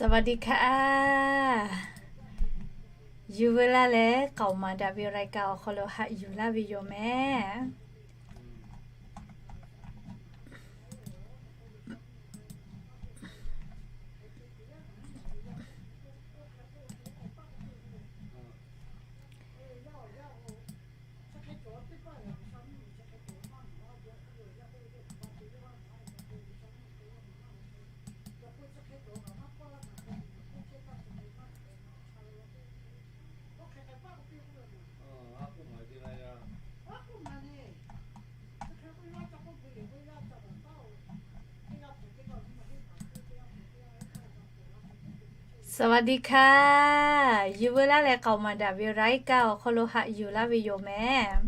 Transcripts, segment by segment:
สวัสดีค่ะ Yuˬ veu laˇ leh k'aoˍ maˍ daꞈ ve รายการ awˬ hk'aw lo haꞈ yuˬ laˇ ve yoˬ mehˍ. Sawadika, yuˬ veu laˇ leh k'aoˍ maˍ daꞈ ve รายการ awˬ hk'aw lo haꞈ yuˬ laˇ ve yoˬ mehˍ.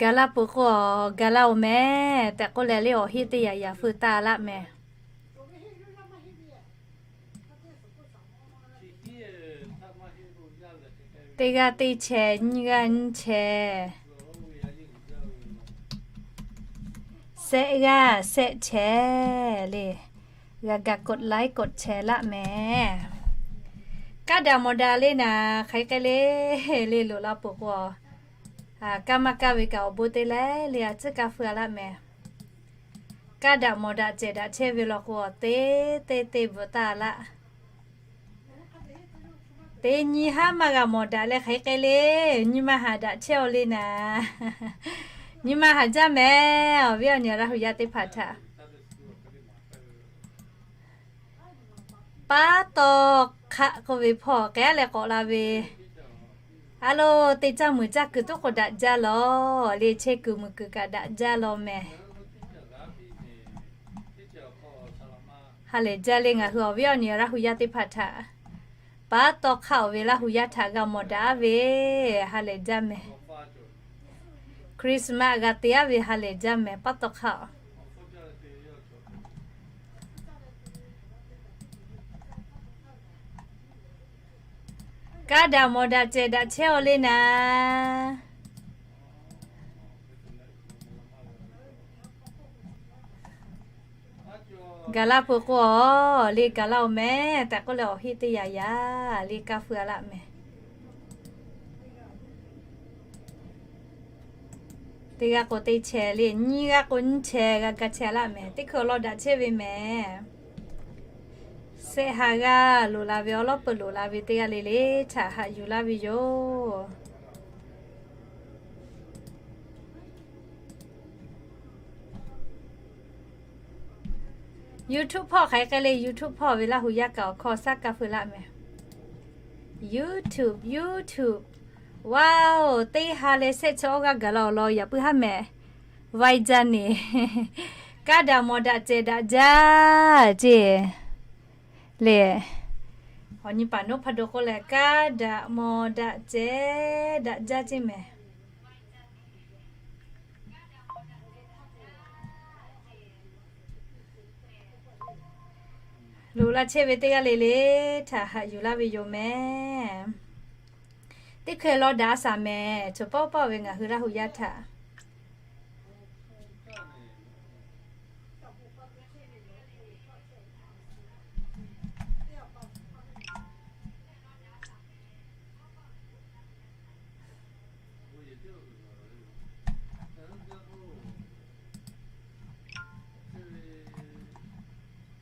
Gaˬ la peuˬ k'o, gaˬ la-oˬ mehˍ tehꞈ k'oˆ leh le awˬ heˆ teˇ yanˇ yanˇ feu taˇ laˆ mehˍ. Teˇ g'aˇ teˇ chehˇ, nyiˇ g'aˇ nyiˇ chehˇ, shehˆ g'aˇ shehˆ chehˇ le, g'a ga กดไลค์ กดแชร์ laˆ mehˍ. Kaˇ daꞈ mawˬ daꞈ le naˍ, hk'aˬ hk'e le, le loꞈ la peuˬ k'o, kaˇ maˇ kaˇ ve kaꞈ awˬ bon te leh le a tcuhˉ kaˇ feu a laˆ mehˍ. Kaˇ daꞈ mawˬ daꞈ cehˬ daꞈ chehˇ ve law k'o, teˇ teˇ teˇ bvuhꞈ taˇ laˆ. Teˇ nyi haˉ maˇ g'a mawˬ daꞈ leh hk'aˬ hk'e le, nyi ma haˍ daꞈ chehˇ-aw le naˍ. Nyi ma haˍ jaˇ mehˍ, awˬ viˉ awˬ nyi Laˇ hu yaˇ teˇ hpaˍ htaꞈ. Paˉ taw hk'aˆ k'oˆ ve hpawˇ k'ehˉ leh k'awꞈ la ve, a lo, teˇ caˇ muiˬ caˇ kuiˬ tuˉ k'o daꞈ jaˇ lawˬ le, chehˇ kuiˬ muiˬ kuiˬ kaꞈ daꞈ jaˇ lawˬ mehˍ. Ha lehˬ jaˇ le, ngaˬ hui awˬ viˉ awˬ nyi Laˇ hu yaˇ teˇ hpaˍ htaꞈ paˉ taw hk'aˆ-oˬ ve Laˇ hu yaˇ htaꞈ g'a mawˬ daꞈ-aˉ ve, ha lehˬ jaˇ mehˍ. Christmas g'a te-aˉ ve ha lehˬ jaˇ mehˍ, paˉ taw hk'aˆ-oˬ. Kaˇ daꞈ mawˬ daꞈ cehˬ daꞈ chehˇ-aw le naˍ. Gaˬ la peuˬ k'o, le gaˬ la-oˬ mehˍ tehꞈ k'oˆ leh awˬ heˆ teˇ yanˇ yanˇ le kaˇ feu a laˆ mehˍ. Teˇ g'aˇ k'o teˇ chehˇ le, nyiˇ g'aˇ k'o nyiˇ chehˇ g'a ga chehˇ a laˆ mehˍ. Teˇ hkui awˬ lawn daꞈ chehˇ ve mehˍ. Shehˆ ha g'aˇ loꞈ la ve awˬ lawn peuˬ loꞈ la ve teˇ g'aˇ le le htaꞈ haꞈ yuˬ laˇ ve yoˬ. YouTube hpawˇ hk'aˬ hk'e le, YouTube hpawˇ ve Laˇ hu yaˇ kaꞈ awˬ hkawˇ shaˉ kaˇ feu laˆ mehˍ. YouTube, YouTube, wow, teˇ ha leh shehˆ chi awˇ g'aˇ gaˬ la awˬ lawn yaꞈ puiˉ haˉ mehˍ. Vaiˇ jaˇ neˬ. Kaˇ daꞈ mawˬ daꞈ cehˬ daꞈ jaˇ ceˇ le. Awˬ nyi paˍ noˉ hpa do k'oˆ leh, kaˇ daꞈ mawˬ daꞈ cehˬ daꞈ jaˇ ceˇ mehˍ. Loꞈ la chehˇ ve teˇ g'aˇ le le htaꞈ haꞈ yuˬ laˇ ve yoˬ mehˍ. Teˇ hkui lawn daꞈ a shaˍ mehˍ, choˬ pawˆ pawˆ ve ngaˬ hui Laˇ hu yaˇ htaꞈ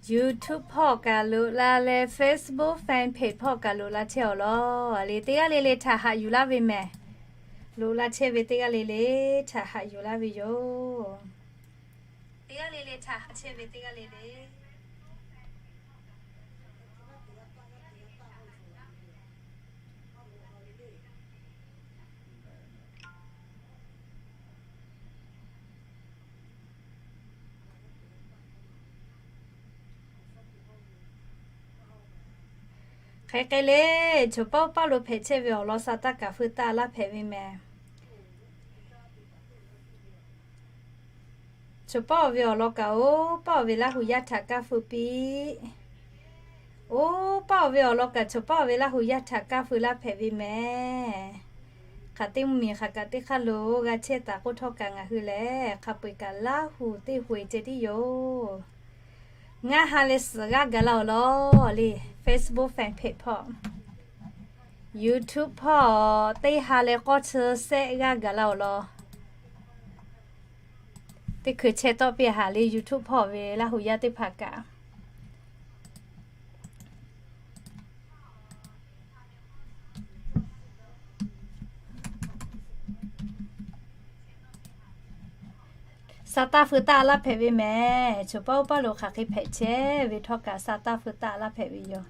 YouTube hpawˇ kaꞈ loꞈ la leh, Facebook fan page hpawˇ kaꞈ loꞈ la chehˇ awˬ lawn le, teˇ g'aˇ le le htaꞈ haꞈ yuˬ laˇ ve mehˍ. Loꞈ la chehˇ ve teˇ g'aˇ le le htaꞈ haꞈ yuˬ laˇ ve yoˬ. Teˇ g'aˇ le le htaꞈ haꞈ chehˇ ve teˇ g'aˇ le le Hk'e hk'e le, choˬ pawˆ pawˆ lo hpehꞈ chehˇ ve awˬ lawn sha taˇ kaꞈ feu taˇ laˇ hpehꞈ ve mehˍ. Choˬ pawˆ ve awˬ lawn kaꞈ oˇ pawˆ ve Laˇ hu yaˇ htaꞈ kaˇ feu piˇ. Oˇ pawˆ ve awˬ lawn kaꞈ choˬ pawˆ ve Laˇ hu yaˇ htaꞈ kaˇ feu laˇ hpehꞈ ve mehˍ. Hk'aˬ teˇ mvuhˇmiˬ hk'aˬ kaꞈ teˇ hk'aˇ lo g'a chehˇ taˍ k'oˆ htawˇ kaꞈ ngaˬ hui lehˬ hk'a peu-eˬ kaꞈ Laˇ huˍ teˇ hu-e ceh tiˉ yoˬ. Ngaˇ ha leh suhˍ g'aˇ gaˬ la-oˬ law le. Facebook fan page hpawˇ, YouTube hpawˇ teˇ ha leh k'awˇ chi sehˆ g'aˇ gaˬ la-oˬ law. Teˇ hkui chehˇ tawˆ piˇ haꞈ le YouTube hpawˇ ve Laˇ huˍ yaˇ teˇ hpaˍ kaꞈ. Sa taˇ feu taˆ laˇ hpehꞈ ve mehˍ. Choˬ paˇ oˇ paˇ lo hk'aˬ hk'e hpehꞈ chehˇ ve htawˇ kaꞈ sa taˇ feu taˆ laˇ hpehꞈ ve yoˬ.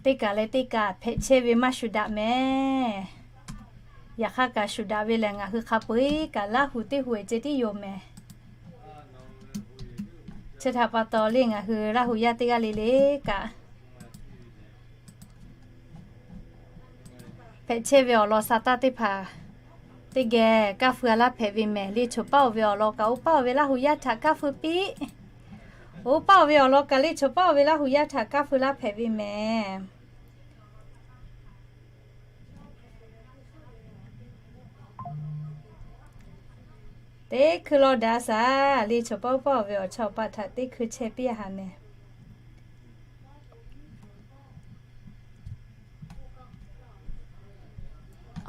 Teˇ kaˬ leh teˇ kaˬ hpehꞈ chehˇ ve maˇ shuˍ daꞈ mehˍ. Yaꞈ hk'aˇ kaꞈ shuˍ daꞈ ve lehˬ ngaˬ hui hk'a peu-eˬ kaꞈ Laˇ huˍ teˇ hu-e ceh tiˉ yoˬ mehˍ. Chi htaꞈ pa taw le ngaˬ hui Laˇ huˍ yaˇ teˇ g'aˇ le le kaꞈ hpehꞈ chehˇ ve awˬ lawn sa taˇ teˇ hpaˍ teˇ geh kaˇ feu-a laˇ hpehꞈ ve mehˍ. Le choˬ paˇ-oˬ ve awˬ lawn kaꞈ oˇ paˇ-oˬ ve Laˇ huˍ yaˇ htaꞈ kaˇ feu piˇ. Oˇ paˇ-oˬ ve awˬ lawn kaꞈ le choˬ paˇ-oˬ ve Laˇ huˍ yaˇ htaꞈ kaˇ feu laˇ hpehꞈ ve mehˍ. Teˇ hkui law daꞈ shaˍ le choˬ paˇ oˇ paˇ-oˬ ve awˬ chawˇ awˬ paˆ htaꞈ teˇ hkui chehˇ piˇ haꞈ mehˍ.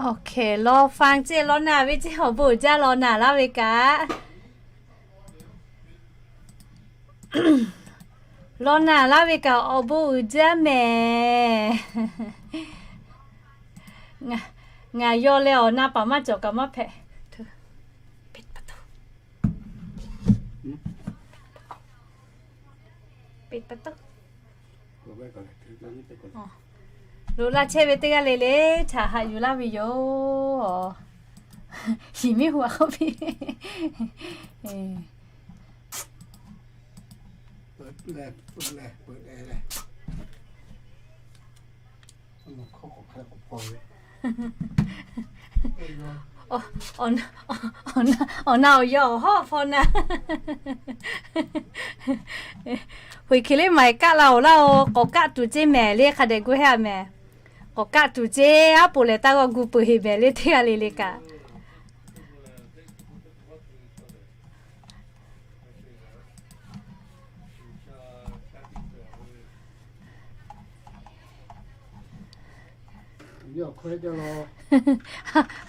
Awˬ hkeh law fanˇ ceˇ law naˬ ve ceˇ awˬ bon uiˍ jaˇ law naˬ laˇ ve kaꞈ. Law naˬ laˇ ve kaꞈ awˬ bon uiˍ jaˇ mehˍ. Ngaˬ yaw leh awˬ na paˍ maˇ cawˬ kaꞈ maˇ hpehꞈ. Loꞈ la chehˇ ve teˇ g'aˇ le le htaꞈ haꞈ yuˬ laˇ ve yoˬ. Shiˍ miˉ hu a k'oˆ piˇ. Awˬ na awˬ yaw awˬ hawˉ hpaw na. Huiˍ hkiˬ le maˍ kaˆ la-oˬ laˇ-oˬ, k'awꞈ kaˆ tuˬ ceˇ mehˍ le hk'a dehꞈ gu heˆ a mehˍ. K'awꞈ kaˆ tuˬ ceˇ, aˉ poꞈ lehˬ taˇ g'awˇ gu peuˬ heˍ mehˍ le teˇ g'aˇ le le kaꞈ.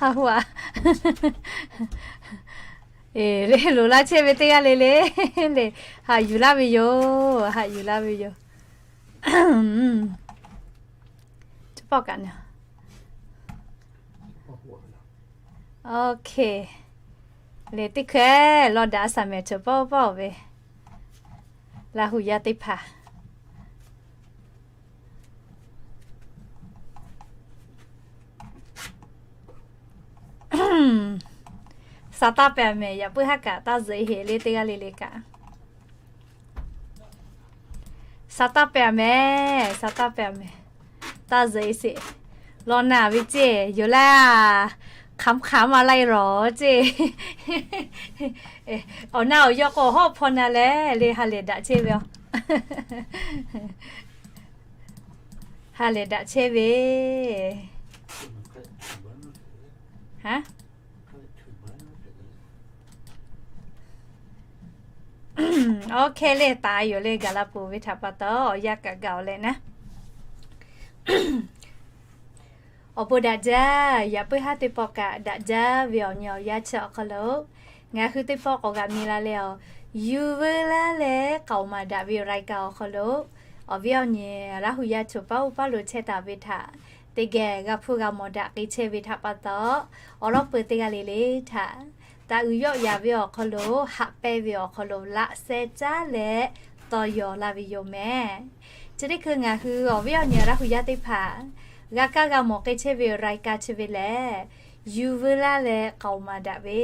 Ha hu a. Eˬ, le loꞈ la chehˇ ve teˇ g'aˇ le le, le haꞈ yuˬ laˇ ve yoˬ, haꞈ yuˬ laˇ ve yoˬ. Chi pawˆ kaꞈ na. Oˇ hk'e, le teˇ hkeh law daꞈ shaˍ mehˍ choˬ pawˆ pawˆ ve Laˇ huˍ yaˇ teˇ hpaˍ. Sa taˇ pehˍ mehˍ, yaꞈ puiˉ haˉ kaꞈ taˇ zuhꞈ e heˍ le teˇ g'aˇ le le kaꞈ. Sa taˇ pehˍ mehˍ, sa taˇ pehˍ mehˍ. Taˇ zuhꞈ e sheˍ. Law naˬ ve ceˇ yoˬ laˇ. Hk'aˬ hk'aˬ ma lai lawˬ ceˇ. Awˬ na awˬ yaw k'o hawˉ hpaw na leh le ha lehˬ daꞈ chehˇ ve a. Ha lehˬ daꞈ chehˇ ve. Oˇ hkeh le taˍ yoˬ le gaˬ la peuˬ ve htaꞈ pa taw awˬ yanˇ kaꞈ gaˬ-oˬ leh naˉ. Awˬ bon daꞈ jaˇ, yaꞈ puiˉ haˉ teˇ pawˆ kaꞈ daꞈ jaˇ ve awˬ nyi awˬ yanˇ chi awˬ hk'aw lo ngaˬ hui teˇ pawˆ k'awꞈ g'a mi la leh, awˬ yuˬ veu laˇ leh k'aoˍ maˍ daꞈ ve รายการ awˬ hk'aw lo awˬ viˉ awˬ nyi Laˇ huˍ yaˇ choˬ paˇ oˇ paˇ lo chehˇ taˍ ve htaꞈ teˇ geh g'a hpuˇ g'a mawˬ daꞈ k'ai chehˇ ve htaꞈ pa taw, awˬ lawn peuˬ teˇ g'aˇ le le htaꞈ taꞈ uiˍ yawˆ yaˍ ve awˬ hk'aw lo haꞈ pehnˇ ve awˬ hk'aw lo laꞈ sheh caˉ leh tawˇ yaw laˇ ve yoˬ mehˍ. Chi teˇ hkui ngaˬ hui awˬ viˉ awˬ nyi Laˇ huˍ yaˇ teˇ hpaˍ g'a kaˇ g'a mawˬ k'ai chehˇ ve รายการ chi ve lehˬ, yuˬ veu laˇ leh k'aoˍ maˍ daꞈ ve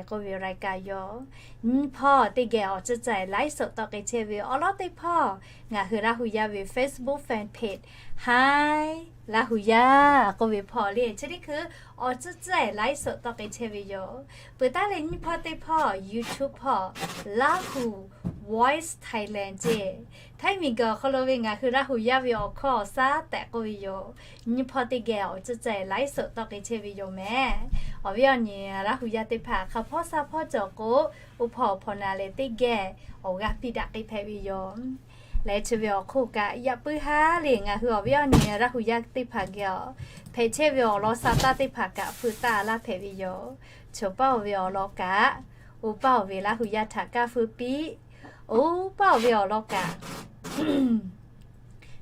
k'oˆ ve รายการ yoˬ. Nyi hpawˇ teˇ geh awˬ ceuˬ caiˍ ไลฟ์สด tawˆ k'ai chehˇ ve awˬ lawn teˇ hpawˇ ngaˬ hui Laˇ huˍ yaˇ ve Facebook fan page Hi, Laˇ huˍ yaˇ k'oˆ ve hpawˇ le, chi teˇ hkui awˬ tcuhˉ tcuhˉ-ehˍ ไลฟ์สด tawˇ k'ai chehˇ ve yoˬ. Peuˬ taˉ leh nyiˇ hpawˇ teˇ hpawˇ YouTube hpawˇ Laˇ huˍ Voice Thailand ceˇ. Htaiˇ miˬguiˬ awˬ hk'aw lo ve ngaˬ hui Laˇ huˍ yaˇ ve awˬ hkawˇ awˬ shaˉ tehꞈ k'oˆ ve yoˬ. Nyiˇ hpawˇ teˇ geh awˬ tcuhˉ tcuhˉ-ehˍ ไลฟ์สด tawˇ k'ai chehˇ ve yoˬ mehˍ. Awˬ viˉ awˬ nyi Laˇ huˍ yaˇ teˇ hpaˍ hk'a hpawˇ sha hpawˇ cawˬ k'o, oˇ hpawˇ awˬ hpaw na leh teˇ geh awˬ g'aˇ piˇ daꞈ k'ai hpehꞈ ve yoˬ. Leh chi ve awˬ hk'oˆ kaꞈ yaꞈ puiˉ haˉ le ngaˬ hui awˬ viˉ awˬ nyi Laˇ huˍ yaˇ teˇ hpaˍ geh awˬ hpehꞈ chehˇ ve awˬ lawn sha taˇ teˇ hpaˍ kaꞈ feu taˇ laˇ hpehꞈ ve yoˬ. Choˬ paˇ-oˬ ve awˬ lawn kaꞈ, oˇ paˇ-oˬ ve Laˇ huˍ yaˇ htaꞈ kaˇ feu piˇ, oˇ paˇ-oˬ ve awˬ lawn kaꞈ,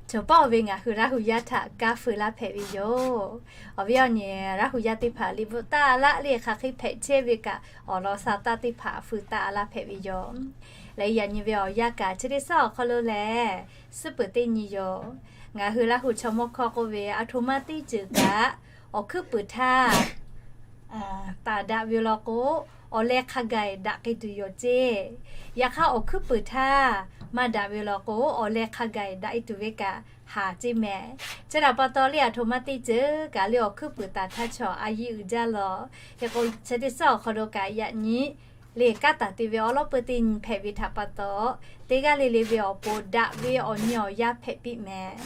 choˬ paˇ-oˬ ve ngaˬ hui Laˇ huˍ yaˇ htaꞈ kaˇ feu laˇ hpehꞈ ve yoˬ. Awˬ viˉ awˬ nyi Laˇ huˍ yaˇ teˇ hpaˍ liꞈ bvuhꞈ taˇ laˇ le hk'aˬ hk'e hpehꞈ chehˇ ve kaꞈ awˬ lawn sha taˇ teˇ hpaˍ feu taˇ laˇ hpehꞈ ve yoˬ. Leh yaꞈ nyi ve awˬ yanˇ kaꞈ chi teˇ suhˉ awˬ hk'aw lo lehˬ, suhˉ peuˬ teˇ nyi yoˬ. Ngaˬ hui Laˇ huˍ chaw mawˇ hkawˇ k'oˆ ve, aˬ htoꞈ ma teˇ ceuˬ kaꞈ awˬ hkuiˉ puiˍ htaˇ taˍ daꞈ ve law k'o, awˬ leh hk'a gaˬ daꞈ k'ai tuˬ yoˬ ceˇ. Yaꞈ hk'aˇ awˬ hkuiˉ puiˍ htaˇ maˇ daꞈ ve law k'o, awˬ leh hk'a gaˬ daꞈ-e tuˬ ve kaꞈ haˍ ceˇ mehˍ. Chi htaꞈ pa taw le aˬ htoꞈ ma teˇ ceuˬ kaꞈ le awˬ hkuiˉ puiˍ taˍ htaˇ chaw a yiˇ uiˍ jaˇ lawˬ. Hk'e k'o chi teˇ suhˉ awˬ hk'aw lo kaꞈ yaꞈ nyi le kanˉ taˍ te ve awˉ lawˉ peu teˇ nyi hpehꞈ ve htaꞈ pa taw, teˇ g'aˇ le le ve awˬ pon daꞈ ve awˬ nyi awˬ yanˇ hpehꞈ piˇ mehˍ.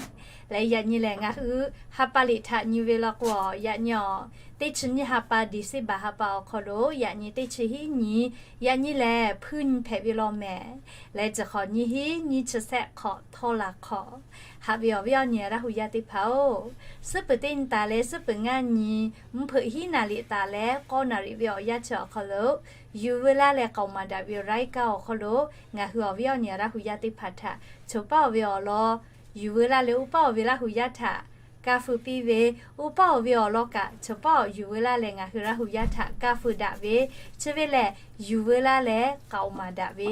Leh yaꞈ nyi lehˬ ngaˬ hui ha pa liꞈ htaꞈ nyi ve law k'o, yaꞈ nyi awˬ teˇ chi nyiˇ ha pa December ha pa awˬ hk'aw lo yaꞈ nyi teˇ chi hiˉ nyi, yaꞈ nyi lehˬ hpuiˇ nyi hpehꞈ ve law mehˍ. Leh chi hk'awꞈ nyiˇ hiˉ nyiˇ chi sehˆ hk'awꞈ htawˇ la hk'awꞈ. Haꞈ ve awˬ viˉ awˬ nyi Laˇ huˍ yaˇ teˇ hpaˍ-oˬ, suhˉ peuˬ teˇ nyi taˍ leh suhˉ peuˬ ngaˇ nyi, mvuhˇ hpeuꞈ hiˉ naˍ liꞈ taˍ leh k'awˇ naˍ liꞈ ve awˬ yanˇ chi awˬ hk'aw lo, yuˬ veu laˇ leh k'aoˍ maˍ daꞈ ve รายการ awˬ hk'aw lo, ngaˬ hui awˬ viˉ awˬ nyi Laˇ huˍ yaˇ teˇ hpaˍ htaꞈ choˬ paˇ-oˬ ve awˬ lawn yuˬ veu laˇ leh oˇ paˇ-oˬ ve Laˇ huˍ yaˇ htaꞈ kaˇ feu piˇ ve, oˇ paˇ-oˬ ve awˬ lawn kaꞈ choˬ paˇ-oˬ yuˬ veu laˇ leh ngaˬ hui Laˇ huˍ yaˇ htaꞈ kaˇ feu daꞈ ve, chi ve lehˬ yuˬ veu laˇ leh k'aoˍ maˍ daꞈ ve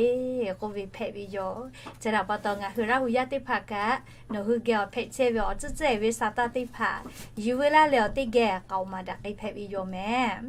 k'oˆ ve hpehꞈ ve yoˬ. Chi htaꞈ pa taw ngaˬ hui Laˇ huˍ yaˇ teˇ hpaˍ kaꞈ nawˬ hui geh awˬ hpehꞈ chehˇ ve awˬ tcuhˉ tcuhˉ-ehˍ ve sha taˇ teˇ hpaˍ yuˬ veu laˇ leh awˬ teˇ geh k'aoˍ maˍ daꞈ k'ai hpehꞈ ve yoˬ mehˍ.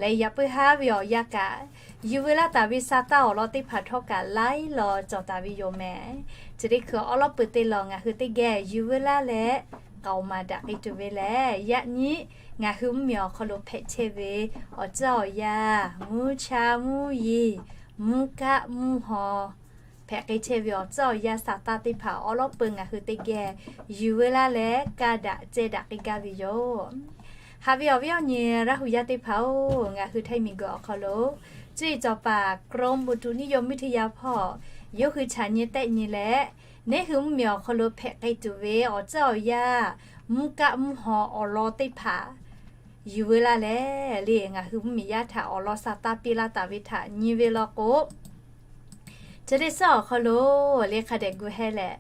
Leh yaꞈ puiˉ haˉ ve awˬ yanˇ kaꞈ, yuˬ veu laˇ taˍ ve sha taˇ awˬ lawn teˇ hpaˍ htawˇ kaꞈ laiˉ law cawˬ taˍ ve yoˬ mehˍ. Chi teˇ hkui awˉ lawˉ peu teˇ law ngaˬ hui teˇ geh yuˬ veu laˇ leh k'aoˍ maˍ daꞈ k'ai tuˬ ve lehˬ, yaꞈ nyi ngaˬ hui mvuhˇmiˬ awˬ hk'aw lo hpehꞈ chehˇ ve awˬ tcuhˉ awˬ yanˇ, mvuhˇ cha mvuhˇ yeˬ, mvuhˇ kaˆ mvuhˇ haw, hpehꞈ k'ai chehˇ ve awˬ tcuhˉ awˬ yanˇ sha taˇ teˇ hpaˍ awˉ lawˉ peu ngaˬ hui teˇ geh yuˬ veu laˇ leh kaˇ daꞈ ceh daꞈ k'ai gaˇ ve yoˬ. Haꞈ ve awˬ viˉ awˬ nyi Laˇ huˍ yaˇ teˇ hpaˍ-oˬ, ngaˬ hui Htaiˇ miˬguiˬ awˬ hk'aw lo cuˇ yiˍ cawˬ paˍ กรมอุตุนิยมวิทยา hpawˇ yawˇ hui chaꞈ nyi tehˆ nyi leh, neˉ hui mvuhˇmiˬ awˬ hk'aw lo hpehꞈ k'ai tuˬ ve awˬ tcuhˉ awˬ yanˇ, mvuhˇ kaˆ mvuhˇ haw awˬ lawn teˇ hpaˍ yuˬ veu laˇ leh le ngaˬ hui mvuhˇmiˬ yaˇ htaꞈ awˬ lawn sha taˇ piˇ laˇ taˍ ve htaꞈ nyi ve law k'o, chi teˇ suhˉ awˬ hk'aw lo le hk'a dehꞈ gu heh leh,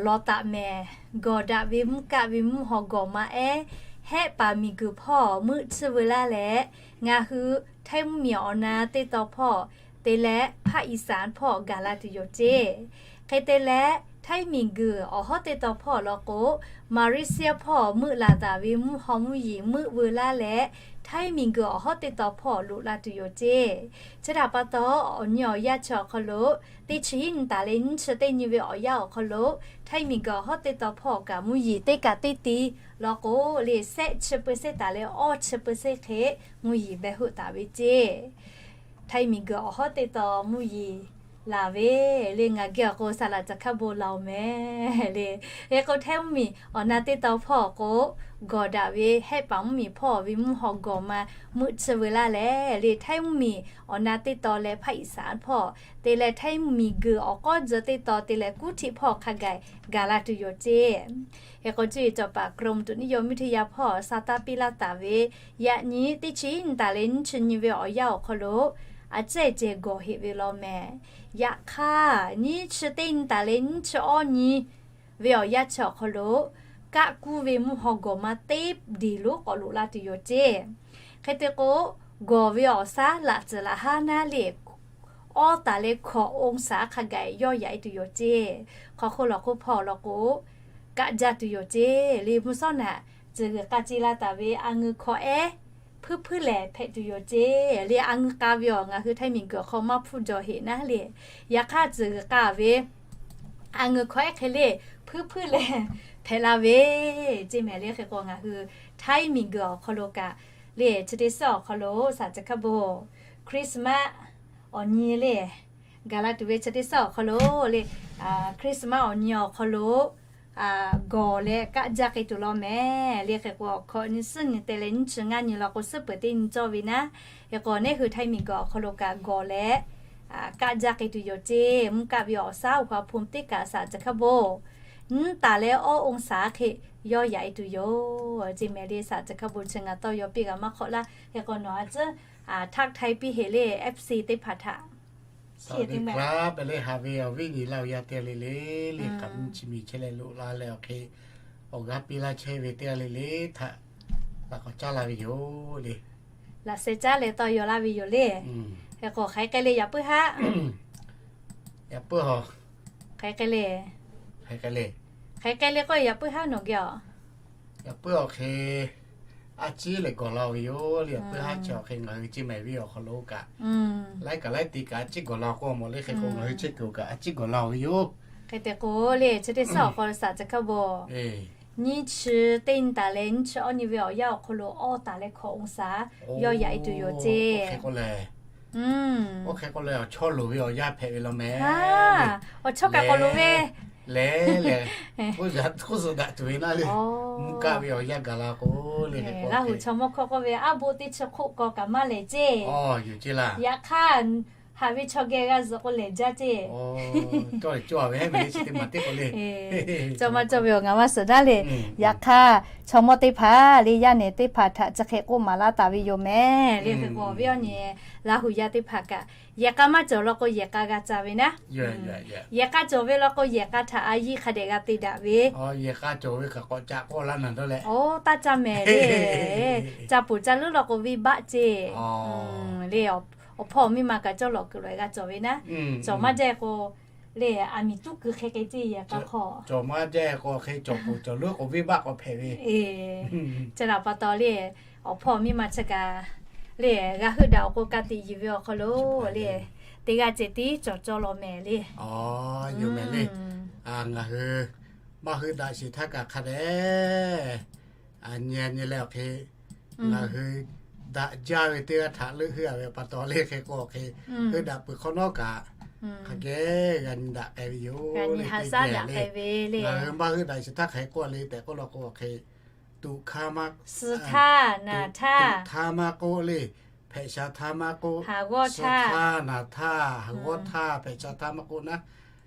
law taˍ mehˍ. Gawˬ daꞈ ve mvuhˇ kaˆ ve mvuhˇ haw gawˬ ma ehˉ, hehˆ paˍ miˬguiˬ hpawˇ meuˆ chiˇ veu laˇ leh, ngaˬ hui Htaiˇ mvuhˇmiˬ awˬ na teˇ tawn hpawˇ te leh ภาคอีสาน hpawˇ gaˬ la tuˬ yoˬ ceˇ. Hk'e te leh Htaiˇ miˬguiˬ awˬ hawˉ teˇ tawn hpawˇ law k'o, Malaysia hpawˇ meuˆ laˬ taˍ ve mvuhˇ haw mvuhˇ yeˬ meuˆ veu laˇ leh, Htaiˇ miˬguiˬ awˬ hawˉ teˇ tawn hpawˇ loꞈ la tuˬ yoˬ ceˇ. Chi htaꞈ pa taw, awˬ nyi awˬ yanˇ chi awˬ hk'aw lo, teˇ chi hiˉ nyi taˍ leh nyiˇ chi teˇ nyi ve awˬ yanˇ awˬ hk'aw lo, Htaiˇ miˬguiˬ awˬ hawˉ teˇ tawn hpawˇ kaꞈ mvuhˇ yeˬ teˇ kaꞈ teˇ ti law k'o, le sehˆ chi เปอร์เซ็นต์ taˍ leh awˇ chi เปอร์เซ็นต์ hk'e mvuhˇ yeˬ beh hoˆ taˍ ve ceˇ. Htaiˇ miˬguiˬ awˬ hawˉ teˇ tawn mvuhˇ yeˬ laˬ ve le ngaˬ geh awˬ k'o saˍ laꞈ caˬ hkaˇ bon laˬ-oˬ mehˍ le. Hk'e k'o Htaiˇ mvuhˇmiˬ awˬ na teˇ tawn hpawˇ awˬ k'o, gawˬ daꞈ ve hehˆ paˍ mvuhˇmiˬ hpawˇ ve mvuhˇ haw gawˬ ma meuˆ chiˇ veu laˇ leh le, Htaiˇ mvuhˇmiˬ awˬ na teˇ tawn leh ภาคอีสาน hpawˇ te leh Htaiˇ miˬguiˬ awˬ k'awˇ tzuhꞈ teˇ tawn te leh kuˉ htiˆ hpawˇ hk'a gaˬ gaˬ la tuˬ yoˬ ceˇ. Hk'e k'o cuˇ yiˍ cawˬ paˍ กรมอุตุนิยมวิทยา hpawˇ sha taˇ piˇ laˇ taˍ ve, yaꞈ nyi teˇ chi hiˉ nyi taˍ leh nyiˇ chi nyi ve awˬ yanˇ awˬ hk'aw lo a cehˇ cehˬ gawˬ heꞈ ve law mehˍ. Yaꞈ hk'aˇ nyiˇ chi teˇ nyi taˍ leh nyiˇ chi awˇ nyi ve awˬ yanˇ chi awˬ hk'aw lo, kaˆ kuˇ ve mvuhˇ haw gawˬ ma teˇ deˬ lonˉ k'awꞈ loꞈ la tuˬ yoˬ ceˇ. Hk'e te k'o, gawˬ ve awˬ shaˉ laꞈ tcuhˍ laꞈ haˉ naˉ le, awˇ taˍ leh hkawꞈ องศา hk'a gaˬ yawˇ yaꞈ-e tuˬ yoˬ ceˇ. Hk'aw hk'oˆ lawˬ hk'oˆ hpawˇ law k'o, kaˆ jaˇ tuˬ yoˬ ceˇ. Le mvuhˇ shawˉ naꞈ tcuhˍ g'uiˬ k'a ce la taˍ ve a ngeu hkawꞈ ehˉ hpuiˉ hpuiˉ lehˬ hpehꞈ tuˬ yoˬ ceˇ. Le a ngeu k'a ve awˬ ngaˬ hui Htaiˇ miˬguiˬ awˬ hk'aw maˇ hpuˇ jaw heꞈ naˉ le. Yaꞈ hk'aˇ tcuhˍ g'uiˬ k'a ve a ngeu hkawꞈ ehˉ hk'e le hpuiˉ hpuiˉ lehˬ hpehꞈ la ve ceˇ mehˍ le. Hk'e k'o ngaˬ hui Htaiˇ miˬguiˬ awˬ hk'aw lo kaꞈ le, chi teˇ suhˉ awˬ hk'aw lo saˍ tcuh hkaˇ bon Christmas awˬ nyi le, gaˬ la tuˬ ve chi teˇ suhˉ awˬ hk'aw lo le, Christmas awˬ nyi awˬ hk'aw lo gawˬ leh kaˆ jaˇ k'ai tuˬ law mehˍ le. Hk'e k'o awˬ hkawꞈ nyi suhˉ nyi te leh nyiˇ chi ngaˇ nyi law k'o suhˉ peuˬ teˇ nyi cawˇ ve naˉ. Hk'e k'o neˇ hui Htaiˇ miˬguiˬ awˬ hk'aw lo kaꞈ gawˬ leh kaˆ jaˇ k'ai tuˬ yoˬ ceˇ. Mvuhˇ kaˆ ve awˬ shaˉ awˬ ha hpu teˇ kaꞈ saˍ tcuh hkaˇ bon nyiˇ taˍ leh awˇ องศา hk'e yawˇ yaꞈ e tuˬ yoˬ ceˇ mehˍ le. Saˍ tcuh hkaˇ bon chi ngaˬ tawˇ yaw piˇ g'a maˇ hk'awꞈ laˇ. Hk'e k'o nawˬ a tcuhˉ htaˇ Htaiˇ piˇ heˍ le, F C teˇ hpaˍ htaꞈ Saˍ tiꞈ k'aˉ pehˍ le, haꞈ ve awˬ viˉ nyi laˇ awˬ yaˇ teˇ g'aˇ le le, le kaꞈ nyi chi miˬ chehˇ leh loꞈ la leh awˬ hk'e awˬ g'aˇ piˇ laˇ chehˇ ve teˇ g'aˇ le le htaꞈ laꞈ k'awꞈ caˉ laˇ ve yoˬ le. Laꞈ sheh caˉ leh tawˇ yaw laˇ ve yoˬ le. Hk'e k'o hk'aˬ hk'e le yaꞈ puiˉ haˆ. Yaꞈ puiˉ a. Hk'aˬ hk'e le. Hk'aˬ hk'e le. Hk'aˬ hk'e le k'oˆ yaꞈ puiˉ haˆ nawˬ geh a. Yaꞈ puiˉ awˬ hk'e a ciˉ lehˬ gawˬ la ve yoˬ le. Yaꞈ puiˉ haˆ chi awˬ hk'e ngaˬ hui Chiang Mai venˇ awˬ hk'aw lo kaꞈ laiˉ kaꞈ laiˉ ti kaꞈ a ciˉ gawˬ la k'oˆ mawˬ le. Hk'e k'o ngaˬ hui chehˇ kuiˬ kaꞈ a ciˉ gawˬ la ve yoˬ. Hk'e te k'o le chi teˇ suhˉ awˬ hk'aw lo saˍ tcuh hkaˇ bon nyiˇ chi teˇ nyi taˍ leh nyiˇ chi awˇ nyi ve awˬ yanˇ awˬ hk'aw lo awˇ taˍ leh hkawꞈ องศา yawˇ yaꞈ e tuˬ yoˬ ceˇ. Oˇ hk'e k'o lehˬ awˬ chawˇ loˍ ve awˬ yanˇ hpehꞈ ve law mehˍ. Awˬ chawˇ kaꞈ k'awꞈ loˍ ve lehˬ lehˬ, k'oˆ suhˍ daꞈ tuˬ ve naˉ le. Mvuhˇ kaˆ ve awˬ yanˇ gaˬ la k'o le, Laˇ huˍ chaw mawˇ hkawˇ k'oˆ ve, aˉ boˆ teˇ chi hk'oˆ kaw kaꞈ maˇ lehˬ ceˇ. Yaꞈ hk'aˇ haꞈ ve chaw geh g'a zuhꞈ k'o lehˬ jaˇ ceˇ. Cawˇ ve maˇ cawˇ ve awˬ ngaˬ maˇ suhˍ daꞈ le. Yaꞈ hk'aˇ chaw mawˇ teˇ hpaˍ le, yaˇ nehˬ teˇ hpaˍ htaꞈ chi hk'e k'oˆ maˍ laˇ taˍ ve yoˬ mehˍ le. Hk'e k'o awˬ viˉ awˬ nyi Laˇ huˍ yaˇ teˇ hpaˍ kaꞈ yehˬ k'a maˇ cawˬ law k'o yehˬ k'a g'a ca ve naˉ. Yehˬ k'a cawˬ ve law k'o yehˬ k'a htaꞈ a yiˇ hk'a dehꞈ g'a te daꞈ ve. Yehˬ k'a cawˬ ve kaꞈ k'awꞈ ca k'awˇ laˇ naˬ dawˇ leh, oˇ taˇ ca mehˍ le. Ca poˬ ca leuˉ law k'o venˇ baˆ ceˇ le. Awˬ hpawˇ awˬ miˇ ma kaꞈ cawˇ lawꞈ kuiˬ lawꞈ g'a cawˬ ve naˉ. Cawˬ maˇ jaˇ k'o le, aˬ miˍ tuˉ kuiˬ hk'e hk'e ceˇ yehˬ k'a hk'aw. Cawˬ maˇ jaˇ k'o hk'e cawˬ poˬ cawˬ leuˉ k'o venˇ baˆ k'awꞈ hpehꞈ ve. Chi htaꞈ pa taw le, awˬ hpawˇ awˬ miˇ ma chi kaꞈ le, g'a heuˆ daꞈ awˬ k'o ka tiꞈ yuˬ ve awˬ hk'aw lo le, teˇ g'aˇ ceh tiˉ cawˬ cawˇ law mehˍ le. Yoˬ mehˍ le. Ngaˬ hui maˇ heuˆ daꞈ sheˍ htaˇ kaꞈ hk'a dehꞈ nyi nyi leh awˬ hk'e ngaˬ hui daꞈ jaˇ ve teˇ g'aˇ htaꞈ leuˆ heuˆ a ve pa taw le. Hk'e k'o awˬ hk'e heuˆ daꞈ peuˬ hk'awꞈ nawˉ kaꞈ hk'a geh g'a nyi daꞈ k'ai ve yoˬ le. Ngaˬ hui maˇ heuˆ daꞈ sheˍ htaˇ hk'e k'oˆ le tehꞈ k'oˆ law k'o awˬ hk'e, tuꞈ hk'aˇ maˇ, suh htaˇ naˬ htaˇ, tuꞈ htaˇ maˇ k'oˆ le, hpehꞈ sha htaˇ maˇ k'oˆ, suh htaˇ naˬ htaˇ, g'awˇ htaˇ hpehꞈ sha htaˇ maˇ k'oˆ naˉ,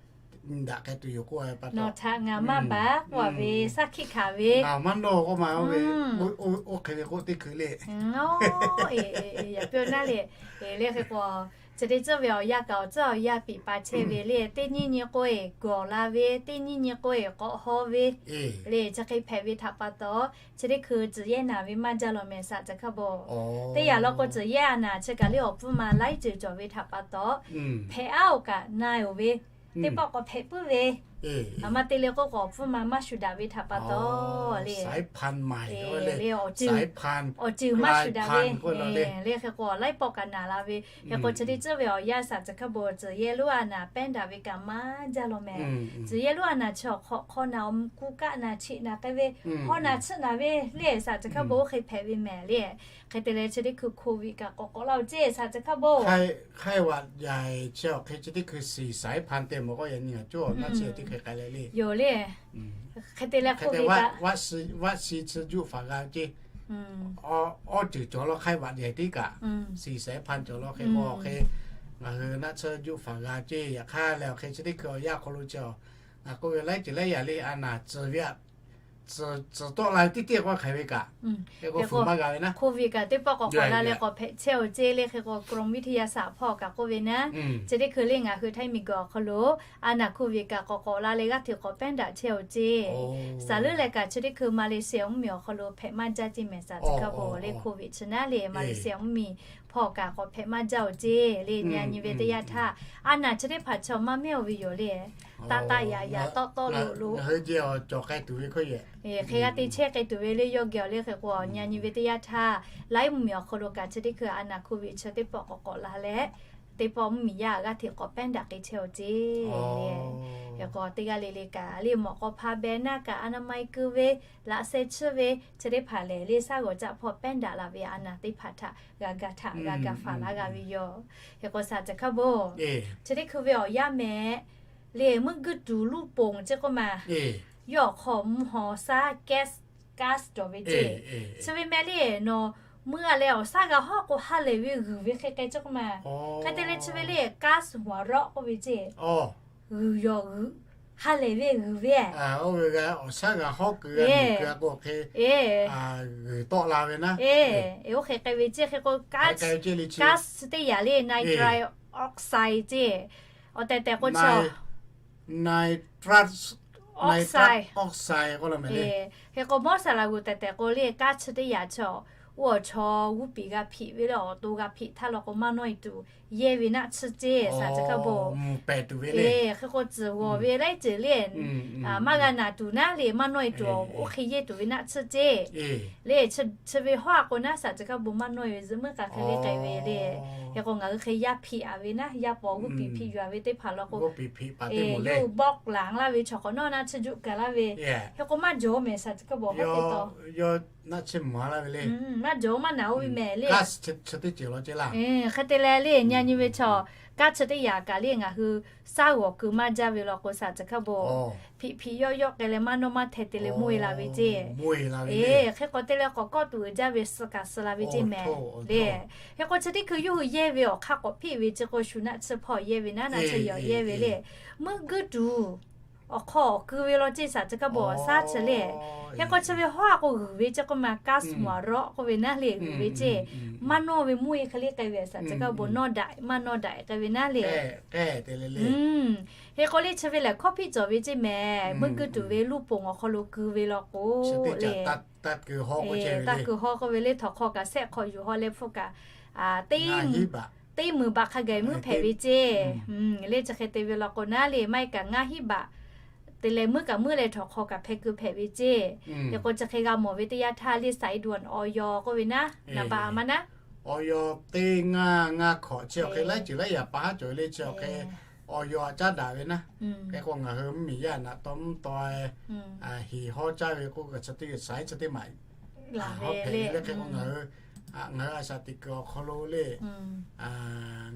nyi daꞈ k'ai tuˬ yoˬ k'oˆ ve pa taw. Nawˬ htaꞈ ngaˬ maˇ baˬ k'oˆ a ve, shaˉ hkiˆ hkanˍ ve, ngaˬ maˇ nawˬ k'oˆ ma oˇ ve, oˇ hk'e ve k'oˆ teˇ hkui le. Yaꞈ peuˬ naˉ le, le hk'e k'o chi teˇ tcuhˉ ve awˬ yanˇ kaꞈ awˬ tcuhˉ awˬ yanˇ piˍ pa chehˇ ve le. Teˇ nyiˇ nyi k'o e gawˬ la ve, teˇ nyiˇ nyi k'o e k'awꞈ haw ve le. Chi hk'e hpehꞈ ve htaꞈ pa taw chi teˇ hkui tcuhˬ yehˇ naˍ ve maˇ jaˇ law mehˍ saˍ tcuh hkaˇ bon. Teˇ yanˇ law k'o tcuhˬ yehˇ a naˍ chi kaꞈ le awˬ pfuhˇ ma laiˉ ceuˬ cawˬ ve htaꞈ pa taw hpehꞈ aˉ oˬ kaꞈ na oˬ ve, teˇ pawˆ k'awꞈ hpehꞈ puiˉ ve, a ma te le k'o k'o awˬ pfuhˇ ma maˇ shuˍ daꞈ ve htaꞈ pa taw le, le awˬ ceuˬ maˇ shuˍ daꞈ ve le. Hk'e k'o laiˉ pawˆ kaꞈ naˍ la ve. Hk'e k'o chi teˇ tcuhˉ ve awˬ yanˇ saˍ tcuh hkaˇ bon tcuhˬ yehˇ lonˉ a naˍ pehˉ daꞈ ve kaꞈ maˇ jaˇ law mehˍ. Tcuhˬ yehˇ lonˉ a naˍ chi awˬ hk'aw hk'aw naˍ, ku kaˆ naˍ, cheꞈ naˍ k'ai ve, hawˉ naˍ tsuhˆ naˍ ve le saˍ tcuh hkaˇ bon oˇ hk'e hpehꞈ ve mehˍ le. Hk'e te leh chi teˇ hkui โควิด kaꞈ k'awꞈ k'awꞈ la oˬ ceˇ saˍ tcuh hkaˇ bon. ไข้หวัดใหญ่ chi awˬ hk'e chi teˇ hkui shiˍ สายพันธุ์ te mawˬ k'o yaꞈ nyi ngaˬ cawˇ naˆ chi teˇ hkui k'ai leh le. Yoˬ le. Hk'e te leh โควิด kaꞈ vaˆ shi chi juˆ faˍ g'a ceˇ. Awˇ ceuˬ cawˬ law ไข้หวัดใหญ่ tiˉ kaꞈ shiˍ สายพันธุ์ cawˬ law hk'e k'o hk'e ngaˬ hui naˆ tsuhˇ juˆ faˍ g'a ceˇ. Yaꞈ hk'aˇ leh awˬ hk'e chi teˇ hkui awˬ yanˇ awˬ hk'aw lo chi a, ngaˬ k'oˆ ve laiˉ ceuˬ laiˉ yaꞈ le a naˍ tcuhˬ ve a tcuhˬ tcuhˬ tawˆ la ve teˇ tiˉ k'o hk'aˬ ve kaꞈ, hk'e k'o fuiˍ maˇ g'a ve naˉ. โควิด kaꞈ teˇ pawˆ k'awꞈ k'awꞈ la leh k'awꞈ hpehꞈ chehˇ oˬ ceˇ le. Hk'e k'o กรมวิทยาศาสตร์ hpawˇ kaꞈ k'oˆ ve naˉ, chi teˇ hkui le ngaˬ hui Htaiˇ miˬguiˬ awˬ hk'aw lo a naˍ โควิด kaꞈ k'awꞈ k'awꞈ la leh g'aˇ hteꞈ k'awꞈ pehˉ daꞈ chehˇ oˬ ceˇ. Saˍ leuˉ leh kaꞈ chi teˇ hkui มาเลเซีย mvuhˇmiˬ awˬ hk'aw lo hpehꞈ maˇ jaˇ ceˇ mehˍ saˍ tcuh hkaˇ bon le. โควิด chi naˉ le มาเลเซีย mvuhˇmiˬ hpawˇ kaꞈ k'awꞈ hpehꞈ maˇ jaˇ oˬ ceˇ le. Nyi nyi ve teˇ yanˇ htaˇ a naˍ chi teˇ hpaˍ chaw maˇ mehˉ oˬ ve yoˬ le. Taˆ taˆ yaꞈ yaꞈ tawˆ tawˆ loꞈ loꞈ, hk'e g'a te chehˇ k'ai tuˬ ve le. Yawˇ geh awˬ le hk'e k'o nyi nyi ve teˇ yanˇ htaˇ laiˉ mvuhˇmiˬ awˬ hk'aw lo kaꞈ chi teˇ hkui a naˍ โควิด chi teˇ pawˆ k'awꞈ k'awꞈ la leh teˇ pawˆ mvuhˇmiˬ yaˇ g'aˇ hteꞈ k'awꞈ pehˉ daꞈ k'ai chehˇ oˬ ceˇ le. Hk'e k'o teˇ g'aˇ le le kaꞈ le mawꞈ k'aw hpa beh naˇ kaꞈ a na ma e keu ve, laꞈ sheh chiˇ ve, chi teˇ hpaˍ lehˬ le shaˉ g'awˬ caˆ hpawˇ pehˉ daꞈ la ve a naˍ teˇ hpaˍ htaꞈ g'a ga htaꞈ g'a ga faˍ laˇ g'a ve yoˬ. Hk'e k'o shaˍ chi hkaˇ bon, chi teˇ hkui ve awˬ yanˇ mehˍ le, meuˆ guiˇ tuˬ luˇ ponˬ ceˇ k'oˆ ma, yawˇ awˬ hk'aw mvuhˇ haw shaˉ gas, gas cawˬ ve ceˇ. Chi ve meh le nawˬ meuˆ a leh awˬ shaˉ g'a hawˉ k'o ha lehˬ ve g'uiˬ ve hk'e k'ai ceˇ k'oˆ ma. Hk'e te leh chi ve le gas hmawˍ rawˆ k'oˆ ve ceˇ. G'uiˬ yawˬ g'uiˬ, ha lehˬ ve g'uiˬ ve, awˬ shaˉ g'a hawˉ keu g'a keu k'o hk'e g'uiˬ tawˆ la ve naˉ. Oˇ hk'e k'ai ve ceˇ. Hk'e k'o gas teˇ yaꞈ le nitrous oxide ceˇ. Awˬ tehˬ tehˬ k'o chi nitrous oxide. Hk'e k'o mawˇ saˍ laꞈ g'uˬ tehˬ tehˬ k'o le gas chi teˇ yaꞈ chi, oˇ awˬ chaw g'uˇ piˍ g'a hpiꞈ ve le awˬ to g'a hpiꞈ htaˇ law k'o maˇ nawˇ e tuˬ yehˇ ve naˆ tsuhˇ ceˇ shaˍ chi hkaˇ bon. Hk'e k'o tcuhˍ g'awˬ ve laiˉ ceuˬ le maˇ g'a naˬ tuˬ naˉ le maˇ nawˇ e tuˬ oˇ hk'e yehˇ tuˬ ve naˆ tsuhˇ ceˇ. Le chi ve hawˉ a k'o naˉ shaˍ chi hkaˇ bon maˇ nawˇ e ve zuhꞈ meuˇ k'a hk'e le k'ai ve le. Hk'e k'o ngaˬ hui hk'e yaˇ hpiꞈ a ve naˉ, yaˇ paw g'uˇ piˍ hpiꞈ yuˬ a ve teˇ hpaˍ law k'o, yawˇ hui bawˆ laˬ laˇ ve chaw hk'awꞈ nawˉ naˆ tsuhˇ juˆ kaꞈ laˇ ve. Hk'e k'o maˇ jawˬ mehˍ shaˍ chi hkaˇ bon hawˉ te taw. Yawˇ naˆ tsuhˇ mvuhˬ laˇ ve le. Maˇ jawˬ maˇ naˬ oˇ ve mehˍ le. Hk'e te leh le nyi nyi ve chaw, gas chi teˇ yaꞈ kaꞈ le ngaˬ hui shaˉ g'awˬ keu maˇ jaˇ ve law k'o shaˍ chi hkaˇ bon, hpiꞈ hpiꞈ yawˆ yawˆ k'ai leh maˇ nawˇ maˇ hteh te leh mvuhˇ e la ve ceˇ. Hk'e k'o te leh k'awꞈ kawˆ tuˬ uiˍ jaˇ ve suh kaꞈ suh la ve ceˇ mehˍ le. Hk'e k'o chi teˇ hkui yawˇ hui yehˇ ve awˬ hk'aˇ k'awꞈ hpiˆ ve chi k'o shu naˆ tsuhˇ hpawˇ yehˇ ve naˉ, naˆ tsuhˇ yawˬ yehˇ ve le. Meuˆ guiˇ tuˬ awˬ hk'aw awˬ keu ve law ceˇ shaˍ chi hkaˇ bon awˬ shaˉ chi le. Hk'e k'o chi ve hawˉ a k'o g'uiˬ ve ceˇ k'oˆ ma, gas hmawˍ rawˆ k'oˆ ve naˉ le g'uiˬ ve ceˇ. Maˇ nawˇ ve mvuhˇ e hk'e le k'ai ve shaˍ chi hkaˇ bon nawˇ daꞈ maˇ nawˇ daꞈ k'ai ve naˉ le. Hk'e k'o le chi ve lehˬ hkawˇ hpiˆ cawˬ ve ceˇ mehˍ. Meuˆ guiˇ tuˬ ve luˇ ponˬ awˬ hk'aw lo keu ve law k'o le, taˇ keu hawˉ k'oˆ ve le htawnˍ hk'aw kaꞈ shehˆ hk'awꞈ yuˬ haw leh hpfuhˇ kaꞈ teˇ meuˍ baꞈ hk'a gaˬ meuˇ hpehꞈ ve ceˇ. Le chi hk'e te ve law k'o naˉ le maˇ heˆ kaꞈ ngaˇ hinˉ baꞈ te leh meuˇ kaꞈ meuˇ leh htawnˍ hk'aw kaꞈ hpeh keu hpehꞈ ve ceˇ. Hk'e k'o chi hk'e g'a mawˬ ve teˇ yanˇ htaˇ le saiˍ duˬ awˬ yaw k'oˆ ve naˉ, naˍ baꞈ maˇ naˉ, awˬ yaw teˇ ngaˇ ngaˇ hkawꞈ chi awˬ hk'e laiˉ ceuˬ laiˉ yaꞈ pa haˉ cawˬ ve le chi awˬ hk'e awˬ yaw a caˉ daꞈ ve naˉ. Hk'e k'o ngaˬ hui mvuhˇmiˬ yaˇ naꞈ taw mvuhˇ taw hiˍ hawˉ caˇ ve k'oˆ kaꞈ chi teˇ saiˍ chi teˇ maˬ hawˉ hpehꞈ ve le. Hk'e k'o ngaˬ hui ngaˬ hui a shaꞈ teꞈ kuiˬ awˬ hk'aw lo le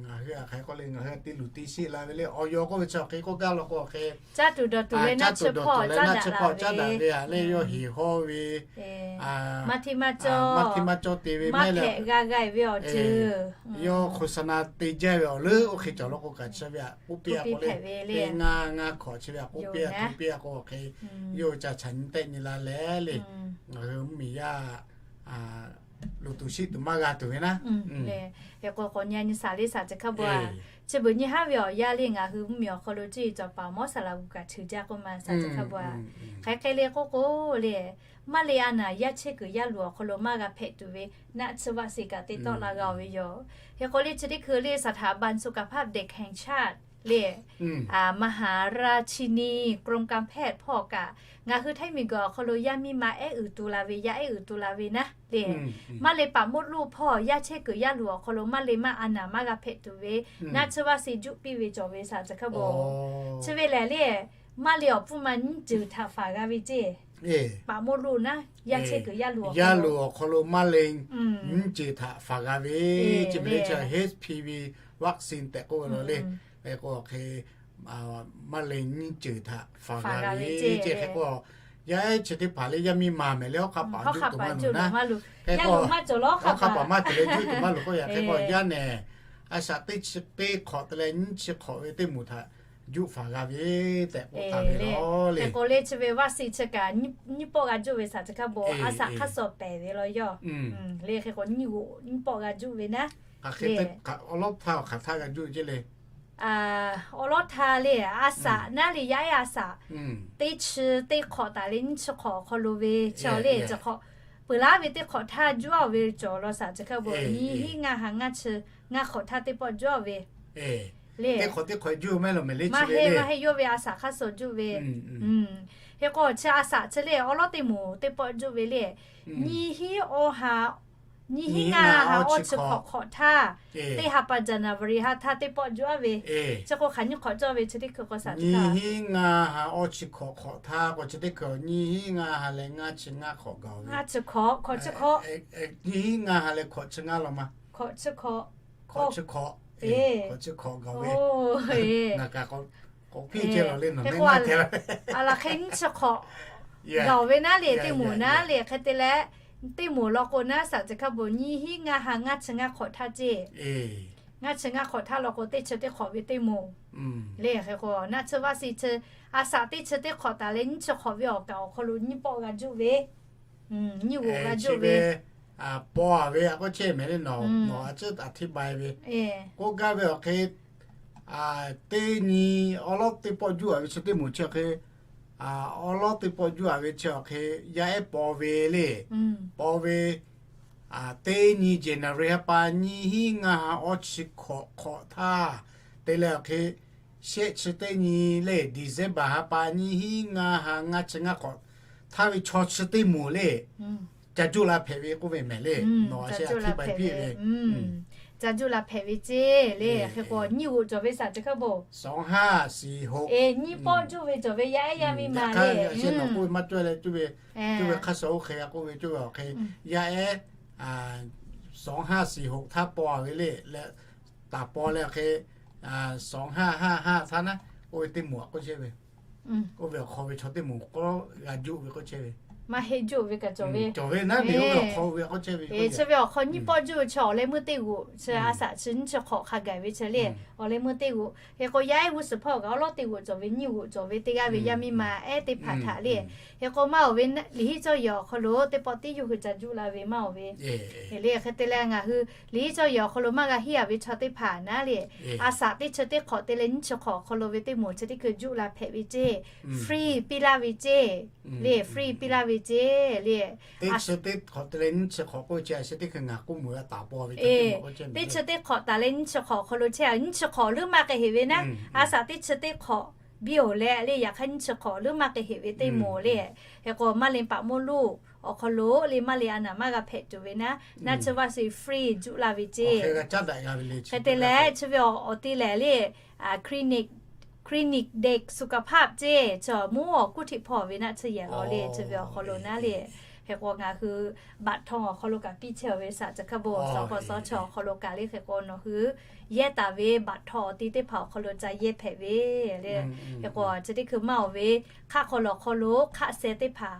ngaˬ hui a hk'aˬ hk'e k'oˆ le ngaˬ hui te luˬ te sheˆ la ve le awˬ yaw k'oˆ ve chi awˬ hk'e k'oˆ gaˇ law k'o awˬ hk'e caˇ tuˬ dawˬ tuˬ leh naˆ tsuhˇ hpawˇ caˉ daꞈ ve le yawˇ hiˍ hawˉ ve maˇ hteˇ maˇ cawˇ, maˇ hteˇ maˇ cawˇ te ve maˇ hpehꞈ g'a g'a ve awˬ ceuˬ yawˇ hk'o sa na te jaˇ ve awˬ leuˉ oˇ hk'e cawˬ law k'o kaꞈ chi ve htaꞈ k'oˆ piˇ a k'o le, teˇ ngaˇ ngaˇ hkawꞈ chi ve htaꞈ k'oˆ piˇ a, k'oˆ piˇ a k'o awˬ hk'e yawˇ hui ca chaꞈ nyi tehˆ nyi la leh le ngaˬ hui mvuhˇmiˬ yaˇ luˬ tuˬ sheˆ tuˬ maˇ g'a tuˬ ve naˉ. Hk'e k'o k'awꞈ nyi a nyi shaˍ le shaˍ chi hkaˇ bon a, chi beuꞈ nyi haˉ ve awˬ yanˇ le ngaˬ hui mvuhˇmiˬ awˬ hk'aw lo cuˇ yiˍ cawˬ paˍ mawˇ saˍ laꞈ g'uˬ kaꞈ cheuˬ jaˇ k'oˆ ma shaˍ chi hkaˇ bon a. Hk'aˬ hk'e le k'oˆ k'o le, maˇ le a naˍ yaˇ chehˇ kuiˬ yaˇ luˬ awˬ hk'aw lo maˇ g'a hpehꞈ tuˬ ve naˆ tsuhˇ vaˆ shiˍ kaꞈ te tawˆ la g'a ve yoˬ. Hk'e k'o le chi teˇ hkui le สถาบันสุขภาพเด็กแห่งชาติ le มหาราชินีกรมการแพทย์ hpawˇ kaꞈ ngaˬ hui Htaiˇ miˬguiˬ awˬ hk'aw lo yaˇ miˇ ma ehˉ uiˍ tu la ve yaˇ ehˉ uiˍ tu la ve naˉ le maˇ le paˍ มดลูก hpawˇ yaˇ chehˇ kuiˬ yaˇ luˬ awˬ hk'aw lo maˇ le maˇ a naˍ maˇ g'a hpehꞈ tuˬ ve naˆ tsuhˇ vaˆ shiˍ juˆ piˇ ve cawˬ ve shaˍ chi hkaˇ bon. Chi ve lehˬ le maˇ le awˬ pfuhˇ ma nyiˇ ceuˬ htaꞈ faˍ g'a ve ceˇ. Paˍ มดลูก naˉ yaˇ chehˇ kuiˬ yaˇ luˬ awˬ hk'aw lo maˇ le nyiˇ ceuˬ htaꞈ faˍ g'a ve ceˇ mehˍ le chi HPV vaccine tehꞈ k'oˆ ve la le. Hk'e k'o hk'e maˇ le nyiˇ ceuˬ htaꞈ faˍ g'a ve ceˇ. Hk'e k'o yaˇ ehˉ chi teˇ hpaˍ le yaˇ miˇ ma mehˍ le hawˉ hk'aˆ paˍ juˆ tuˬ maˇ luˬ naˉ. Hk'e k'o hawˉ hk'aˆ paˍ maˇ cawˬ leh juˆ tuˬ maˇ luˬ k'oˆ yaꞈ hk'e k'o yaˇ nehˬ a shaꞈ teˇ chi teˇ hk'awꞈ te leh nyiˇ chi hk'awꞈ ve teˇ moˍ htaꞈ juˆ faˍ g'a ve tehꞈ k'oˆ taˍ ve le. Hk'e k'o le chi ve vaˆ shiˍ chi kaꞈ nyiˇ pawˆ g'a juˆ ve shaˍ chi hkaˇ bon a shaꞈ hk'aˇ suh pehˍ ve law yawˇ le. Hk'e k'o nyiˇ g'oꞈ nyiˇ pawˆ g'a juˆ ve naˉ. Awˬ lawˉ htaˇ awˬ hk'aˬ htaˇ g'a juˆ ceˇ le. Awˬ lawˉ htaˇ le a shaꞈ naˉ le yaˇ ehˉ a shaꞈ teˇ chi teˇ hk'awꞈ taˍ le nyiˇ chi hk'awꞈ awˬ hk'aw lo ve chi le chi hk'awꞈ peuˬ laˉ ve teˇ hk'awꞈ htaˇ juˆ a ve cawˬ law shaˍ chi hkaˇ bon nyiˇ hinˉ ngaˇ ha ngaˇ chi ngaˇ hk'awꞈ htaˇ teˇ pawˆ juˆ a ve le. Teˇ hk'awꞈ teˇ hk'awꞈ juˆ maˇ heˆ law mehˍ le maˇ heˆ maˇ heˆ yawˇ ve a shaꞈ hk'aˇ suh juˆ ve. Hk'e k'o chi a shaꞈ chi le awˬ lawˉ teˇ moˍ teˇ pawˆ juˆ ve le nyiˇ hinˉ awˇ ha Nyiˇ hinˉ ngaˇ ha awˇ chi hkawꞈ hk'awꞈ htaˇ, teˇ ha pa January ha htaˇ teˇ pawˆ juˇ aˉ ve. Chi k'o hk'aˬ nyiˇ hk'awꞈ cawˇ ve chi teˇ hkui k'o saˍ chi htaˇ, nyiˇ hinˉ ngaˇ ha awˇ chi hkawꞈ hk'awꞈ htaˇ k'o chi teˇ hkui nyiˇ hinˉ ngaˇ ha leh ngaˇ chi ngaˇ hk'awꞈ gaˬ ve. Ngaˇ chi hk'awꞈ, hk'awꞈ chi hk'awꞈ. Nyiˇ hinˉ ngaˇ ha leh hk'awꞈ chi ngaˇ law ma. Hk'awꞈ chi hk'awꞈ. Hk'awꞈ chi hk'awꞈ. Hk'awꞈ chi hk'awꞈ gaˬ ve. Ngaˬ kaꞈ k'awꞈ piˇ chehˇ lawˬ le nawˬ neˇ maˇ te. A laˬ hk'e nyiˇ chi hk'awꞈ gaˬ ve naˉ le teˇ moˍ naˉ le hk'e te leh, teˇ moˍ law k'o naˉ saˍ chi hkaˇ bon nyiˇ hinˉ ngaˇ ha ngaˇ chi ngaˇ hk'awꞈ htaˇ ceˇ. Ngaˇ chi ngaˇ hk'awꞈ htaˇ law k'o teˇ chi teˇ hk'awꞈ ve teˇ moˍ le hk'e k'o naˆ chi vaˇ si chi, a saˍ teˇ chi teˇ hk'awꞈ taˍ leh nyiˇ chi hk'awꞈ ve awˬ kaˍ awˬ hk'aw lo nyiˇ pawˆ g'a juˇ ve, nyiˇ g'oꞈ g'a juˇ ve, paw a ve a k'oˆ chehˇ mehˍ le nawˬ, nawˬ a ciˉ a htiˇ bai ve k'oˆ gaˇ ve awˬ hk'e, teˇ nyi awˉ lawˉ teˇ pawˆ juˇ a ve chi teˇ moˍ chi awˬ hk'e, awˉ lawˉ teˇ pawˆ juˇ a ve chi awˬ hk'e, yaˇ ehˉ paw ve le, paw ve teˇ nyi January ha pa nyiˇ hinˉ ngaˇ ha awˇ chi hkawꞈ hk'awꞈ htaˇ te leh awˬ hk'e, shehˆ chi teˇ nyi le December ha pa nyiˇ hinˉ ngaˇ ha ngaˇ chi ngaˇ hk'awꞈ htaˇ ve chaw chi teˇ moˍ le ca juˇ la hpehꞈ ve k'oˆ ve mehˍ le. Nawˬ a shehˆ a htiˇ bai piˇ ve, ca juˇ la hpehꞈ ve ceˇ le hk'e k'o nyiˇ g'oꞈ cawˬ ve saˍ chi hkaˇ bon, nyiˇ pawˆ juˇ ve cawˬ ve yaˇ ehˉ yaˇ miˇ ma le, nawˬ k'oˆ ve maˇ cawˇ leh cuˇ ve, cuˇ ve hk'aˇ suh oˇ hk'e a k'oˆ ve cuˇ ve awˬ hk'e, yaˇ ehˉ sawˍ haˇ shiˍ hoꞈ htaˇ paw a ve le leh, taˍ paw leh awˬ hk'e, sawˍ haˇ haˇ haˇ htaˇ naˉ, oˇ ve teˇ moˍ a k'oˆ chehˇ ve, oˇ ve awˬ hk'aw ve chaw teˇ moˍ k'awꞈ g'a juˇ ve k'oˆ chehˇ ve, maˇ heˆ juˇ ve kaꞈ cawˬ ve, cawˬ ve naˉ ve oˇ ve awˬ hk'aw ve k'oˆ chehˇ ve, chi ve awˬ hk'aw nyiˇ pawˆ juˇ ve chi awˬ leh meuˇ teˇ g'oꞈ chi a shaꞈ chi nyiˇ chi hk'awꞈ hk'a gaˬ ve chi le, awˬ leh meuˇ teˇ g'oꞈ hk'e k'o yaˇ ehˉ g'uˇ suhˍ hpawˇ kaꞈ awˉ lawˉ teˇ g'oꞈ cawˬ ve nyiˇ g'oꞈ cawˬ ve teˇ g'aˇ ve yaˇ miˇ ma ehˉ teˇ hpaˍ htaꞈ le, hk'e k'o maˇ awˬ ve liꞈ henˇ cawˇ yehˬ awˬ hk'aw lo teˇ pawˆ tiˉ yawˇ hui ca juˇ la ve maˇ awˬ ve le hk'e te leh ngaˬ hui liꞈ henˇ cawˇ yehˬ awˬ hk'aw lo maˇ g'a henˇ a ve chaw teˇ hpaˍ naˉ le, a shaꞈ teˇ chi teˇ hk'awꞈ te leh nyiˇ chi hk'awꞈ awˬ hk'aw lo ve teˇ moˍ chi teˇ hkui juˇ la hpehꞈ ve ceˇ, free piˇ laˇ ve ceˇ le, free piˇ laˇ ve ceˇ le, teˇ chi teˇ hk'awꞈ te leh nyiˇ chi hk'awꞈ k'oˆ ve chi a shehˆ teˇ hkui ngaˬ k'oˆ meuˬ a taˍ paw ve, teˇ chi teˇ hk'awꞈ taˍ leh nyiˇ chi hk'awꞈ awˬ hk'aw lo chehˇ a, nyiˇ chi hk'awꞈ leuˉ maˇ k'ai heꞈ ve naˉ, a shaꞈ teˇ chi teˇ hk'awꞈ biˇ oˬ leh le yaꞈ hk'aˇ nyiˇ chi hk'awꞈ leuˉ maˇ k'ai heꞈ ve teˇ moˍ le, hk'e k'o maˇ le paˍ mawˇ loˇ awˬ hk'aw lo le maˇ le a naˍ maˇ g'a hpehꞈ tuˬ ve naˉ, naˆ chi vaˇ si free juˇ la ve ceˇ. Hk'e te leh chi ve awˬ te lehˬ le, clinic, clinic เด็กสุขภาพ ceˇ, chi mvuhˇ awˬ kuˉ hteꞈ hpawˇ ve naˆ chi yehˬ law le chi ve awˬ hk'aw lo naˉ le, hk'e k'o ngaˬ hui บัตรทอง awˬ hk'aw lo kaꞈ piˇ chehˇ ve saˍ chi hkaˇ bon, saˍ k'o saˍ chi awˬ hk'aw lo kaꞈ le hk'e k'o nawˬ hui yehˇ taˍ ve บัตรทอง awˬ ti teˇ hpaˍ awˬ hk'aw lo ca yehˇ hpehꞈ ve le, hk'e k'o chi teˇ hkui maˇ awˬ ve hk'aˆ hk'aw lo awˬ hk'aw lo hk'aˆ seh teˇ hpaˍ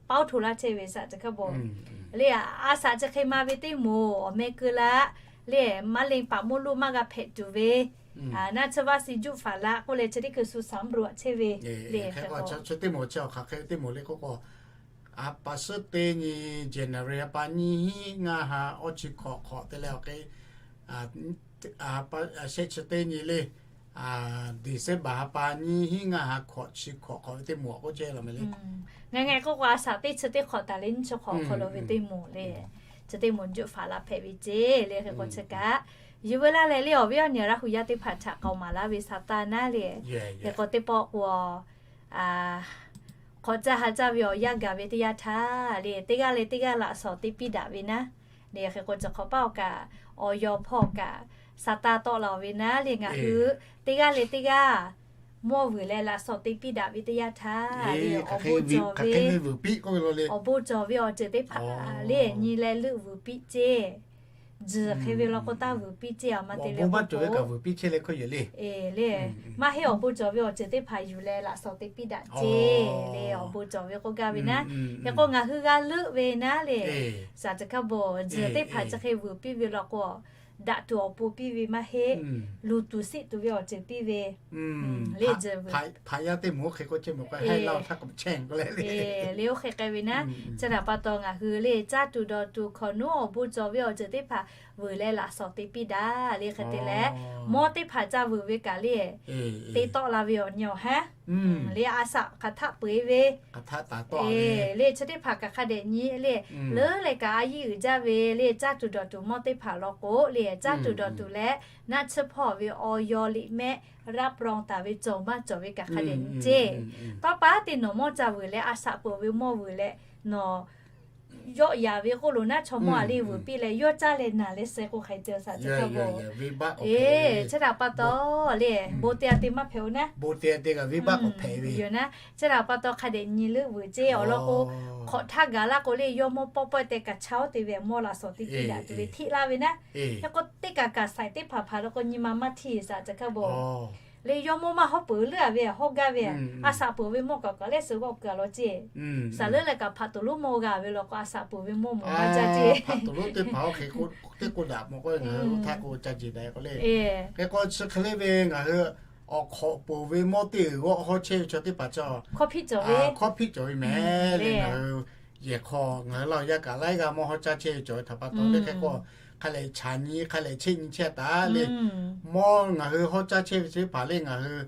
paoˇ hto laˇ chehˇ ve saˍ chi hkaˇ bon le, a shaꞈ chi hk'e ma ve teˇ moˍ awˬ meh keu laˇ le, maˇ le paˍ mawˇ loˇ maˇ g'a hpehꞈ tuˬ ve naˆ chi vaˇ si juˇ faˍ laꞈ k'oˆ leh chi teˇ hkui shu saˍ mvuhˇ roˬ a chehˇ ve le, hk'e k'o chi teˇ moˍ chi awˬ hk'aˬ hk'e teˇ moˍ le k'oˆ k'o, a pa suhˉ teˇ nyi January a pa nyiˇ hinˉ ngaˇ ha awˇ chi hk'awꞈ hk'awꞈ te leh awˬ hk'e, a pa shehˆ chi teˇ nyi le, December a pa nyiˇ hinˉ ngaˇ ha hk'awꞈ chi hk'awꞈ hk'awꞈ ve teˇ moˍ a k'oˆ chehˇ law meh le. Ngaˬ ngaˬ k'oˆ k'o a shaꞈ teˇ chi teˇ hk'awꞈ taˍ leh nyiˇ chi hk'awꞈ awˬ hk'aw lo ve teˇ moˍ le, chi teˇ moˍ juˇ faˍ laꞈ hpehꞈ ve ceˇ le, hk'e k'o chi kaꞈ yuˬ veu laˇ leh le awˬ viˉ awˬ nyi Laˇ hu yaˇ teˇ hpaˍ htaꞈ k'aoˍ maˍ laˇ ve saˍ taˇ naˉ le, hk'e k'o teˇ pawˆ k'o hk'awꞈ caˇ ha caˇ ve awˬ yanˇ gaˬ ve teˇ yanˇ htaˇ le teˇ g'aˇ leh teˇ g'aˇ laꞈ shawˍ te piˇ daꞈ ve naˉ le, hk'e k'o chi hk'awꞈ paˇ awˬ kaꞈ awˬ yaw hpawˇ kaꞈ saˍ taˇ tawˆ la ve naˉ le, ngaˬ hui teˇ g'aˇ leh teˇ g'aˇ mawˇ vuiˬ leh laꞈ shawˍ te piˇ daꞈ ve teˇ yanˇ htaˇ le awˬ bon cawˬ ve, awˬ bon cawˬ ve awˬ ceuˬ teˇ hpaˍ le nyi leh leuˆ vuiˬ piˇ ceˇ. Tzuhˬ hk'e ve law k'o taˇ vuiˬ piˇ ceˇ a ma te le, maˇ heˆ awˬ bon cawˬ ve awˬ ceuˬ teˇ hpaˍ yuˬ leh laꞈ shawˍ te piˇ daꞈ ceˇ le, awˬ bon cawˬ ve k'oˆ gaˇ ve naˉ. Hk'e k'o ngaˬ hui g'a leuˆ ve naˉ le, saˍ chi hkaˇ bon tzuhˬ teˇ hpaˍ chi hk'e vuiˬ piˇ ve law k'o daꞈ tuˬ awˬ pon piˇ ve maˇ heˆ, luˬ tuˬ siˆ tuˬ ve awˬ ceuˬ piˇ ve le. Tzuhˬ vuiˬ hpaꞈ yaˇ teˇ moˍ oˇ hk'e k'oˆ chehˇ mehˍ k'o, le oˇ hk'e k'ai ve naˉ, chi htaꞈ pa taw ngaˬ hui le caˇ tuˬ dawˬ tuˬ hkawꞈ nawˉ awˬ bon cawˬ ve awˬ ceuˬ teˇ hpaˍ vuiˬ leh laꞈ shawˍ te piˇ daꞈ le, hk'e te leh mawˇ teˇ hpaˍ ca vuiˬ ve kaꞈ le te tawˆ la ve awˬ nyi awˬ haˉ le a shaꞈ hk'aˬ htaˆ peu eˬ ve le chi teˇ hpaˍ kaꞈ hk'a dehꞈ nyi le, leuˉ leh kaꞈ a yiˇ uiˍ jaˇ ve le caˇ tuˬ dawˬ tuˬ mawˇ teˇ hpaˍ law k'o le caˇ tuˬ dawˬ tuˬ leh naˆ tsuhˇ hpawˇ ve awˬ yaw liꞈ mehˆ รับรอง taˍ ve cawˬ maˇ cawˬ ve kaꞈ hk'a dehꞈ nyi ceˇ. Tawˇ pa teˇ nawˬ mawˇ ca vuiˬ leh a shaꞈ peuˬ ve mawˇ vuiˬ leh nawˬ yawˆ yaꞈ ve k'oˆ lo naˉ, chaw mawˇ a le vuiˬ piˇ leh yawˇ caˇ leh naˬ leh suh k'o hk'aˬ haiˬ te-a saˍ chi hkaˇ bo. Eˬ, chi htaꞈ pa taw le, bon te-a te maˇ hpehꞈ-o naˉ. Yoˬ naˉ, chi htaꞈ pa taw hk'a dehꞈ nyi leuˉ vuiˬ ceˇ. Awˬ lawn k'o, hk'awꞈ htaˇ gaˬ laˇ k'o le, yawˇ mawˇ pawˆ pawehˇ teh kaꞈ chaˇ-oˆ te ve mawˇ laꞈ shawˍ teˇ piˇ daꞈ tuˬ ve hteˆ laˇ ve naˉ. Hk'e k'o teˇ kaꞈ kaꞈ saiˍ teˇ hpaˍ hpaˍ law k'o nyi ma maˇ hteˇ saˍ chi hkaˇ bo. Le yawˇ mawˇ maˇ hawˉ peuˬ leuˉ-a ve, hawˉ gaˇ ve, a shaꞈ peuˬ ve mawˇ kaꞈ kaꞈ lehˬ suh g'awˆ keu-a law ceˇ. Saˍ leuˉ leh kaꞈ hpaꞈ tuˬ lonˉ mawˇ g'a ve law k'o, a shaꞈ peuˬ ve mawˇ mawˬ maˇ jaˇ ceˇ. Hpaꞈ tuˬ lonˉ teˇ hpaˍ-oˬ hk'e k'o, teˇ k'o daꞈ mawˬ k'o ngaˬ hui oˇ htaˇ k'o ca jeˬ daꞈ k'o le. Hk'e k'o chi hk'e le ve ngaˬ hui awˬ hk'awꞈ poˬ ve mawˇ teˇ g'uiˬ g'awˆ hawˉ chehˇ ve chaw teˇ hpaˍ chi hkawˇ hpiˆ cawˬ ve mehˍ le. Ngaˬ hui yehˬ hk'aw ngaˬ hui Laˇ huˍ yaˇ kaꞈ laiˉ g'aˇ mawˇ hawˉ caˇ chehˇ ve cawˬ ve htaꞈ pa taw le, hk'e k'o hk'a lehˬ chaꞈ nyi hk'a lehˬ cheˆ nyi chehˇ taˍ le. Mawˇ ngaˬ hui hawˉ caˇ chehˇ ve chi teˇ hpaˍ le ngaˬ hui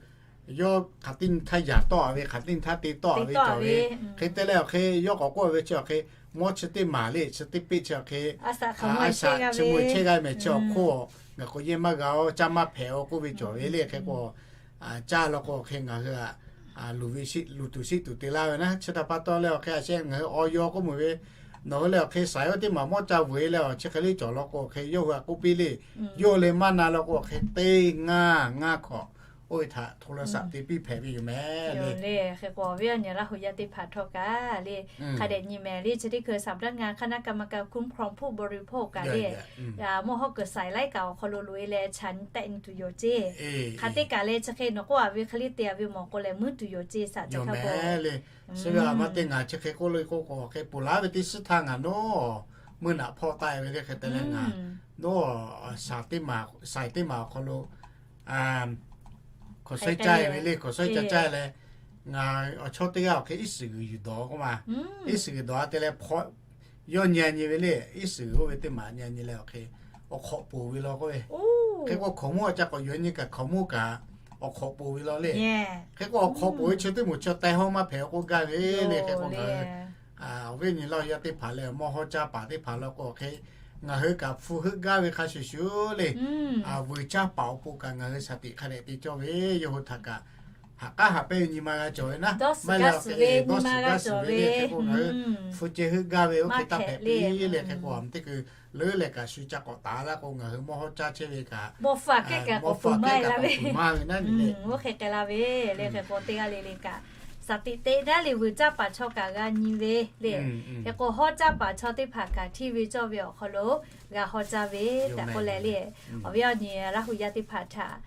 yawˇ hk'aˬ teˇ nyi htaˇ yaꞈ tawˆ-a ve, hk'aˬ teˇ nyi htaˇ te tawˆ-a ve cawˬ ve. Hk'e te leh awˬ hk'e yawˇ k'awꞈ k'oˆ ve chi awˬ hk'e, mawˇ chi teˇ maˬ le chi teˇ peˆ chi awˬ hk'e, a shaꞈ chi mvuh chehˇ g'aˇ mehˍ chi awˬ hk'oˆ ngaˬ k'o yehˇ maˇ g'a-o, caˇ maˇ hpehꞈ-o k'oˆ ve cawˬ ve le. Hk'e k'o caˇ law k'o hk'e ngaˬ hui luˬ ve, luˬ tuˬ shiˆ tuˬ te laˇ ve naˉ. Chi htaꞈ pa taw leh awˬ hk'e a sheh ngaˬ hui awˬ yaw k'oˆ meuˬ ve, nawˬ hui leh awˬ hk'e saiˍ-oˆ teˇ maˬ mawˇ ca vuiˬ-e leh awˬ chi hk'e le cawˬ law k'o hk'e yawˇ hui htaꞈ k'oˆ piˇ le. Yawˇ hui leh maˇ na law k'o hk'e teˇ ngaˇ ngaˇ hkawꞈ oˇ ve htaꞈ โทรศัพท์ te piˇ hpehꞈ ve yoˬ mehˍ le. Le hk'e k'o awˬ viˉ awˬ nyi Laˇ huˍ yaˇ teˇ hpaˍ htawˇ kaꞈ le, hk'a dehꞈ nyi mehˍ le chi teˇ hkui สำนักงานคณะกรรมการคุ้มครองผู้บริโภค kaꞈ le, mawˇ hawˉ kuiˬ saiˍ laiˉ kaꞈ awˬ hk'aw lo loꞈ-e leh chaꞈ nyi tehˆ nyi tuˬ yoˬ ceˇ. Hk'aˬ teˇ kaꞈ leh chi hk'e nawˬ k'oˆ-a ve hk'e le te-a ve mawˬ k'o leh muiˉ tuˬ yoˬ ceˇ saˍ chi hkaˇ bo le. Chi ve a ma te ngaˬ chi hk'e k'oˆ le k'oˆ k'o hk'e ponˬ laˇ ve teˇ shiˉ htaˇ ngaˬ nawˉ meuˇ naꞈ hpawˇ taˆ-e ve le hk'e te leh ngaˬ nawˉ saiˍ teˇ maˬ awˬ hk'aw lo hkawˍ shaiˉ caˇ-e ve le, hkawˍ shaiˉ ca caˇ-e leh ngaˬ awˬ chawˇ teˇ g'aˇ awˬ hk'e iˉ shiˍ g'uiˬ yuˬ dawˬ k'oˆ ma. Iˉ shiˍ g'uiˬ dawˬ-a te leh hpawˇ yawˇ nyi-a nyi ve le, iˉ shiˍ g'uiˬ oˇ ve teˇ maˬ nyi-a nyi leh awˬ hk'e awˬ hk'awꞈ poˬ ve law k'oˆ ve. Hk'e k'o hkawˍ mawˇ ca k'awꞈ yuˬ-a nyi kaꞈ hkawˍ mawˇ kaꞈ awˬ hk'awꞈ poˬ ve law le. Hk'e k'o awˬ hk'awꞈ poˬ ve chi teˇ moˍ chi teh hawˇ maˇ hpehꞈ k'oˆ gaˇ ve le. Hk'e k'o ngaˬ hui awˬ viˉ awˬ nyi Laˇ huˍ yaˇ teˇ hpaˍ leh mawˇ hawˉ caˇ paˍ teˇ hpaˍ law k'o hk'e ngaˬ hui kaꞈ hpu heuˆ gaˇ ve hk'a shuˍ shuˍ le, vuiˬ caˇ paˍ awˬ pon kaꞈ ngaˬ hui shaˍ tiꞈ hk'a dehꞈ te cawˇ ve, yawˇ hui htaꞈ kaꞈ haꞈ k'aˉ haꞈ pehnˇ ve nyi ma g'a cawˬ ve naˉ. Maˇ heˆ leh awˬ hk'e dawˇ suhˍ gaˇ suhˍ ve le hk'e k'o ngaˬ hui hpu ceh heuˆ gaˇ ve oˇ hk'e taˇ hpehꞈ piˇ le. Hk'e k'o a teˇ hkui leuˉ leh kaꞈ shu ca k'awꞈ taˍ laˇ k'o ngaˬ hui mawˇ hawˉ caˇ chehˇ ve kaꞈ mawˇ hpu a kehˉ kaꞈ k'awꞈ maˇ ve naˉ le. Oˇ hk'e k'ai la ve le hk'e k'o teˇ g'aˇ le le kaꞈ shaˍ tiꞈ te daˇ le vuiˬ caˇ paˍ chaw kaꞈ g'a nyi ve le. Hk'e k'o hawˉ caˇ paˍ chaw teˇ hpaˍ kaꞈ hteˇ ve cawˇ ve awˬ hk'aw lo g'a hawˉ caˇ ve tehꞈ k'oˆ leh le. Awˬ viˉ awˬ nyi Laˇ huˍ yaˇ teˇ hpaˍ htaꞈ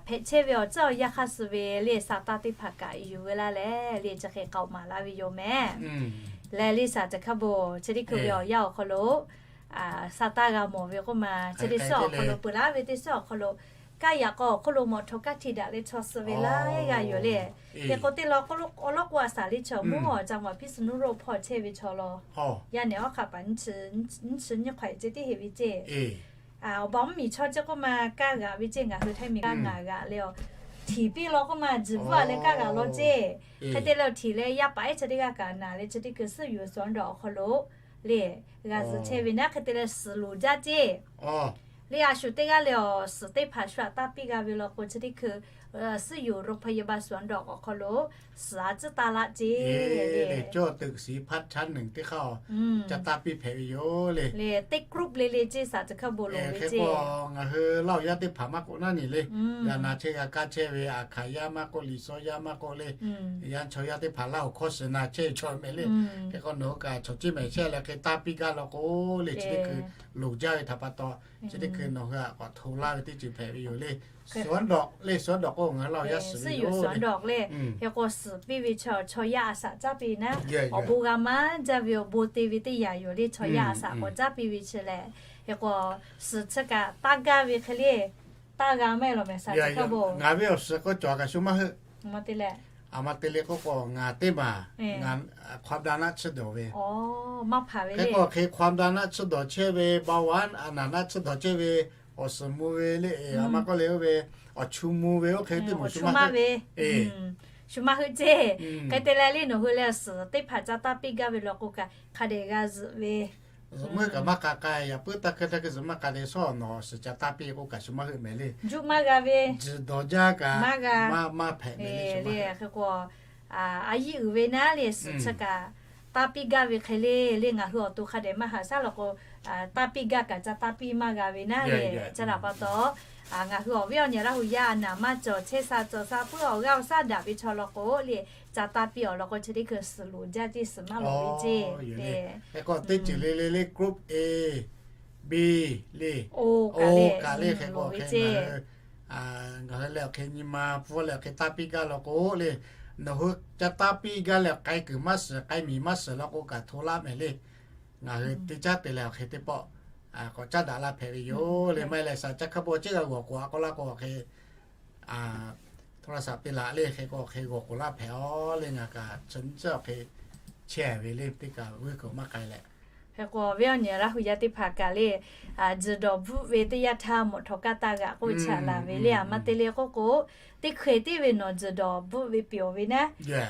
hpehꞈ chehˇ ve awˬ tcuhˉ awˬ yanˇ hk'aˇ suh ve le sa taˇ teˇ hpaˍ kaꞈ yuˬ ve laˇ leh le chi hk'e k'aoˍ maˍ laˇ ve yoˬ mehˍ. Leh le shaˍ chi hkaˇ bo chi teˇ hkui ve awˬ yanˇ awˬ hk'aw lo sa taˇ g'a mawˬ ve k'oˆ ma, chi teˇ suhˉ awˬ hk'aw lo peuˬ laˇ ve teˇ suhˉ awˬ hk'aw lo kaˇ yaꞈ k'aw awˬ hk'oˆ lo mawˬ htaw kaˇ hti daꞈ leh chaw suh ve laiˉ g'aˇ yoˬ le. Hk'e k'o teˇ law awˬ lawˉ k'o a shaˍ le chaw mawˇ ca maˬ พิษณุโลก hpawˇ chehˇ ve chaw law yaˇ nehˬ awˉ hk'aˆ paˍ nyiˇ chi nyiˇ hk'awꞈ e ce teˇ heˍ ve ceˇ. Awˬ baˬ mvuhˇ miˬ chaw chi k'oˆ ma kaˇ g'aꞈ ve ceˇ, ngaˬ hui Htaiˇ miˬ kaˇ ngaˬ g'aꞈ leh awˬ htiˍ piˇ law k'oˆ ma, jiˬ bvuhˇ-a leh kaˇ g'aꞈ law ceˇ. Hk'e te leh awˬ htiˍ leh yaˇ paˍ ehˉ chi teˇ g'aˇ kaꞈ naˬ leh chi teˇ hkui suhˉ yoˬ suhˍ dawˬ awˬ hk'aw lo le g'a zuhꞈ chehˇ ve naˉ. Hk'e te leh suhˍ loˍ jaˇ ceˇ. Le a shu teˇ g'aˇ le awˬ suhˍ teˇ hpaˍ shu aꞈ taˇ piˇ g'a ve law k'o chi teˇ hkui suhˉ yoˬ โรงพยาบาลสวนดอก awˬ hk'aw lo suhˍ a tcuhˉ taˇ laˇ ceˇ. Cawˇ teꞈ shiˍ hpaˇ htaˇ neˬ teˇ hk'aˇ ca taˇ piˇ hpehꞈ ve yoˬ le. Le teˇ กลุ่ม le le ceˇ shaˍ chi hk'aˇ bo loˍ ve ceˇ. K'o ngaˬ hui Laˇ huˍ yaˇ teˇ hpaˍ maˇ k'oˆ naˉ nyi le, g'a na chehˇ g'a kaˇ chehˇ ve Aˍhkaˍ yaˇ maˇ k'oˆ, Liꞈ sawˉ yaˇ maˇ k'oˆ le, yaˇ chaw yaˇ teˇ hpaˍ Laˇ huˍ hkawˇ suhˍ na chehˇ ve chaw mehˍ le. Hk'e k'o nawˬ hui kaꞈ chaw ciˉ mehˍ chehˇ leh hk'e taˇ piˇ gaˇ law k'o le chi teˇ hkui loˍ jaˇ ve htaꞈ pa taw chi teˇ hkui nawˬ hui aꞈ k'awꞈ hto laˇ ve teˇ ceuˬ hpehꞈ ve yoˬ le. Suhˍ dawꞈ le, suhˍ dawꞈ k'o ngaˬ hui Laˇ huˍ yaˇ suhˍ ve yoˬ le. Hk'e k'o suhˍ piˇ ve chaw chaw yaˇ a shaꞈ caˉ piˇ naˉ, awˬ bon g'a maˇ jaˇ ve awˬ bon te ve teˇ yanˇ yoˬ le. Chaw yaˇ a shaꞈ k'awꞈ caˉ piˇ ve chi lehˬ, hk'e k'o suhˍ chi kaꞈ taˇ gaˇ ve hk'e le, taˇ g'a maˇ heˆ law mehˍ shaˍ chi hk'aˇ bo. Ngaˬ ve awˬ suhˍ k'o cawˬ kaꞈ shu maˇ heuˆ. A ma te le k'oˆ k'o ngaˬ teˇ maˬ ความดัน naˆ tsuhˇ dawˬ ve. Hk'e k'o hk'e ความดัน naˆ tsuhˇ dawˬ chehˇ ve, เบาหวาน a naˬ naˆ tsuhˇ dawˬ chehˇ ve, awˬ suhˍ mvuh ve le, a ma k'oˆ le oˇ ve awˬ chu mvuh ve oˇ hk'e teˇ moˍ shu maˇ heuˆ. Shu maˇ heuˆ ceˇ. Hk'e te leh le nawˬ hui leh suhˍ teˇ hpaˍ ca taˇ piˇ gaˇ ve law k'o kaꞈ hk'a dehꞈ g'a zuhꞈ ve. Zuhꞈ meuˇ kaꞈ maˇ k'a k'ai, yaꞈ puiˉ taˇ hk'e htaˇ hk'e zuhꞈ maˇ k'a te shawˉ nawˬ suhˍ ca taˇ piˇ k'oˆ kaꞈ shu maˇ heuˆ mehˍ le. Juˆ maˇ g'a ve, jiˬ dawˬ jaˇ kaꞈ maˇ g'a, maˇ hpehꞈ mehˍ le. Hk'e k'o a yiˇ uiˍ ve naˉ le suhˍ chi kaꞈ taˇ piˇ gaˇ ve hk'e le le, ngaˬ hui awˬ to hk'a dehꞈ maˇ haꞈ shaˉ law k'o, taˇ piˇ gaˇ kaꞈ ca taˇ piˇ maˇ g'a ve naˉ le. Chi htaꞈ pa taw, ngaˬ hui awˬ viˉ awˬ nyi Laˇ hu yaˇ a naˍ maˇ cawˬ, chehˇ sha cawˬ sha puiˉ awˬ g'aˇ awˬ shaˉ daꞈ ve chaw law k'o le, ca taˇ piˇ awˬ lawn k'o, chi teˇ hkui suhˍ loˍ jaˇ ceˇ, suhˍ maˇ loˍ ve ceˇ le. Hk'e k'o teˇ ceuˬ le le le group A, B le, o kaꞈ le, hk'e k'o hk'e ngaˬ hui ngaˬ hui leh awˬ hk'e nyi ma pfuhˇ leh awˬ hk'e taˇ piˇ gaˇ law k'o le, nawˬ hui ca taˇ piˇ gaˇ leh k'ai kuiˬ maˇ suhˍ, k'ai miˬ maˇ suhˍ law k'o kaꞈ hto laˇ mehˍ le. Ngaˬ hui teˇ caˉ te leh awˬ hk'e teˇ pawˆ k'awꞈ caˉ daꞈ la hpehꞈ ve yoˬ le. Maˇ heˆ leh shaˍ ca hk'a bo ceˇ g'a g'awˬ k'oꞈ a k'o laˇ k'o awˬ hk'e hto laˇ shaˍ te laꞈ le, hk'e k'o awˬ hk'e g'awˬ k'oꞈ laˇ hpehꞈ a le. Ngaˬ kaꞈ chi nyi caˉ awˬ hk'e chehˇ ve le, teˇ kaꞈ g'uiˇ k'oˍ maˇ k'ai leh. Hk'e k'o awˬ viˉ awˬ nyi Laˇ hu yaˇ teˇ hpaˍ kaꞈ le, tzuhˬ dawˬ bvuhˆ ve teˇ yanˇ htaˇ mawˬ htawˍ kaˇ taˇ g'aꞈ k'oˆ ve chaꞈ laˬ ve le. A maˇ te le k'oˆ k'o, teˇ hk'e tiˉ ve nawˬ tzuhˬ dawˬ bvuhˆ ve peuˬ ve naˉ,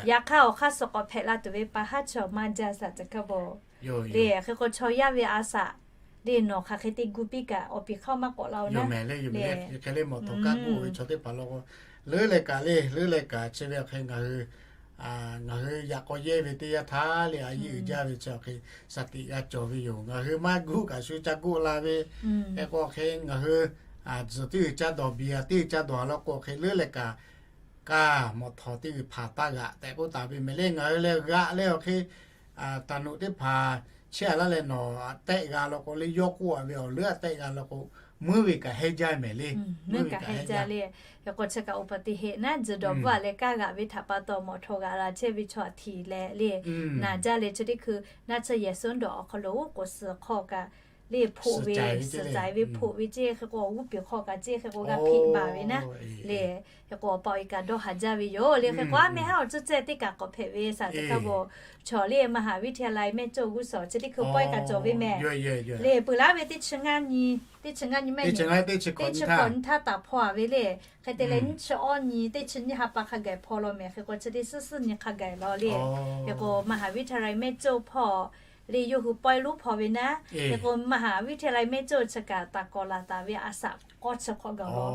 yaꞈ hk'aˇ awˬ hk'aˇ suh k'awꞈ hpehꞈ la tuˬ ve pa haˉ chaw maˇ jaˇ shaˍ ca hk'a bo le. Hk'e k'o chaw yaˇ ve a shaꞈ le nawˬ hk'aˬ hk'e te gu piˇ kaꞈ awˬ piˍ hk'aˇ maˇ k'awꞈ la oˬ naˉ. Yawˇ mehˍ le, yawˇ mehˍ le. Hk'e le mawˬ htawˍ kaˇ k'oˆ ve chaw teˇ hpaˍ law k'o, leuˉ leh kaꞈ le, leuˉ leh kaꞈ chi ve awˬ hk'e ngaˬ hui ngaˬ hui yaꞈ k'aw yehˇ ve teˇ yanˇ htaˇ le, a yeˇ uiˍ jaˇ ve chi awˬ hk'e shaˍ tiꞈ g'a cawˬ ve yoˬ. Ngaˬ hui maˇ guˆ kaꞈ shu ca guˆ la ve, hk'e k'o awˬ hk'e ngaˬ hui tzuhˬ teˇ g'uiˬ ca dawˬ, biˍ a teˇ g'uiˬ ca dawˬ a law k'o awˬ hk'e leuˉ leh kaꞈ, kaˇ mawˬ htawˍ teˇ g'uiˬ hpaˍ taˇ g'aꞈ tehꞈ k'oˆ taˍ ve mehˍ le. Ngaˬ hui leh g'aꞈ leh awˬ hk'e taˍ noꞈ teˇ hpaˍ chehˇ a laˇ leh nawˬ tehˆ g'a law k'o le, yawˇ k'oˆ a ve awˬ leuˉ a tehˆ g'a law k'o, meuˇ ve kaꞈ hehnˇ jaˇ mehˍ le. Meuˇ kaꞈ hehnˇ jaˇ le. Hk'e k'o chi kaꞈ อุบัติเหตุ naˉ, tzuhˬ dawˬ bvuhˆ a leh kaˇ g'aꞈ ve htaꞈ pa taw mawˬ htawˍ g'aꞈ la chehˇ ve chaw htaꞈ htiꞈ leh le, naˬ jaˇ leh chi teˇ hkui naˆ tsuhˇ yehˬ suhˉ dawˬ awˬ hk'aw lo k'oˍ suhˍ hk'aw kaꞈ le hpoˆ ve, suhˍ caiˍ ve hpoˆ ve ceˇ, hk'e k'o awˬ g'uˇ peˬ hk'aw kaꞈ ceˇ, hk'e k'o g'a hpeꞈ baˬ ve naˉ le. Hk'e k'o awˬ pa awˬ e kaꞈ dawˇ haˍ jaˇ ve yoˬ le. Hk'e k'o a meh haˉ awˬ tcuhˇ cehˇ teˇ kaꞈ k'awꞈ hpehꞈ ve shaˍ ca hk'a bo, chaw le มหาวิทยาลัยแม่โจ้ g'uˇ suhˍ chi teˇ hkui pawehˇ kaꞈ cawˬ ve mehˍ le. Peuˬ laˉ ve teˇ chi ngaˇ nyi, teˇ chi ngaˇ nyi mehˍ nyi, teˇ chi hkawꞈ nyi htaˇ taˍ hpaw a ve le. Hk'e te leh nyiˇ chi awˇ nyi, teˇ chi nyiˇ ha pa hk'a gaˬ hpaw law mehˍ. Hk'e k'o chi teˇ suhˉ suhˉ nyi hk'a gaˬ law le. Hk'e k'o มหาวิทยาลัยแม่โจ้ hpawˇ le yawˇ hui pawehˇ lonˉ hpaw ve naˉ. Hk'e k'o มหาวิทยาลัยแม่โจ้ chi kaꞈ taˍ kawˍ laˬ taˍ ve a shaꞈ k'awˇ chi hk'awꞈ gaˬ law.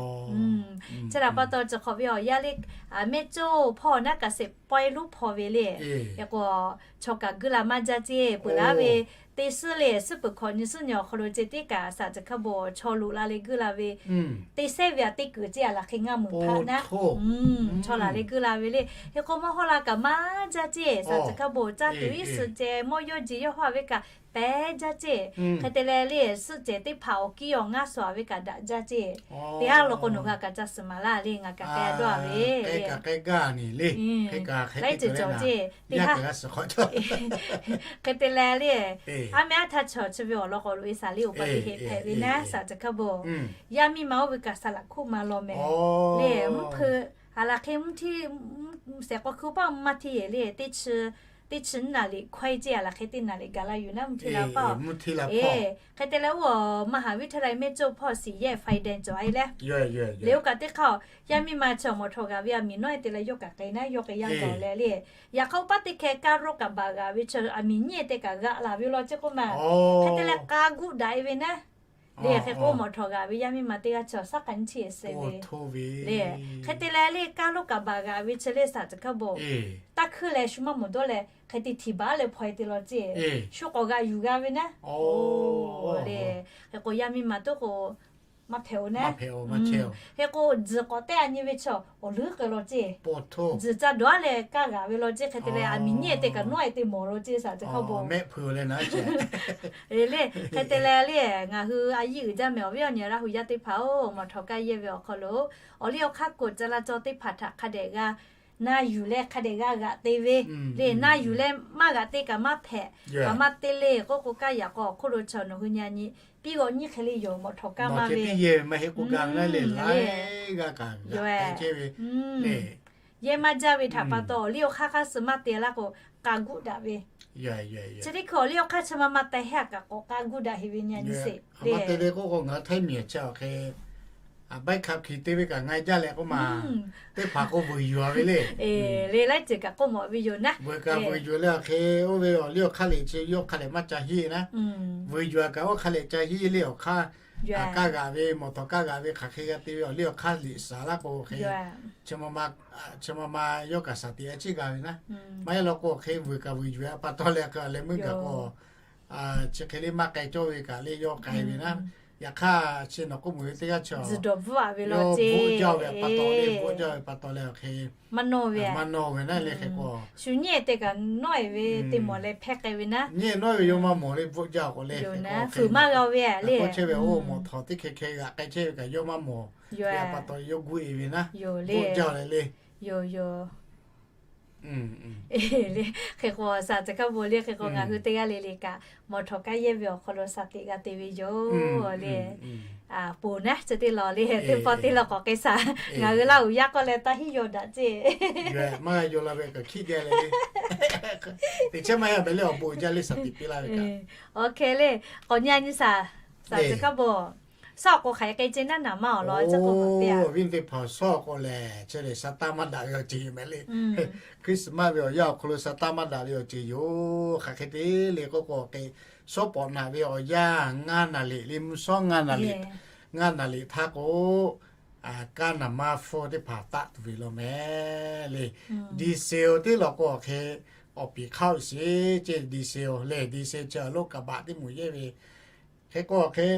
Chi htaꞈ pa taw chi hk'awꞈ ve awˬ yanˇ le, แม่โจ้ hpawˇ naˉ kaꞈ sheˍ pawehˇ lonˉ hpaw ve le. Hk'e k'o chaw kaꞈ guiˇ la maˇ jaˇ ceˇ. Peuˬ laˉ ve teˇ suhˉ le, suhˉ peuˬ hkawꞈ nyi suhˉ nyi awˬ hk'aw lo ceh tiˉ kaꞈ shaˍ ca hk'a bo chaw loꞈ la leh guiˇ la ve teˇ sehˉ ve a teˇ kuiˬ ceˇ a laˬ hk'e ngaˇ meuˍ hpaˆ naˉ. Chaw laˬ leh guiˇ la ve le. Hk'e k'o mawˇ hawˇ la kaꞈ maˇ jaˇ ceˇ. Shaˍ ca hk'a bo caˇ tuˬ iˉ suhˍ ceh mawˇ yawˇ jeˬ yawˇ hawˇ a ve kaꞈ pehˉ jaˇ ceˇ. Hk'e te leh le, suhˆ cehˬ teˇ hpaˍ awˬ kiˇ awˬ ngaˇ suhˍ a ve kaꞈ daꞈ jaˇ ceˇ. Teˇ haˉ law k'o nawˬ hui a kaꞈ ca suhˍ maˍ laˇ le, ngaˬ kaꞈ k'ai a dawˇ a ve le. Laiˉ ceuˬ cawˬ ceˇ. Teˇ haˉ hk'e te leh le, a meh aˉ htaˇ chaw chi ve awˬ lawn k'awꞈ loꞈ e shaˍ le, อุบัติเหตุ hpehꞈ ve naˉ shaˍ ca hk'a bo. Yaˇ miˇ ma oˇ ve kaꞈ saˍ laꞈ hkuˆ ma law mehˍ le. Mvuhˇ hpeuꞈ a laˬ hk'e mvuhˇ htiˇ, shehˍ k'aw hkui paˇ maˇ htiˇ yeˬ le. Teˇ chi nyiˇ naˍ riˍ hkawehˇ ceˇ a laˬ hk'e teˇ naˍ riˍ gaˬ la yuˬ naˉ mvuhˇ htiˇ la paˇ. Hk'e te leh oˇ มหาวิทยาลัยแม่โจ้ hpawˇ สี่แยกไฟแดง cawˬ a e leh, le oˇ kaꞈ teˇ hk'aˇ yaˇ miˇ ma chi awˬ mawˬ htawꞈ g'aꞈ ve a miˬ nawˉ e te leh yawˇ kaꞈ k'ai naˉ, yawˇ k'ai yaˇ gaˬ leh le. Yaꞈ hk'aˇ oˇ paˇ teˇ hkeh kaˇ roˆ kaꞈ baˬ g'aꞈ ve chi a miˬ nyiˇ e te kaꞈ g'aꞈ laˬ ve law ceˇ k'oˆ ma. Hk'e te leh k'a guˆ daꞈ e ve naˉ le. Hk'e k'o mawˬ htawꞈ g'aꞈ ve yaˇ miˇ ma teˇ g'aˇ chi awˬ shaˉ k'a nyiˇ chi e se ve le. Hk'e te leh le kaˇ roˆ kaꞈ baˬ g'aꞈ ve chi le shaˍ ca hk'a bo, taˇ hkuiˇ leh shu maˇ mawˬ dawˇ leh hk'e te htiˍ baˬ leh hpaw e te law ceˇ. Shu k'awꞈ g'aꞈ yuˬ g'a ve naˉ le. Hk'e k'o yaˇ miˇ ma toˉ k'o maˇ hpehꞈ oˬ naˉ. Hk'e k'o tzuhˬ k'awꞈ tehˆ a nyi ve chi awˬ leuˉ k'ai law ceˇ. Tzuhˬ ca dawˬ a leh kaˇ g'aꞈ ve law ceˇ. Hk'e te leh a miˬ nyiˇ e te kaꞈ nawˉ e te mawˬ law ceˇ shaˍ ca hk'a bo. E le, hk'e te leh le, ngaˬ hui a yiˇ uiˍ jaˇ mehˍ awˬ viˉ awˬ nyi Laˇ hu yaˇ teˇ hpaˍ-oˬ, mawˬ htawꞈ kaˇ yehˇ ve awˬ hk'aw lo awˬ liˇ awˬ hk'aˇ กฎจราจร teˇ hpaˍ htaꞈ hk'a dehꞈ g'a na yuˬ leh hk'a dehꞈ g'a g'aꞈ te ve le. Na yuˬ leh maˇ g'aꞈ te kaꞈ maˇ hpehꞈ, kaꞈ maˇ te le k'oˆ k'o, kaˇ yaꞈ k'aw awˬ hk'oˆ lo chaw nawˬ hui nyi a nyi piˇ g'awꞈ nyiˇ hk'e le yoˬ, mawˬ htawꞈ kaˇ maˇ ve. Yehˇ maˇ jaˇ ve htaꞈ pa taw awˬ liˇ awˬ hk'aˇ hk'aˇ suh maˇ te laˇ k'o, k'a guˆ daꞈ ve chi teˇ hkui awˬ liˇ awˬ hk'aˇ chi ma ma teh heˆ kaꞈ k'awꞈ k'a guˆ daꞈ heˆ ve nyi a nyi sheˍ. Ngaˬ hui ใบขับขี่ te ve kaꞈ ngaˬ jaˇ leh k'oˆ ma, teˇ hpaˍ k'o vuiˬ yuˬ a ve le. Le laiˉ ceuˬ kaꞈ k'oˆ mawˬ ve yoˬ naˉ. Vuiˬ kaꞈ vuiˬ yuˬ leh awˬ hk'e oˇ ve awˬ liˇ awˬ hk'aˇ lehˬ chi yawˇ hk'a lehˬ maˇ ca hiˆ naˉ. Vuiˬ yuˬ a kaꞈ oˇ hk'a lehˬ ca hiˆ le awˬ hk'aˇ, kaˇ g'aꞈ ve mawˬ htawꞈ kaˇ g'aꞈ ve hk'aˬ hk'e g'a te ve awˬ liˇ awˬ hk'aˇ lehˬ shaˍ laˇ k'o hk'e chi ma ma yawˇ kaꞈ shaˍ tiꞈ a ciˉ g'a ve naˉ. Maˇ heˆ law k'o, hk'e vuiˬ kaꞈ vuiˬ yuˬ ve pa taw leh, hk'e leh meuˇ gaˬ k'o, chi hk'e le maˇ k'ai cawˇ ve kaꞈ le yawˇ k'ai ve naˉ. Yaꞈ hk'aˇ, chi nawˬ k'oˆ meuˬ ve teˇ g'aˇ chi, bvuhˆ jaˇ ve pa taw le, bvuhˆ jaˇ ve pa taw leh, hk'e maˇ nawˇ ve naˉ le, hk'e k'o, shu nyi te kaꞈ nawˇ e ve te mawˬ leh hpehˇ k'ai ve naˉ. Nyi nawˇ ve yawˇ maˇ mawˬ le, bvuhˆ jaˇ k'o le, fuiˍ maˇ g'a ve le. K'oˆ chehˇ ve, oˇ mawˬ htawnˍ teˇ hkeh hkeh g'aꞈ k'ai chehˇ ve kaꞈ yawˇ maˇ mawˬ ve pa taw, yawˇ gu e ve naˉ, bvuhˆ jaˇ leh le. Yoˬ, yoˬ. Hk'e k'o, shaˍ caˬ hkaˇ bon le, hk'e k'o ngaˬ hui teˇ g'aˇ le le kaꞈ, mawˬ htawnˍ kaˇ yehˇ ve awˬ hk'aw lo shaˍ tiꞈ g'a te ve yoˬ le. Ponˬ naˉ chi teˇ law le, teˇ pawˆ teˇ law k'awꞈ k'ai shaˍ. Ngaˬ hui Laˇ huˍ yaˇ k'oˆ leh taˇ hiˉ yaw daꞈ ceˇ. Maˇ g'a yaw la ve kaꞈ hkiˆ gaˇ leh le. Teꞈ chehˇ maˇ yaˇ mehˍ le, awˬ bon jaˇ le shaˍ tiꞈ piˇ laˇ ve kaꞈ. Awˬ hk'e le, k'awꞈ nyi nyi shaˍ, shaˍ caˬ hkaˇ bon. Shawˉ awˬ k'o hk'aˬ hk'e ceh naˉ naˍ maˇ awˬ lawn, awˬ viˉ teˇ hpaˍ, shawˉ awˬ k'o lehˬ, chi lehˬ sa taˇ maˇ daꞈ ve awˬ ceuˬ yoˬ mehˍ le. Christmas ve awˬ yanˇ awˬ hk'aw lo sa taˇ maˇ daꞈ ve awˬ ceuˬ yoˬ. Hk'aˬ hk'e te le k'oˆ k'o, hk'e shawˉ pawˍ naꞈ ve awˬ yanˇ ngaˇ naˍ liꞈ le, mvuhˇ shawˉ ngaˇ naˍ liꞈ, ngaˇ naˍ liꞈ htaˇ k'o, kaˇ naˍ maˇ hpfuhˇ teˇ hpaˍ taˆ tuˬ ve law mehˍ le. Diesel teˇ law k'o hk'e, awˬ piˍ hk'aˇ oˇ sheˍ ceˇ, diesel le, diesel chi awˬ lonˉ kaˍ baꞈ teˇ moˍ yehˇ ve. Hk'e k'o hk'e,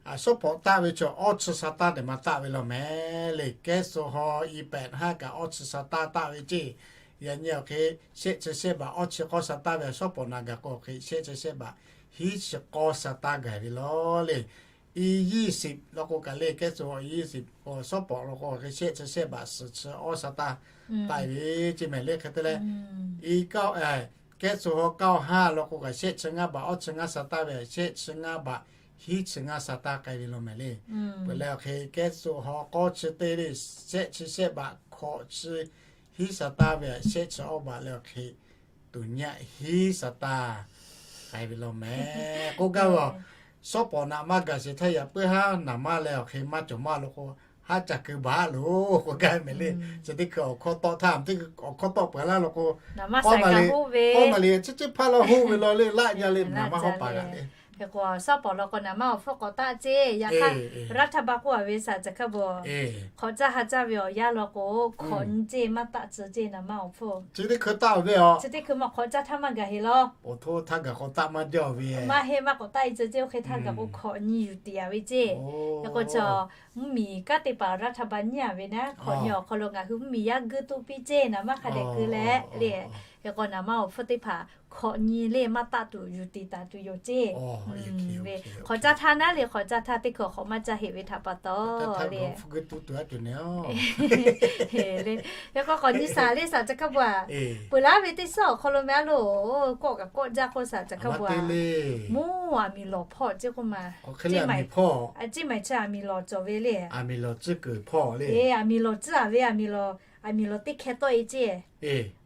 shawˉ pawˍ taˆ ve chi awˇ chi sa taˇ teˇ maˬ taˆ ve law mehˍ le. Kehˉ suh haw i pehꞈ haˉ kaꞈ awˇ chi sa taˇ taˆ ve ceˇ. Yaꞈ nyi awˬ hk'e, shehˆ chi shehˆ baꞈ awˇ chi k'awˇ sa taˇ ve, shawˉ pawˍ naꞈ gaˬ k'o hk'e, shehˆ chi shehˆ baꞈ hiˉ chi k'awˇ sa taˇ gaˬ ve law le. I ยี่สิบ law k'o kaꞈ le, kehˉ suh haw i ยี่สิบ k'o, shawˉ pawˍ law k'o hk'e, shehˆ chi shehˆ baꞈ suhˍ chi awˇ sa taˇ taˆ ve ceˇ mehˍ le. Hk'e te leh, i kaˇ, kehˉ suh haw kaˇ haˇ law k'o kaꞈ, shehˆ chi ngaˇ baꞈ awˇ chi ngaˇ sa taˇ ve, shehˆ chi ngaˇ baꞈ hiˉ chi ngaˇ sa taˇ k'ai ve law mehˍ le. Peuˬ leh awˬ hk'e, kehˉ suh haw k'awˇ chi teˇ le, shehˆ chi shehˆ baꞈ hkawꞈ chi hiˉ sa taˇ ve, shehˆ chi awˇ baꞈ leh awˬ hk'e, tuˬ nyi hiˉ sa taˇ k'ai ve law mehˍ. K'oˆ gaˇ ve, shawˉ pawˍ naꞈ maˇ gaˬ sheˍ htaˇ, yaꞈ puiˉ haˉ naˍ maˇ leh awˬ hk'e maˇ cawˬ maˇ law k'o, haˉ ca keu baˬ lo k'oˆ gaˇ ve mehˍ le. Chi teˇ hkui awˬ hkawˇ tawˆ htaˇ, teˇ hkui awˬ hkawˇ tawˆ peuˬ laˇ law k'o, k'awˇ naˍ liꞈ chi ciˉ hpaˇ laˇ hoˆ ve law le, laˆ nyi le, naˍ maˇ hawˉ paˍ g'aꞈ le. Hk'e k'o, shawˉ pawˍ law k'o naˍ maˇ awˬ hpfuhˇ k'awꞈ taˆ ceˇ. Yaꞈ hk'aˇ, รัฐบาล k'oˆ a ve shaˍ caˬ hkaˇ bon, hk'awꞈ caˇ ha caˇ ve awˬ yanˇ law k'o, hkawꞈ nyi ceˇ, maˇ taˆ tcuh ceˇ naˍ maˇ awˬ hpfuhˇ. Chi teˇ hkui taˆ ve a. Chi teˇ hkui maˇ hk'awꞈ caˇ htaˇ maˇ gaˬ heˆ law. Oˬ hto htaˇ gaˬ k'awꞈ taˆ maˇ jaˇ ve. Maˇ heˆ, maˇ k'awꞈ taˆ e tcuh ceˇ, oˇ hk'e htaˇ gaˬ k'o hkawꞈ nyi yuˬ tiˍ a ve ceˇ. Hk'e k'o, chaw mvuhˇmiˬ kanˉ teˇ hpaˍ รัฐบาล nyiˇ a ve naˉ, hkawꞈ nyi awˬ hk'aw lo ngaˬ hui mvuhˇmiˬ yaˇ guiˇ tuˬ piˇ ceˇ, naˍ maˇ hk'a dehꞈ keu leh le. Hk'e k'o naˍ maˇ awˬ hpfuhˇ teˇ hpaˍ hkawꞈ nyi le maˇ taˆ tuˬ yuˬ tiˍ taˍ tuˬ yoˬ ceˇ. Hk'awꞈ caˇ htaˇ naˉ le, hk'awꞈ caˇ htaˇ teˇ hkui hk'awꞈ maˇ caˇ heˆ ve htaꞈ pa taw le. Hk'e k'o k'awꞈ nyi shaˍ le shaˍ caˬ hkaˇ bon a. Peuˬ laˇ ve teˇ suhˉ awˬ hk'aw lo mehˍ a lo, kawˆ kaꞈ kawˆ jaˇ k'oˆ shaˍ caˬ hkaˇ bon a. Mvuhˇ aˬ miˍ lawˬ hpawˇ ceˇ k'oˆ ma. Ceˇ maˬ chi aˬ miˍ lawˬ cawˬ ve le. Aˬ miˍ lawˬ tcuhˉ a ve, aˬ miˍ lawˬ tcuhˉ a ve, aˬ miˍ lawˬ teˇ hkeh tawˆ e ceˇ.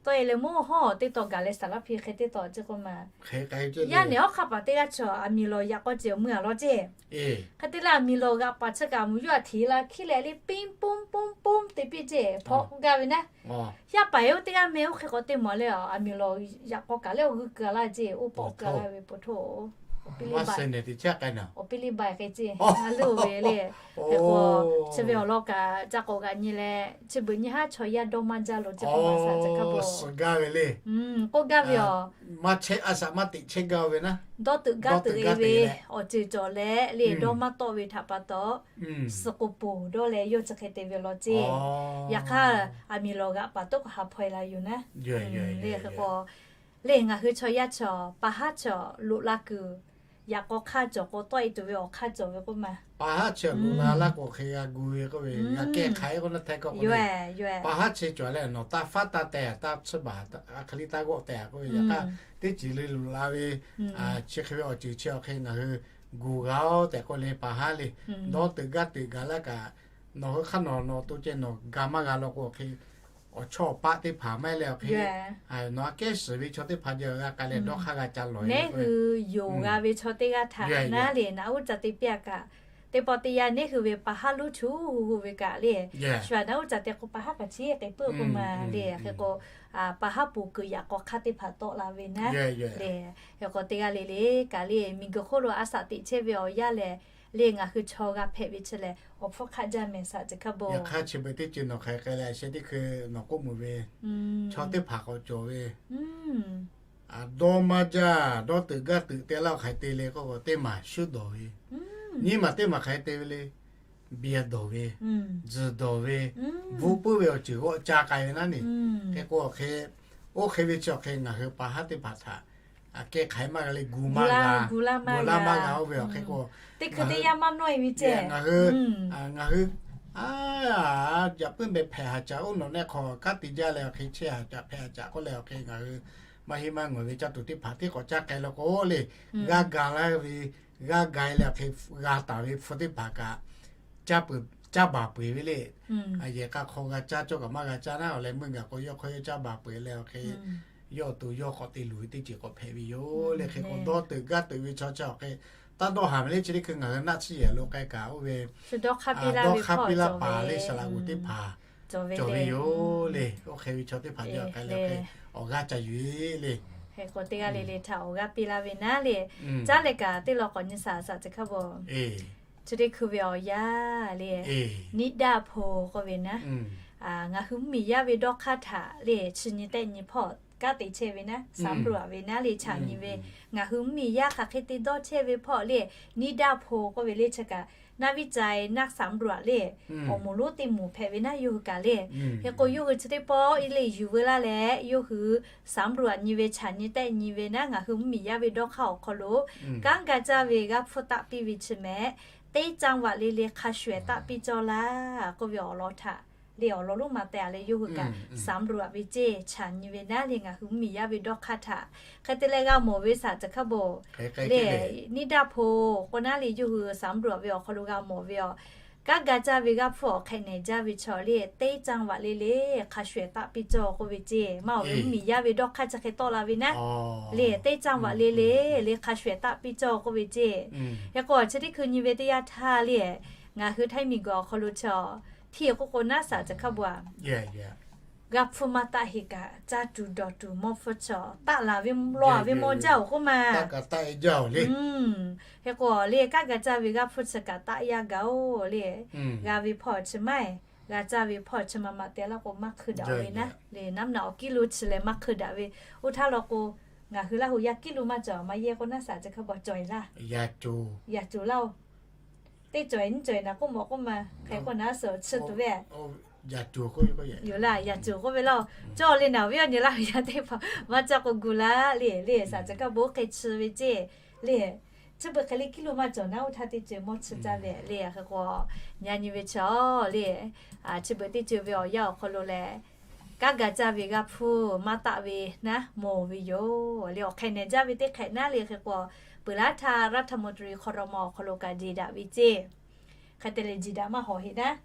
Tawˆ e leh mvuhˇ hawˉ teˇ taw gaˬ leh saˍ laˇ hpi hk'e teˇ taw ceˇ k'oˆ ma. Yaˇ nehˬ awˉ hk'aˇ paˍ teˇ g'aˇ chaw aˬ miˍ lawˬ yaꞈ k'aw ceˬ awˬ meuˇ a law ceˇ. Hk'e te leh aˬ miˍ lawˬ g'aꞈ paˍ chi kaꞈ mvuhˇ yuˇ a htiˍ la hkiˉ leh le, ปิ้ง ปุ้ง ปุ้ง ปุ้ง te piˇ ceˇ, hpawꞈ k'oˆ gaˇ ve naˉ. Yaˇ paˍ oˇ teˇ g'aˇ meh oˇ hk'e k'awꞈ te mawˬ leh, aˬ miˍ lawˬ yaꞈ k'aw kaꞈ leh awˬ g'uˇ keu a laˇ ceˇ, oˇ pawˆ keu a laˇ ve po htoˇ. Awˬ piˇ liˇ ba, awˬ piˇ liˇ ba hk'e ceˇ, a leuˇ ve le. Hk'e k'o, chi ve awˬ lawn kaꞈ ca k'awꞈ g'aꞈ nyi leh, chi beuꞈ nyi haˉ chaw yaˇ dawˇ maˇ jaˇ lo ceˇ k'oˆ ma shaˍ caˬ hkaˇ bon. Suh gaˇ ve le. K'oˆ gaˇ ve a. Maˇ chehˇ a shaꞈ maˇ teꞈ chehˇ gaˇ ve naˉ. Dawˇ teuꞈ gaˇ teuꞈ e ve awˬ ceuˬ cawˬ leh le, dawˇ maˇ tawˆ ve htaꞈ pa taw, suh k'o ponˬ dawˇ leh yawˇ chi hk'e te ve law ceˇ. Yaꞈ hk'aˇ, aˬ miˍ lawˬ g'aꞈ paˍ toˉ k'o ha hpaw e la yoˬ naˉ. Le hk'e k'o, le ngaˬ hui chaw yaˇ chaw, pa haˉ chaw loꞈ la kuiˬ, yaꞈ k'aw hk'aˇ cawˬ k'o tawˆ e tuˬ ve awˬ hk'aˇ cawˬ ve k'oˆ ma. Pa haˉ chi loꞈ la laˇ k'o hk'e g'a gu ve k'oˆ ve, g'a kehˇ hk'aˬ e k'oˆ naˉ htehˇ kawˆ k'o le. Pa haˉ chi cawˬ leh nawˬ taˇ faˉ taˇ tehˬ, taˇ tsuhˇ baˬ, a hk'e liˇ taˇ g'awˆ tehˬ k'oˆ ve, yaꞈ hk'aˇ teˇ ceuˬ le loꞈ la ve, chi hk'e ve awˬ ceuˬ chi awˬ hk'e ngaˬ hui gu g'a oˬ tehꞈ k'oˆ le, pa haˉ le. Dawˇ teuꞈ gaˇ teuꞈ gaˬ laˇ kaꞈ, nawˬ hui hk'aˇ nawˬ nawˬ to ceh nawˬ ga maˇ g'a law k'o hk'e, awˬ chawˇ awˬ paˆ teˇ hpaˍ maˇ heˆ leh awˬ hk'e, nawˬ aꞈ kehˉ shiˍ ve chaw teˇ hpaˍ jaˇ g'a k'ai leh dawˇ hk'aˇ g'a ca lawˬ. Neˉ hui yonˍ g'a ve chaw teˇ g'aˇ htaꞈ naˉ le, naꞈ uˉ ca te piˇ a kaꞈ, teˇ pawˆ teˇ yanˇ neˉ hui ve pa haˉ lonˉ chu hu hu ve kaꞈ le, shu aꞈ naꞈ uˉ ca te k'o pa haˉ kaꞈ chi k'e puiˉ k'oˆ ma le. Hk'e k'o, pa haˉ ponˬ kuiˬ yaꞈ k'aw hk'aˇ teˇ hpaˍ tawˆ la ve naˉ le. Hk'e k'o teˇ g'aˇ le le kaꞈ le, miˬguiˬ hk'oˆ lo a shaꞈ teꞈ chehˇ ve awˬ yanˇ lehˬ, le ngaˬ hui chaw g'a hpehꞈ ve chi lehˬ, awˬ hpfuhˇ hk'aˆ jaˇ mehˍ saꞈ ceˬ hk'a bawˬ. Yaꞈ hk'aˇ chi beuꞈ teˇ ceuˬ nawˬ hk'aˬ hk'e leh, a sheh teˇ hkui nawˬ k'oˆ meuˬ ve, chaw teˇ hpaˍ k'awꞈ cawˬ ve, dawˇ maˇ jaˇ, dawˇ teuꞈ gaˇ teuꞈ te laˇ hk'aˬ hk'e te le k'oˆ k'o, teˇ maˬ shuˉ dawˬ ve, nyiˇ maˬ teˇ maˬ hk'aˬ hk'e te ve le, biˇ dawˬ ve, tzuhˬ dawˬ ve, bvuhꞈ puiˉ ve awˬ ceuˬ g'awˆ caˇ k'ai ve naˉ neˬ. Hk'e k'o hk'e, oˇ hk'e ve chi awˬ hk'e ngaˬ hui pa haˉ teˇ hpaˍ htaꞈ a kehˉ hk'aiˍ maˇ g'a le, gu maˇ g'a, gu laˇ maˇ g'a oˇ ve awˬ hk'e k'o, teˇ hkui teˇ yanˇ maˇ nawˇ e ve ceh ngaˬ hui, ngaˬ hui, a, jaꞈ puiˉ meh hpehꞈ haˍ caꞈ oˇ nawˬ neˆ hk'aw kanˉ te jaˇ leh awˬ hk'e chehˇ haˍ caꞈ hpehꞈ haˍ caꞈ k'oˆ leh awˬ hk'e ngaˬ hui maˇ heˆ maˇ ngawˬ ve caˇ tuˬ teˇ hpaˍ teˇ k'awꞈ caˇ k'ai la k'o le, g'aˇ ga laˇ ve, g'aˇ ga e leh awˬ hk'e g'a taˍ ve hpu teˇ hpaˍ kaꞈ caˇ baˬ peuˬ ve le. Yehˬ k'a hk'aw g'a caˇ cawˇ kaꞈ maˇ g'a caˇ naˉ, awˬ leh meuˇ gaˬ k'o yawˇ hk'aw yawˇ caˇ baˬ peuˬ leh awˬ hk'e yawˇ awˬ to yawˇ k'awꞈ te luˬ ve teˇ ceuˬ k'awꞈ hpehꞈ ve yoˬ le. Hk'e k'o dawˇ teuꞈ gaˇ teuꞈ ve chaw chi awˬ hk'e taˇ dawˇ haˍ ve le. Chi teˇ hkui ngaˬ hui naˆ tsuhˇ yehˬ lo k'ai kaꞈ oˇ ve dawˇ hk'aˇ piˇ laˇ paˍ le saˍ laꞈ g'oˍ teˇ hpaˍ cawˬ ve yoˬ le. Oˇ hk'e ve chaw teˇ hpaˍ jaˇ k'ai leh awˬ hk'e awˬ g'aˇ ca yuˬ e le. Hk'e k'o teˇ g'aˇ le le htaꞈ awˬ g'aˇ piˇ laˇ ve naˉ le. Caˉ leh kaꞈ teˇ law k'awꞈ nyi saˍ saꞈ ceˬ hk'a bawˬ. Chi teˇ hkui ve awˬ yanˇ le, niˆ daˇ hpo k'oˆ ve naˉ, ngaˬ hui mvuhˇmiˬ yaˇ ve dawˇ hk'aˇ htaꞈ le chi nyi tehˆ nyi hpawˇ kanˉ te chehˇ ve naˉ, saˍ mvuhˇ ruˬ ve naˉ le chaꞈ nyi ve, ngaˬ hui mvuhˇmiˬ yaˇ hk'aˬ hk'e te dawˇ chehˇ ve hpawˇ le, niˆ daˇ hpo k'oˆ ve le chi kaꞈ naˉ viˉ ca e naˉ saˍ mvuhˇ ruˬ le awˬ moˍ lonˉ teˇ moˍ hpehꞈ ve naˉ yawˇ hui kaꞈ le. Hk'e k'o yawˇ hui chi teˇ pawˆ e le yuˬ veu laˇ leh yawˇ hui saˍ mvuhˇ ruˬ nyi ve chaꞈ nyi tehˆ nyi ve naˉ ngaˬ hui mvuhˇmiˬ yaˇ ve dawˇ hk'aˇ awˬ hk'aw lo kanˉ ga caˇ ve g'aˇ hpfuhˇ taˆ piˇ ve chi mehˍ, teˇ caˇ vaꞈ le le hk'a shuˍ ehˍ taˆ piˇ cawˇ laˇ k'oˆ ve awˬ lawn htaꞈ le awˬ lawn lonˉ ma teh a leh yawˇ hui kaꞈ saˍ mvuhˇ ruˬ ve ceˇ chaꞈ nyi ve naˉ le ngaˬ hui mvuhˇmiˬ yaˇ ve dawˇ hk'aˇ htaꞈ hk'e te leh g'a mawˬ ve saˍ ceˬ hk'a bawˬ le. Niˆ daˇ hpo k'o naˉ le yawˇ hui saˍ mvuhˇ ruˬ ve awˬ hk'aw lo g'a mawˬ ve aˬ, kanˉ ga caˇ ve g'aˇ hpfuhˇ awˬ hk'e nehˬ jaˇ ve chaw le teˇ caˇ vaꞈ le le hk'a shuˍ ehˍ taˆ piˇ cawˇ k'oˆ ve ceˇ maˇ awˬ ve mvuhˇmiˬ yaˇ ve dawˇ hk'aˇ chi hk'e tawˆ la ve naˉ le teˇ caˇ vaꞈ le le le hk'a shuˍ ehˍ taˆ piˇ cawˇ k'oˆ ve ceˇ. Hk'e k'o chi teˇ hkui nyi ve teˇ yanˇ htaˇ le ngaˬ hui Htaiˇ miˬguiˬ awˬ hk'aw lo chi hteˇ k'oˆ k'o naˉ saˍ ceˬ hk'a bawˬ a g'a hpfuhˇ maˇ taˆ heˆ kaꞈ caˇ tuˬ dawˬ tuˬ mawˇ hpfuhˇ chaw taˆ laˬ ve law a ve mawˇ jaˇ oˬ k'oˆ ma. Hk'e k'o le kanˉ ga caˇ ve g'aˇ hpfuhˇ chi kaꞈ taˆ yaˇ gaˬ oˬ le. G'a ve hpawˇ chi maˇ e, g'a caˇ ve hpawˇ chi ma ma te laˇ k'o maˇ hkui daꞈ ve naˉ le. Naˉ mvuhˇ naw awˬ kiˇ lo chi leh maˇ hkui daꞈ ve. Oˇ htaˇ law k'o ngaˬ hui Laˇ huˍ yaˇ kiˇ lo maˇ cawˬ maˇ yehˇ k'o naˉ saˍ ceˬ hk'a bawˬ cawˬ e laˇ. Yaꞈ cuˬ laˇ oˬ. Teˇ cawˬ e nyiˇ cawˬ e naˍ k'oˆ mawˬ k'oˆ ma. Hk'e k'o naˉ suhˍ chi tuˬ ve yoˬ laˇ. Yaꞈ cuˬ k'oˆ ve laˇ oˬ. Cawˬ le naˍ viˉ awˬ nyi Laˇ huˍ yaˇ teˇ hpaˍ maˇ cawˬ k'o gu laˇ le le saˍ ceˬ hk'a bawˬ hk'e chi ve ceˇ le. Chi beuꞈ hk'e le kiˇ lo maˇ cawˬ naˉ oˇ htaˇ teˇ ceuˬ mawˇ chi caˇ ve le. Hk'e k'o nyi nyi ve chi le chi beuꞈ teˇ ceuˬ ve awˬ yanˇ awˬ hk'aw lo leh kanˉ ga caˇ ve g'aˇ hpfuhˇ maˇ taˆ ve naˉ mawˬ ve yoˬ le. Awˬ hk'e nehˬ jaˇ ve teˇ hk'ehꞈ naˉ le. Hk'e k'o peuˬ laˇ htaˇ รัฐมนตรี ครม. awˬ hk'aw lo kaꞈ jeˬ daꞈ ve ceˇ. Hk'e te leh jeˬ daꞈ maˇ hawˍ heˆ naˉ.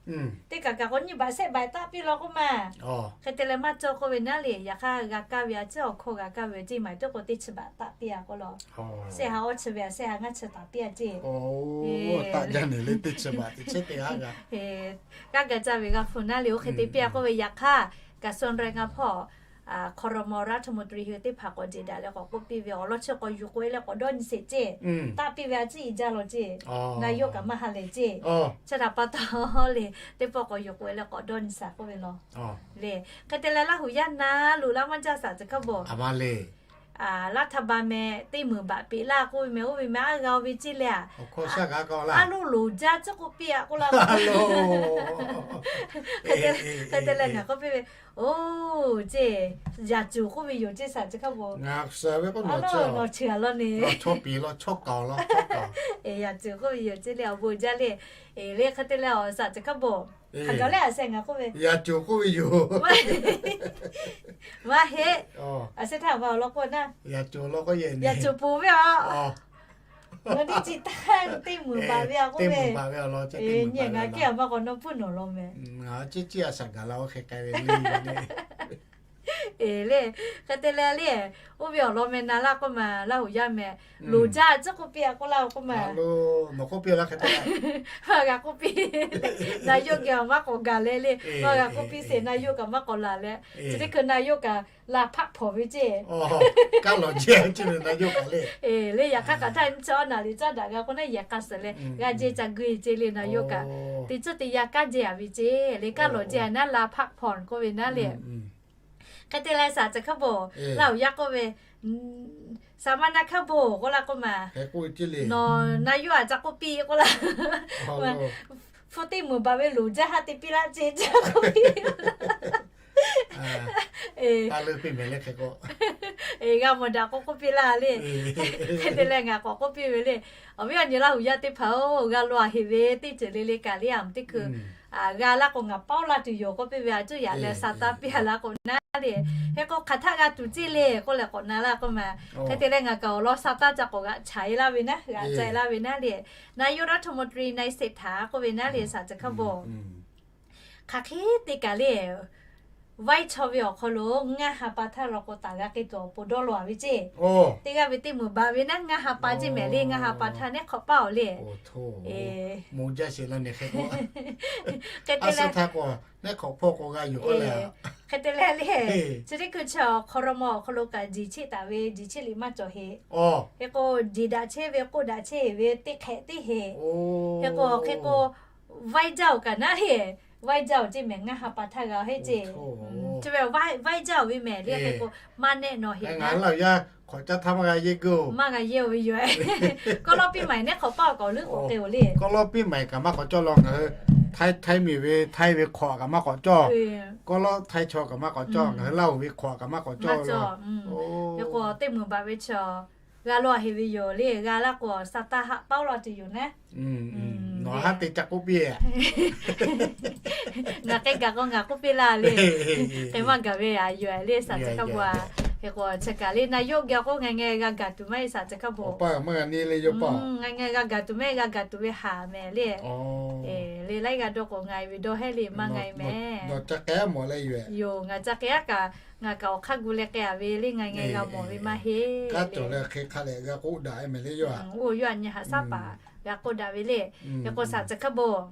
Teˇ kaꞈ kaꞈ k'o nyiˇ baꞈ shehˆ baꞈ taˆ piˇ law k'oˆ ma. Hk'e te leh maˇ cawˬ k'oˆ ve naˉ le. Yaꞈ hk'aˇ g'a kaˇ ve a ciˉ awˬ hkawˇ g'a kaˇ ve ceˇ maˬ teˇ k'o teˇ chi baꞈ taˆ piˇ a k'oˆ law. Shehˆ ha awˇ chi ve a shehˆ ha ngaˇ chi taˍ piˇ a ceˇ. Taˆ jaˇ nehˬ le teˇ chi baꞈ teˇ chi teˇ ha g'a. Kanˉ ga caˇ ve g'aˇ hpfuhˇ naˉ le oˇ hk'e te piˇ a k'oˆ ve yaꞈ hk'aˇ กระทรวงแรงงาน hpawˇ ครม. รัฐมนตรี hui teˇ hpaˍ k'awꞈ jeˬ daꞈ leh k'awꞈ k'oˆ piˇ ve awˬ lawn chi k'awꞈ yuˬ k'oꞈ e leh k'awꞈ dawˇ nyi sheˍ ceˇ. Taˆ piˇ ve a ciˉ i jaˇ law ceˇ. Ngaˬ yawˇ kaꞈ maˇ ha lehˬ ceˇ. Chi htaꞈ pa taw le teˇ pawˆ k'awꞈ yuˬ k'oꞈ e leh k'awꞈ dawˇ nyi shaˍ k'oˆ ve law. Le hk'e te leh Laˇ huˍ yaˇ na loꞈ laˇ maˇ jaˇ saˍ ceˬ hk'a bawˬ. Laˇ htaˇ ba meh teˇ meunˍ baꞈ peꞈ laˇ k'oˆ ve meh oˇ ve meh aˉ g'a oˇ ve ceˇ le a. Aˉ loˇ loˍ jaˇ ciˉ k'oˆ piˇ a k'oˆ laˇ. Hk'e te leh ngaˬ k'oˆ piˇ ve, oˇ ceˇ, yaꞈ cuˬ k'oˆ ve yoˬ ceˇ saˍ ceˬ hk'a bawˬ. Aˉ loˇ nawˬ chi a law ne. Yaꞈ cuˬ k'oˆ ve yoˬ ceˇ le awˬ bon jaˇ le. Le hk'e te leh awˬ saˍ ceˬ hk'a bawˬ. Hk'aˬ gaˬ leh a sheh ngaˬ k'oˆ ve, yaꞈ cuˬ k'oˆ ve yoˬ. Maˇ heˆ. A sheh htaˇ a va awˬ lawn k'oˆ naˉ, yaꞈ cuˬ ponˬ ve a. Ngaˬ teˇ ci taˇ teˇ meunˍ baꞈ ve a k'oˆ ve, nyi ngaˬ kiˇ a ma k'awꞈ nawˇ puiˉ nawˬ law meh. Ngaˬ ciˉ ciˉ a shaˍ gaˬ la oˇ hk'e k'ai ve le. le. Hk'e te leh le, oˇ ve awˬ lawn meh na laˇ k'oˆ ma, Laˇ huˍ yaˇ meh, loˍ jaˇ tcuhˉ k'oˆ piˇ a k'oˆ laˇ k'oˆ ma. Nawˬ k'oˆ piˇ laˇ hk'e te. Maˇ g'a k'oˆ piˇ. Na yawˇ geh awˬ maˇ k'awꞈ gaˬ leh le, maˇ g'a k'oˆ piˇ sheˍ, na yawˇ kaꞈ maˇ k'awꞈ laˬ leh, chi teˇ hkui na yawˇ kaꞈ la hpaˆ hpawˍ ve ceˇ. Kaˇ lawˬ jehˇ le, le yaꞈ hk'aˇ kaꞈ htaˇ nyi chi awˉ naˍ riˍ caˇ daꞈ g'a k'o naˉ yehˬ k'a suhˍ leh g'a jehˇ ca guˇ e ceˇ le, na yawˇ kaꞈ teˇ ceuˬ teˇ yanˇ kaˇ jehˇ a ve ceˇ le, kaˇ lawˬ jehˇ a naˉ la hpaˆ hpawˍ k'oˆ ve naˉ le. Hk'e te leh shaˍ chi hkaˇ bon, Laˇ huˍ yaˇ k'oˆ ve, shaˍ ma na hkaˇ bon k'oˆ laˇ k'oˆ ma, nawˬ na yawˇ a ca k'oˆ piˇ k'oˆ laˇ. Hpu teˇ meuˬ baˬ ve loˍ jaˇ ha te piˇ laˇ ceˇ caˇ k'oˆ piˇ. G'a mawˬ daꞈ k'o k'oˆ piˇ laˇ le. Hk'e te leh ngaˬ k'awꞈ k'oˆ piˇ ve le. Awˬ viˉ awˬ nyi Laˇ huˍ yaˇ teˇ hpaˍ-oˬ, g'a law a heˍ ve teˇ ceuˬ le le kaꞈ le, a teˇ hkui g'a laˇ k'o ngaˬ paoˉ laˇ tuˬ yoˬ k'oˆ piˇ ve, a cuˇ yaꞈ leh sa taˇ piˇ a laˇ k'o naˉ le. Hk'e k'o hk'aˬ htaˆ g'a tuˬ ceˇ le k'oˆ leh k'awꞈ na laˇ k'oˆ ma. Hk'e te leh ngaˬ kaꞈ awˬ lawn sa taˇ ca k'awꞈ g'aꞈ chaꞈ e laˇ ve naˉ, g'aꞈ ca e laˇ ve naˉ le. Na yawˇ daˇ htoꞈ ma tcuh ri na e sheˍ htaꞈ k'oˆ ve naˉ le shaˍ chi hkaˇ bon. Hk'aˬ hk'e te kaꞈ le, vaiˇ chaw ve awˬ hk'aw lo ngaˇ ha pa htaˇ law k'o taˍ g'a k'ai tuˬ awˬ pon dawˇ law a ve ceˇ. Teˇ g'aˇ ve teˇ meuˬ baˬ ve naˉ ngaˇ ha pa ceˇ mehˍ le, ngaˇ ha pa htaˇ nehˉ hk'awꞈ paˇ awˬ le. Hk'e te leh, hk'e te leh le, chi teˇ hkui chi awˬ hk'aw lo mawˬ awˬ hk'aw lo kaꞈ jeˬ cheˆ taˍ ve, jeˬ cheˆ liꞈ maˇ cawˬ heˆ. Hk'e k'o, jeˬ daꞈ chehˇ ve k'oˆ daꞈ chehˇ ve teˇ hk'ehꞈ teˇ heˆ. Hk'e k'o, hk'e k'o, vaiˇ jaˇ-oˬ kaꞈ naˉ le, vaiˇ jaˇ-oˬ ceˇ mehˍ, ngaˇ ha pa htaˇ g'a heˆ ceˇ. Chi ve vaiˇ jaˇ-oˬ ve mehˍ le, hk'e k'o maˇ nehˆ nawˬ heˆ. Ngaˬ hui Laˇ huˍ yaˇ hk'awꞈ caˇ htaˇ maˇ g'a yeˇ g'uiˇ-oˬ. Maˇ g'a yeˇ-oˬ ve yoˬ. Kawˇ lawˇ piˇ maˍ nehˉ hk'awꞈ paˇ awˬ kaꞈ awˬ leuˉ k'awꞈ k'ai-oˬ le. Kawˇ lawˇ piˇ maˍ kaꞈ maˇ k'awꞈ cawˇ law, ngaˬ hui Htaiˇ, Htaiˇ miˬ ve Htaiˇ ve hk'awꞈ kaꞈ maˇ k'awꞈ cawˇ. Kawˇ lawˇ Htaiˇ chaw kaꞈ maˇ k'awꞈ cawˇ, ngaˬ hui Laˇ huˍ ve hk'awꞈ kaꞈ maˇ k'awꞈ cawˇ. Hk'e k'o teˇ meuˬ baˬ ve chaw g'a law a heˍ ve yoˬ le, g'a laˇ k'o sa taˇ haˆ paoˉ laˇ tuˬ yoˬ naˉ. Nawˬ haˉ te ca k'oˆ piˇ. Ngaˬ k'ai gaˬ k'o ngaˬ k'oˆ piˇ laˇ le. K'ai maˇ gaˬ ve a yoˬ le shaˍ chi hkaˇ bon a. Hk'e k'o chi kaꞈ le na yawˇ geh k'o ngaˬ ngeh g'a gaˬ tuˬ maˇ heˆ shaˍ chi hkaˇ bon. Ngaˬ ngeh g'a gaˬ tuˬ maˇ heˆ, g'a gaˬ tuˬ ve haˍ mehˍ le. Le laiˉ g'a dawˇ k'o ngaˬ ve dawˇ heˆ le maˇ ngaˬ mehˍ. Yoˬ, ngaˬ ca k'ai aˉ kaꞈ, ngaˬ kaꞈ awˬ hk'aˇ gu leh k'ai a ve le, ngaˬ ngeh g'a mawˬ ve maˇ heˆ. K'aˉ cawˬ leh hk'e hk'a leh g'a k'oˆ daꞈ e mehˍ le yoˬ. Oˇ yawˇ a nyi haꞈ shaˉ paˍ g'a k'oˆ daꞈ ve le. Hk'e k'o shaˍ chi hkaˇ bon,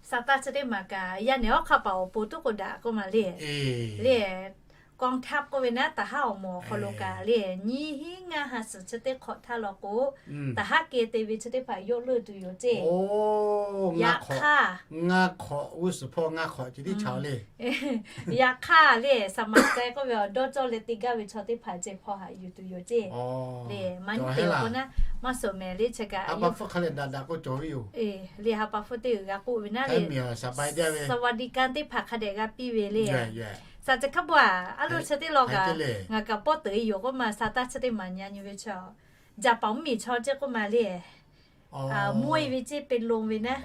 sa taˇ chi teˇ maˬ kaꞈ yaˇ nehˬ awˉ hk'aˇ paˍ awˬ pon tuˉ k'oˆ daꞈ k'oˆ ma le. Le, กองทัพ k'oˆ ve naˉ, taˍ haˉ awˬ moˍ awˬ hk'aw lo kaꞈ le, nyiˇ hinˉ ngaˇ ha suhˍ chi teˇ hk'awꞈ htaˇ law k'o, taˍ haˉ keh te ve chi teˇ hpaˍ yawˆ leuˆ tuˬ yoˬ ceˇ. Yaꞈ hk'aˇ, ngaˇ hk'awꞈ g'uˇ suhˍ hpawˇ ngaˇ hk'awꞈ ceh tiˉ chaw le. Yaꞈ hk'aˇ le, saˍ maˍ ceh k'oˆ ve awˬ dawˇ cawˇ leh te gaˇ ve chaw teˇ hpaˍ ceh hpawˇ haꞈ yuˬ tuˬ yoˬ ceˇ. Le, maˇ nyi te k'o naˉ, maˇ suhˍ mehˍ le chi kaꞈ. Le, ha pa hpfuhˇ teˇ g'uiˬ g'a k'oˆ ve naˉ le, สวัสดิการ teˇ hpaˍ hk'a dehꞈ g'a piˇ ve le. Shaˍ chi hkaˇ bon a, aˉ lo chi teˇ law kaꞈ ngaˬ kaꞈ pawˆ teuꞈ e yoˬ k'oˆ ma, sa taˇ chi teˇ maˬ nyi nyi ve chaw, Jaˍpaˍ mvuhˇmiˬ chaw ceh k'oˆ ma le, mvuhˇ e ve ceˇ, เป็นลม ve naˉ.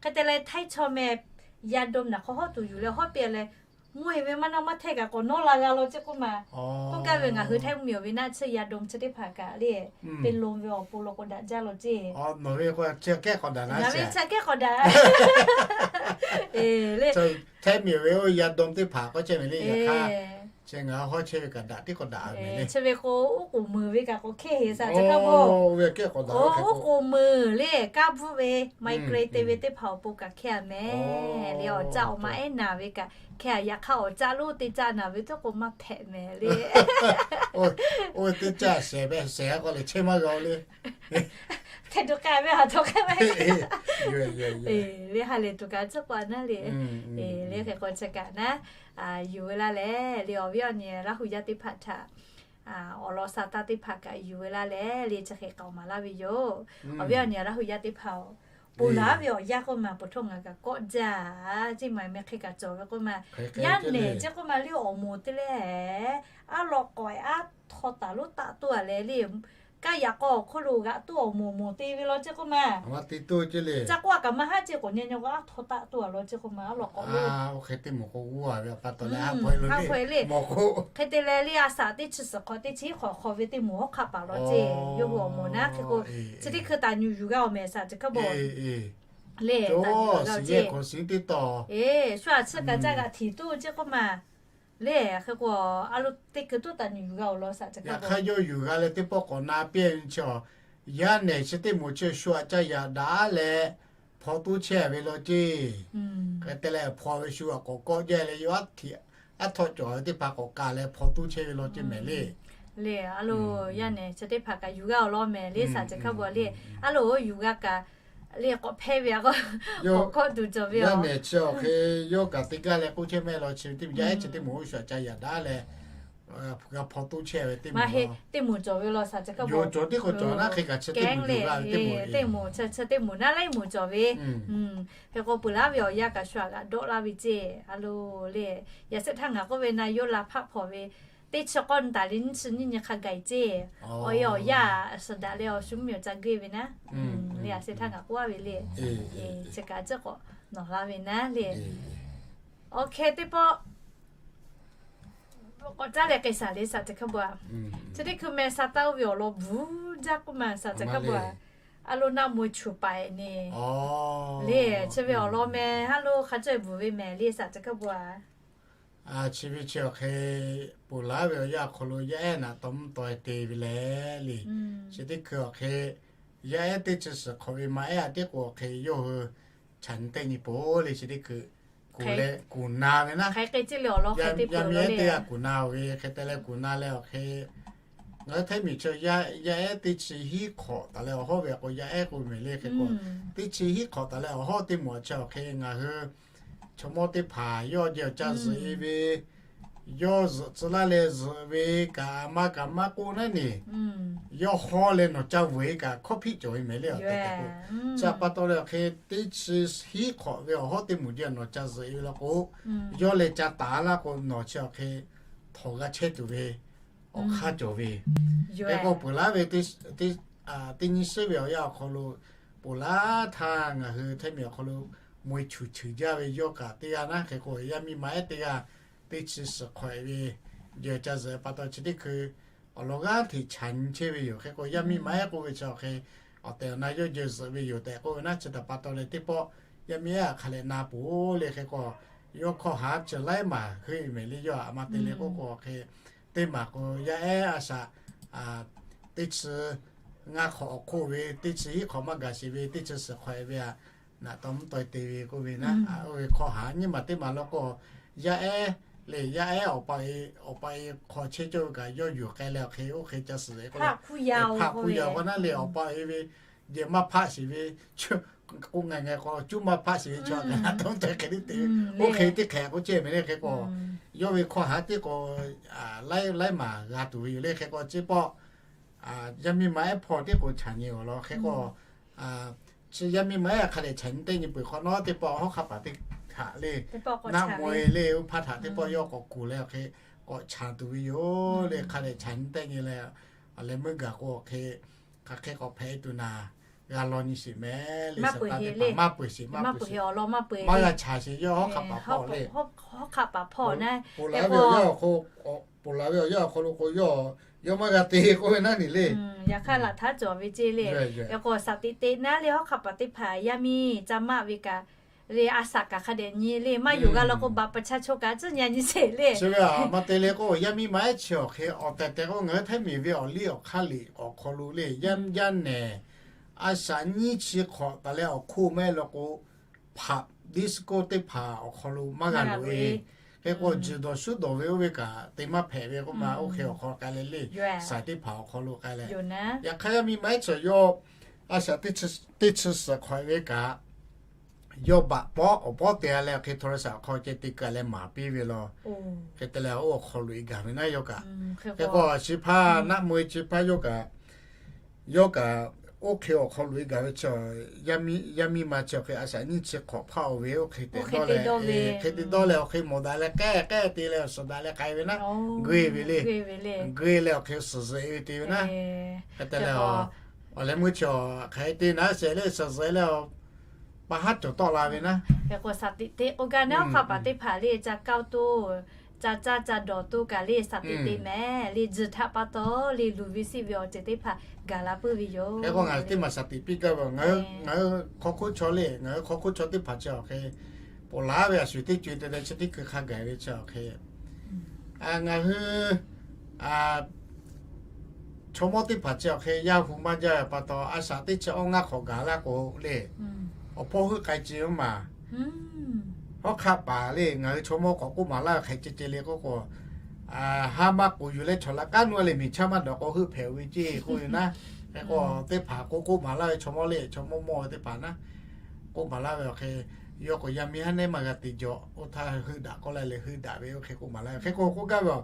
Hk'e te leh Htaiˇ chaw meh, ยาดม naˬ hk'aw hawˉ tuˬ yuˬ leh hawˉ piˇ leh, mvuhˇ e ve maˇ naˇ maˇ htehˇ kaꞈ k'awꞈ nawˉ la g'a law ceh k'oˆ ma. K'oˆ gaˇ ve ngaˬ hui Htaiˇ mvuhˇmiˬ awˬ ve naˉ chi ยาดม chi teˇ hpaˍ kaꞈ le, เป็นลม ve awˬ pon law k'o daꞈ jaˇ law ceˇ. Ve chi kehˉ k'awꞈ daꞈ, Htaiˇ miˬ ve ยาดม teˇ hpaˍ k'awꞈ chehˇ ve le. Yaꞈ hk'aˇ chi ngaˬ hawˉ chehˇ ve kaꞈ daꞈ tiˉ k'awꞈ daꞈ ve le. Chi ve k'o, oˉ k'oˍ meunˍ ve kaꞈ k'awꞈ hkehˇ heˍ shaˍ chi hkaˇ bon. Oˇ ve kehˉ k'awꞈ daꞈ, oˉ k'oˍ meunˍ le, kaˇ bvuhˆ ve, migraine te ve teˇ hpaˍ awˬ pon kaꞈ hkehˇ a mehˍ le. Awˬ caˆ awˬ ma ehˉ naˬ ve kaꞈ hkehˇ a. Yaꞈ hk'aˇ awˬ caˆ lonˉ teˇ caˆ naˬ ve htawˇ k'o maˇ hpehꞈ mehˍ le. Oˇ ve teˇ caˆ shehˍ ve shehˍ k'o lehˬ chehˇ maˇ g'a le. Hk'e tuˬ k'ai ve ha htawˇ hk'e maˇ heˆ. Le ha lehˬ tuˬ kaꞈ tcuhˉ k'o a naˉ le. Le hk'e k'o chi kaꞈ naˉ, yuˬ ve laˇ leh le, awˬ viˉ awˬ nyi Laˇ huˍ yaˇ teˇ hpaˍ htaꞈ awˬ lawn sa taˇ teˇ hpaˍ kaꞈ yuˬ ve laˇ leh le, chi hk'e k'aoˍ maˍ laˇ ve yoˬ. Awˬ viˉ awˬ nyi Laˇ huˍ yaˇ teˇ hpaˍ-oˬ, ponˬ laˬ ve awˬ yanˇ k'oˆ ma, ปวดท้อง ngaˬ kaꞈ kawˆ jaˇ. Ceˇ maˬ meh hk'e kaꞈ cawˬ ve k'oˆ ma, yaˇ nehˬ ceh k'oˆ ma le, awˬ moˍ te leh, aˉ law k'awꞈ aˉ htaw taˍ lonˉ taˆ toˇ a leh le, kaˇ yaꞈ k'aw awˬ hk'oˆ lo g'aꞈ toˇ awˬ moˍ moˍ te ve law ceh k'oˆ ma. Ca k'oˆ a kaꞈ maˇ haˉ ceˇ, k'awꞈ nyi nyi k'o aˉ htaw taˆ toˇ a law ceh k'oˆ ma, aˉ law k'awꞈ lonˉ. Hk'e te leh le, a shaꞈ teˇ chi suhˍ hk'awꞈ teˇ chi hk'awꞈ hk'awꞈ ve teˇ moˍ hawˉ hk'aˆ paˍ law ceˇ. Yawˇ hui awˬ moˍ naˉ hk'e k'o, chi teˇ hkui taˍ nyuˬ yuˬ g'a awˬ mehˍ shaˍ chi hkaˇ bon le, taˍ nyuˬ yuˬ g'a ceˇ. Shu a chi kaꞈ caˇ g'aꞈ hteꞈ toˇ ceh k'oˆ ma. le, hk'e k'o, a lo teˇ hkui toˆ taˍ nyi yuˬ g'a awˬ lawn shaˍ ca hk'a. Yaꞈ hk'aˇ yawˇ yuˬ g'a leh teˇ pawˆ k'awꞈ na piˇ ve chi, yaˇ nehˬ chi teˇ moˍ chi shu aꞈ ca yaꞈ daꞈ leh hpaw toˇ chehˇ ve law ceˇ. Hk'e te leh hpaw ve shu aꞈ k'awꞈ kawˆ jaˇ leh yawˇ aˉ htiꞈ aˉ htawˆ cawˬ ve teˇ hpaˍ k'awꞈ ka leh hpaw toˇ chehˇ ve law ceˇ mehˍ le. Le, a lo, yaˇ nehˬ chi teˇ hpaˍ kaꞈ yuˬ g'a awˬ lawn mehˍ le shaˍ ca hk'a bvuhꞈ le. A lo, yuˬ g'a kaꞈ le k'awꞈ hpehˇ ve a k'o, k'awꞈ kawˆ tuˬ cawˬ ve. Yaˇ nehˬ chi awˬ hk'e yawˇ kaꞈ teˇ g'aˇ leh k'oˆ chehˇ mehˍ law chi ve teˇ yaˇ ehˉ chi teˇ moˍ shu aꞈ ca yaꞈ daꞈ leh g'a hpaw toˇ chehˇ ve teˇ moˍ, teˇ moˍ cawˬ ve law shaˍ ca hk'a bvuhꞈ. Cawˬ tiˉ k'o cawˬ naˉ hk'e kaꞈ chi teˇ moˍ yuˬ g'a ve teˇ moˍ, teˇ moˍ chi, chi teˇ moˍ naˉ laiˉ moˍ cawˬ ve. Hk'e k'o peuˬ laˉ ve awˬ yanˇ kaꞈ shu aꞈ g'aꞈ dawˆ laˇ ve ceˇ. A lo le, yaꞈ shehˆ htaˇ ngaˬ k'oˆ ve na yawˇ la hpaˆ hpawnˬ ve teˇ chi k'awˇ nyi taˍ le nyiˇ chi nyiˇ nyi hk'a gaˬ ceˇ. Awˬ e awˬ yanˇ suhˍ daꞈ leh awˬ shu mvuhˇ miˬ awˬ ca geuˆ ve naˉ le, yaꞈ shehˆ htaˇ ngaˬ k'oˆ laˇ ve le. Chi kaꞈ ciˉ k'awꞈ nawˬ la ve naˉ le. Awˬ hk'e teˇ pawˆ k'awꞈ caˉ leh k'ai shaˍ le shaˍ ca hk'a bvuhꞈ. Chi teˇ hkui meh sha taˇ oˇ ve awˬ lawn bvuhˬ jaˇ k'oˆ ma shaˍ ca hk'a bvuhꞈ. A lo naˆ mui chuˬ paiˍ ne le, chi ve awˬ lawn meh ha lo hk'a cawehˇ bvuhˬ ve mehˍ le shaˍ ca hk'a bvuhꞈ. Chi ve chi awˬ hk'e, ponˬ laˉ ve awˬ yanˇ awˬ hk'aw lo yaˇ ehˉ naꞈ taw mvuhˇ taw te ve leh le. Chi teˇ hkui awˬ hk'e, yaˇ ehˉ teˇ chi suhˍ hk'awꞈ ve ma ehˉ a tiˉ k'o awˬ hk'e yawˇ hui chaꞈ nyi teˇ nyi poˬ le chi teˇ hkui kuˬ leh kuˬ na ve naˉ. Yaˇ miˇ ehˉ teˇ g'aˇ kuˬ na ve hk'e te leh kuˬ na leh awˬ hk'e, ngaˬ hui Htaiˇ miˬ chi yaˇ ehˉ teˇ chi hiˉ hk'awꞈ taˍ leh awˬ hawˉ ve k'o yaˇ ehˉ k'oˆ ve mehˍ le hk'e k'o, teˇ chi hiˉ hk'awꞈ taˍ leh awˬ hawˉ teˇ moˍ chi awˬ hk'e ngaˬ hui chaw mawˇ teˇ hpaˍ yawˇ jehˬ awˬ ca zuhꞈ e ve, yawˇ zuhꞈ tcuh laˇ leh zuhꞈ ve kaꞈ maˇ kaꞈ maˇ k'oˆ naˉ ne, yawˇ hawˉ leh nawˬ ca vuiˬ e kaꞈ hkawˇ hpiˆ cawˬ ve mehˍ le awˬ tehˬ tehꞈ k'o. Chi pa taw leh awˬ hk'e teˇ chi hiˉ hk'awꞈ ve awˬ hawˉ teˇ moˍ jehˬ nawˬ ca zuhꞈ e ve law k'o, yawˇ leh ca taˍ laˇ k'o nawˬ chi awˬ hk'e htawnˍ g'a chehˇ tuˬ ve awˬ hk'aˇ cawˬ ve. Hk'e k'o peuˬ laˉ ve teˇ nyi suhˉ ve awˬ yanˇ awˬ hk'aw lo, ponˬ laˉ htaˇ ngaˬ hui Htaiˇ miˬ awˬ hk'aw lo mui chuˬ chuˬ jaˇ ve yawˇ kaꞈ teˇ g'aˇ naˉ hk'e k'o yaˇ miˇ ma ehˉ teˇ g'aˇ teˇ chi suhˍ hk'awꞈ e ve jehˬ ca zuhꞈ pa taw chi teˇ hkui awˬ lawn g'aˇ hteꞈ chaꞈ nyi chehˇ ve yoˬ. Hk'e k'o yaˇ miˇ ma ehˉ k'oˆ ve chi awˬ hk'e awˬ tehˬ awˬ na yawˇ jehˬ zuhꞈ ve yoˬ tehꞈ k'oˆ ve naˉ chi htaꞈ pa taw leh teˇ pawˆ yaˇ miˇ ehˉ aꞈ hk'a leh na poˬ le hk'e k'o, yawˇ hkawˇ haˉ chi laiˉ maˬ heuˆ ve mehˍ le yawˇ aꞈ ma te leh k'oˆ k'o awˬ hk'e, teˇ maˬ k'o yaˇ ehˉ a shaꞈ teˇ chi ngaˇ hk'awꞈ awˬ hk'oˆ ve teˇ chi hiˉ hk'awꞈ maˇ gaˬ sheˍ ve teˇ chi suhˍ hk'awꞈ e ve aꞈ naꞈ taw mvuhˇ taw te ve k'oˆ ve naˉ. Oˇ ve hkawˇ haˉ nyiˇ maˬ teˇ maˬ law k'o, yaˇ ehˉ le yaˇ ehˉ awˬ pa e, awˬ pa e hk'aw chehˇ cawˇ ve kaꞈ yawˇ yuˬ k'ai leh awˬ hk'e oˇ hk'e ca suhˍ e k'oˆ leh, hpaˆ hpu yaꞈ k'o naˉ le awˬ pa e ve jehˬ maˇ hpaˆ sheˍ ve, k'oˆ ngaˬ ngaˬ k'o cuˉ maˇ hpaˆ sheˍ ve chaw kaꞈ naꞈ taw mvuhˇ taw hk'e le te ve, oˇ hk'e teˇ hk'ehꞈ k'oˆ chehˇ mehˍ le hk'e k'o, yawˇ ve hkawˇ haˉ teˇ k'o laiˉ maˬ g'a tuˬ ve yoˬ le hk'e k'o chi pawˆ yaˇ miˇ ma ehˉ hpawˇ teˇ k'o chaꞈ nyi awˬ lawn hk'e k'o, chi yaˇ miˇ ma ehˉ hk'a dehꞈ chaꞈ nyi teˇ nyi peuˬ hk'awꞈ nawˉ teˇ pawˆ hawˉ hk'aˆ paˍ teˇ htaꞈ le, naˆ mui le uˇ hpaˇ htaꞈ teˇ pawˆ yawˇ k'awꞈ kuˬ leh awˬ hk'e k'awꞈ chaꞈ tuˬ ve yoˬ le. Hk'a dehꞈ chaꞈ nyi teˇ nyi leh awˬ leh meuˇ gaˬ k'o awˬ hk'e hk'aˬ hk'e k'awꞈ hpehꞈ e tuˬ naˍ g'a law nyi sheˍ mehˍ le. Maˇ peuˬ sheˍ le, maˇ peuˬ sheˍ, maˇ peuˬ sheˍ awˬ lawn maˇ peuˬ, maˇ g'a chaꞈ sheˍ yawˇ hawˉ hk'aˆ paˍ hpawˇ le. Hawˉ hk'aˆ paˍ hpawˇ naˉ, ponˬ laˬ ve awˬ yanˇ awˬ hk'aw lo k'o yawˇ, yawˇ maˇ g'a te k'oˆ ve naˉ nyi le. Yaꞈ hk'aˇ laꞈ htaˇ cawˬ ve ceˇ le. Yaꞈ k'o shaˍ teꞈ te naˉ le hawˉ hk'aˆ paˍ teˇ hpaˍ yaˇ miˇ ca maˆ ve kaꞈ le a shaꞈ kaꞈ hk'a dehꞈ nyi le maˇ yonˍ g'a law k'o baꞈ pa cha chaw kaꞈ tcuhˉ nyi nyi sheˍ le. Chi ve aꞈ ma te le k'o yaˇ miˇ ma ehˉ chi awˬ hk'e awˬ tehˬ tehˬ k'o ngaˬ hui Htaiˇ miˬ ve awˬ liˇ awˬ hk'aˇ liꞈ awˬ hk'aw lo le yaˇ nehˬ a shaꞈ nyiˇ chi hk'awꞈ taˍ leh awˬ hk'oˆ mehˆ law k'o, hpaꞈ disco teˇ hpaˍ awˬ hk'aw lo maˇ g'a loꞈ e. Hk'e k'o juˬ dawˬ shuˉ dawˬ ve oˇ ve kaꞈ te maˇ hpehꞈ ve k'oˆ ma oˇ hk'e awˬ hk'aw k'ai leh le, saiˍ teˇ hpaˍ awˬ hk'aw lo k'ai leh. Yaꞈ hk'aˇ yaˇ miˇ ma ehˉ chi yawˇ a shaꞈ teˇ chi suhˍ hk'awꞈ e ve kaꞈ yawˇ baꞈ pawˆ awˬ pawˉ te a leh awˬ hk'e โทรศัพท์ awˬ hk'aw ceh te kaˬ leh maˍ piˇ ve law. Hk'e te leh oˇ awˬ hk'aw loꞈ e gaˬ ve naˉ yawˇ kaꞈ. Hk'e k'o chi hpaˇ naˆ mui chi hpaˇ yawˇ kaꞈ, yawˇ kaꞈ oˇ hk'e awˬ hk'aw loꞈ e gaˬ ve chi, yaˇ miˇ ma chi awˬ hk'e a shaꞈ nyiˇ chi hk'awꞈ hpaˇ oˇ ve oˇ hk'e te dawˇ leh, hk'e te dawˇ leh awˬ hk'e mawˬ daꞈ leh k'ehˆ k'ehˆ te leh awˬ suhˍ daꞈ leh k'ai ve naˉ, geuˆ e ve le. Geuˆ e leh awˬ hk'e suhˍ zuhꞈ e ve te ve naˉ. Hk'e te leh awˬ leh meuˇ chi hk'aˬ hk'e te naˉ shehˍ leh suhˍ zuhꞈ e leh pa haˉ cawˬ tawˆ la ve naˉ. Hk'e k'o shaˍ teꞈ te k'o gaˇ naˉ hawˉ hk'aˆ paˍ teˇ hpaˍ le ca kaoˇ toˇ, ca caˇ ca dawˬ toˇ kaꞈ le shaˍ teꞈ te mehˍ le juˬ htaꞈ pa taw le luˬ ve siˆ ve awˬ ceuˬ teˇ hpaˍ gaˬ la puiˉ ve yoˬ. Hk'e k'o ngaˬ hui teˇ maˬ shaˍ teꞈ piˇ gaˇ ve ngaˬ hui hk'aw hk'oˆ chaw le, ngaˬ hui hk'aw hk'oˆ chaw teˇ hpaˍ chi awˬ hk'e ponˬ laˬ ve a shuˍ teˇ co te leh chi teˇ hkui hk'a gaˬ ve chi awˬ hk'e Ngaˬ hui chaw mawˇ teˇ hpaˍ chi awˬ hk'e yaˇ hu maˇ jaˇ ve pa taw, a shaꞈ teˇ chi awˇ ngaˇ hk'awꞈ gaˬ laˇ k'o le, awˬ hpawˇ heuˆ k'ai ce maˇ maˬ. Hawˉ hk'aˆ paˍ le, ngaˬ hui chaw mawˇ k'awꞈ k'oˆ maˍ laˇ ve hk'e ceh ceh le k'oˆ k'o, haˉ maˇ k'oˍ yuˬ leh chaw laꞈ k'aˉ nuˇ a leh miˬ chaˇ maˇ dawˬ k'o heuˆ hpehꞈ ve ceˇ k'oˆ ve naˉ. Hk'e k'o teˇ hpaˍ k'o k'oˆ maˍ laˇ ve chaw mawˇ le, chaw mawˇ mawˇ ve teˇ hpaˍ naˉ, k'oˆ maˍ laˇ ve awˬ hk'e, yawˇ k'awꞈ yaˇ miˇ haˉ neˉ maˇ g'a te jaw, oˇ htaˇ heuˆ daꞈ k'oˆ la leh heuˆ daꞈ ve oˇ hk'e k'oˆ maˍ laˇ ve. Hk'e k'o k'oˆ gaˇ ve,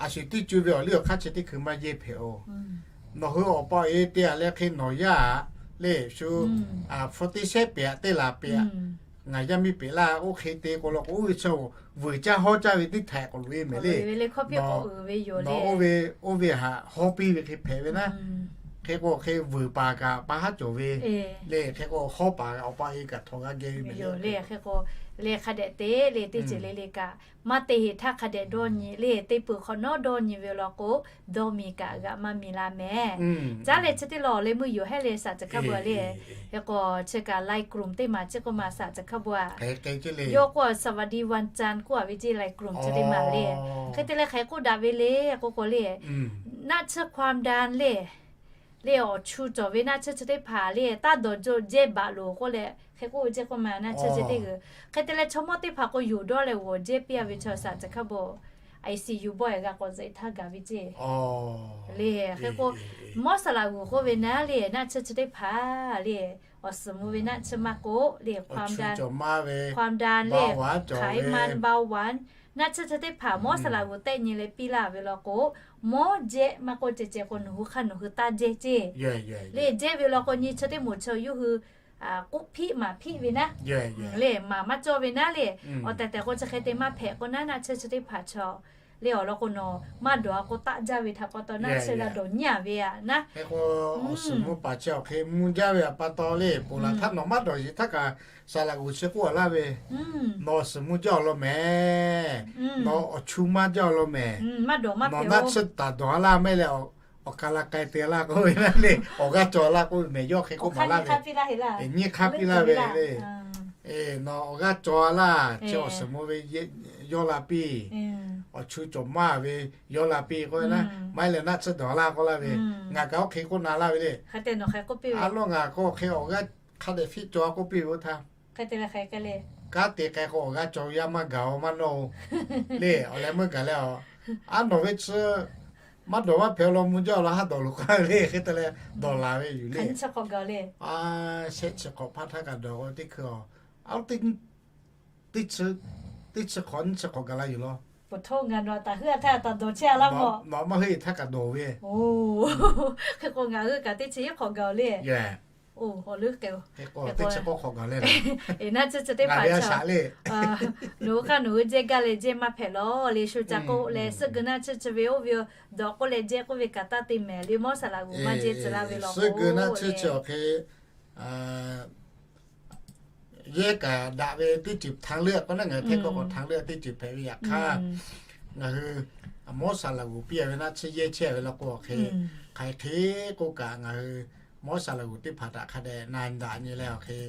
a shu teˇ co ve awˬ liˇ awˬ hk'aˇ chi teˇ hkui maˇ jehˇ hpehꞈ oˬ. Nawˬ hui awˬ pa awˬ e te a leh hk'e nawˬ yaˇ le shu hpu teˇ shehˉ pehꞈ teˇ laˬ pehꞈ, ngaˬ yaˇ miˇ pehꞈ laˇ oˇ hk'e te k'o la k'o, oˇ ve chaw vuiˬ caˇ hawˉ caˇ ve teˇ htaiꞈ k'awꞈ loꞈ e mehˍ le. Nawˬ oˇ ve, oˇ ve haꞈ hawˉ piˇ ve hk'e hpehꞈ ve naˉ. Hk'e k'o hk'e vuiˬ paˍ kaꞈ pa haˉ cawˬ ve le. Hk'e k'o hawˉ paˍ awˬ pa e kaꞈ htawnˍ g'a geh ve mehˍ le. Hk'e k'o le hk'a dehꞈ te le teˇ ceuˬ le le kaꞈ maˇ te heˍ htaˇ hk'a dehꞈ dawˇ nyi le. Teˇ peuˬ hk'awꞈ nawˉ dawˇ nyi ve law k'o, dawˇ miˬ kaꞈ g'a maˇ miˬ la mehˍ. Caˉ leh chi teˇ law leh meuˇ yoˬ hehˉ le saˍ caˬ hkaˉ beuꞈ le. Hk'e k'o chi kaꞈ live group teˇ maˬ chi k'oˆ maˬ saˍ caˬ hkaˉ beuꞈ a, yawˇ k'o สวัสดีวันจันทร์ k'oˆ a ve ceˇ live group chi teˇ maˬ le. Hk'e te leh hk'aˬ hk'e k'oˆ daꞈ ve le k'oˆ k'o le, naˆ tsuhˇ ความดัน le le awˬ chu cawˬ ve naˆ tsuhˇ chi teˇ hpaˍ le taˇ dawˬ jo jehˇ baˬ loˬ k'oˆ leh hk'e k'oˆ ve ceˇ k'oˆ maˬ naˆ tsuhˇ chi teˇ g'uiˬ. Hk'e te leh chaw mawˇ teˇ hpaˍ k'o yonˍ dawˇ leh g'awˬ jehˇ piˇ a ve chaw saˍ caˬ hkaˉ beuꞈ ICU bawˆ e g'a k'awꞈ zeꞈ htaˇ gaˬ ve ceˇ le. Hk'e k'o mawˇ saˍ laꞈ g'uˬ k'oˆ ve naˉ le naˆ tsuhˇ chi teˇ hpaˍ le awˬ suhˍ mvuh ve naˆ tsuhˇ maˇ k'oˆ le ความดัน le ไขมันเบาหวาน naˆ tsuhˇ chi teˇ hpaˍ mawˇ saˍ laꞈ g'uˬ tehˆ nyi leh piˇ laˇ ve law k'o, mawˇ jehˇ maˇ k'oˆ ceh ceh k'o nawˬ hui hk'aˇ nawˬ hui taˇ jehˇ ceˇ le. Jehˇ ve law k'o nyi chi teˇ moˍ chi yawˇ hui k'oˆ hpiˆ maˍ hpiˆ ve naˉ le maˍ maˇ cawˇ ve naˉ le. Awˬ tehˬ tehˬ k'o chi hk'e te maˇ hpehꞈ k'o naˉ naˆ tsuhˇ chi teˇ hpaˍ chaw le awˬ lawn k'o nawˬ maˇ dawˬ a k'o taˆ jaˇ ve htaꞈ pa taw naˆ tsuhˇ g'a dawˬ nyi a ve aꞈ naˉ. Hk'e k'o awˬ suhˍ mvuh paˍ chi awˬ hk'e mvuh jaˇ ve aꞈ pa taw le, ponˬ laˬ htaˇ nawˬ maˇ dawˬ yeˬ htaˇ kaꞈ saˍ laꞈ g'uˬ chi k'oˆ a laˇ ve, nawˬ awˬ suhˍ mvuh jaˇ awˬ lawn mehˍ. Nawˬ awˬ chu maˇ jaˇ awˬ lawn mehˍ. Nawˬ naˆ tsuhˇ taˍ dawˬ a laˇ mehˍ leh awˬ ka la k'ai te laˇ k'oˆ ve naˉ le, awˬ g'aˇ cawˬ a laˇ k'oˆ ve mehˍ. Yawˇ hk'e k'oˆ maˍ laˇ ve, nyiˇ hk'aˇ piˇ laˇ heˆ laˇ. Nawˬ awˬ g'aˇ cawˬ a laˇ, chi awˬ suhˍ mvuh ve yawˇ la piˇ. Awˬ chu cawˬ maˇ ve yawˇ la piˇ k'oˆ ve naˉ, maˇ heˆ leh naˆ tsuhˇ dawˬ a laˇ k'oˆ laˇ ve, ngaˬ kaꞈ oˇ hk'e k'oˆ na laˇ ve le. A lawˉ ngaˬ k'o hk'e awˬ g'aˇ hk'a dehꞈ hpiˆ cawˬ a k'oˆ piˇ ve oˇ htaˇ Kanˉ te k'ai k'o awˬ g'aˇ cawˬ yaˇ maˇ gaˬ-oˬ maˇ nawˇ-oˬ le. Awˬ leh meuˇ gaˬ leh a, aˉ nawˬ ve chi maˇ dawˬ maˇ hpehꞈ law mvuh jaˇ law haˉ dawˬ loˬ k'oˆ ve hk'e te leh dawˬ laˬ ve yoˬ le. Shehˆ chi hk'awꞈ hpaˇ htaˇ kaꞈ dawˬ k'o teˇ hkui a, teˇ chi hk'awꞈ nyiˇ chi hk'awꞈ gaˬ la yoˬ law. Nawˬ maˇ heuˆ htaˇ kaꞈ dawˬ ve. Hk'e k'o ngaˬ hui kaꞈ teˇ chi hk'awꞈ gaˬ le. Teˇ chi k'awˇ hk'awꞈ gaˬ le. Naˆ tsuhˇ chi teˇ hpaˍ le, nawˬ hui hk'aˇ nawˬ hui jehˇ gaˇ leh jehˇ maˇ hpehꞈ law le. Shu ca k'oˆ leh suhˆ geu naˆ tsuhˇ chi ve oˇ ve dawˬ k'oˆ leh jehˇ k'oˆ ve kaꞈ taˇ te mehˍ le. Mawˇ saˍ laꞈ g'uˬ maˇ jehˇ tcuh laˇ ve law k'o, suhˆ geu naˆ tsuhˇ chi awˬ hk'e yehˇ kaꞈ daꞈ ve teˇ ceuˬ htaꞈ leuˆ k'o naˉ, ngaˬ hui hteˇ kawˆ k'awꞈ htaꞈ leuˆ teˇ ceuˬ hpehꞈ ve yaꞈ hk'aˇ, ngaˬ hui mawˇ saˍ laꞈ g'uˬ piˇ a ve naˆ tsuhˇ yehˇ chehˇ ve law k'o awˬ hk'e, hk'aˬ hk'e k'oˆ kaꞈ ngaˬ hui mawˇ saˍ laꞈ g'uˬ teˇ hpaˍ htaꞈ hk'a dehꞈ na daꞈ nyi leh awˬ hk'e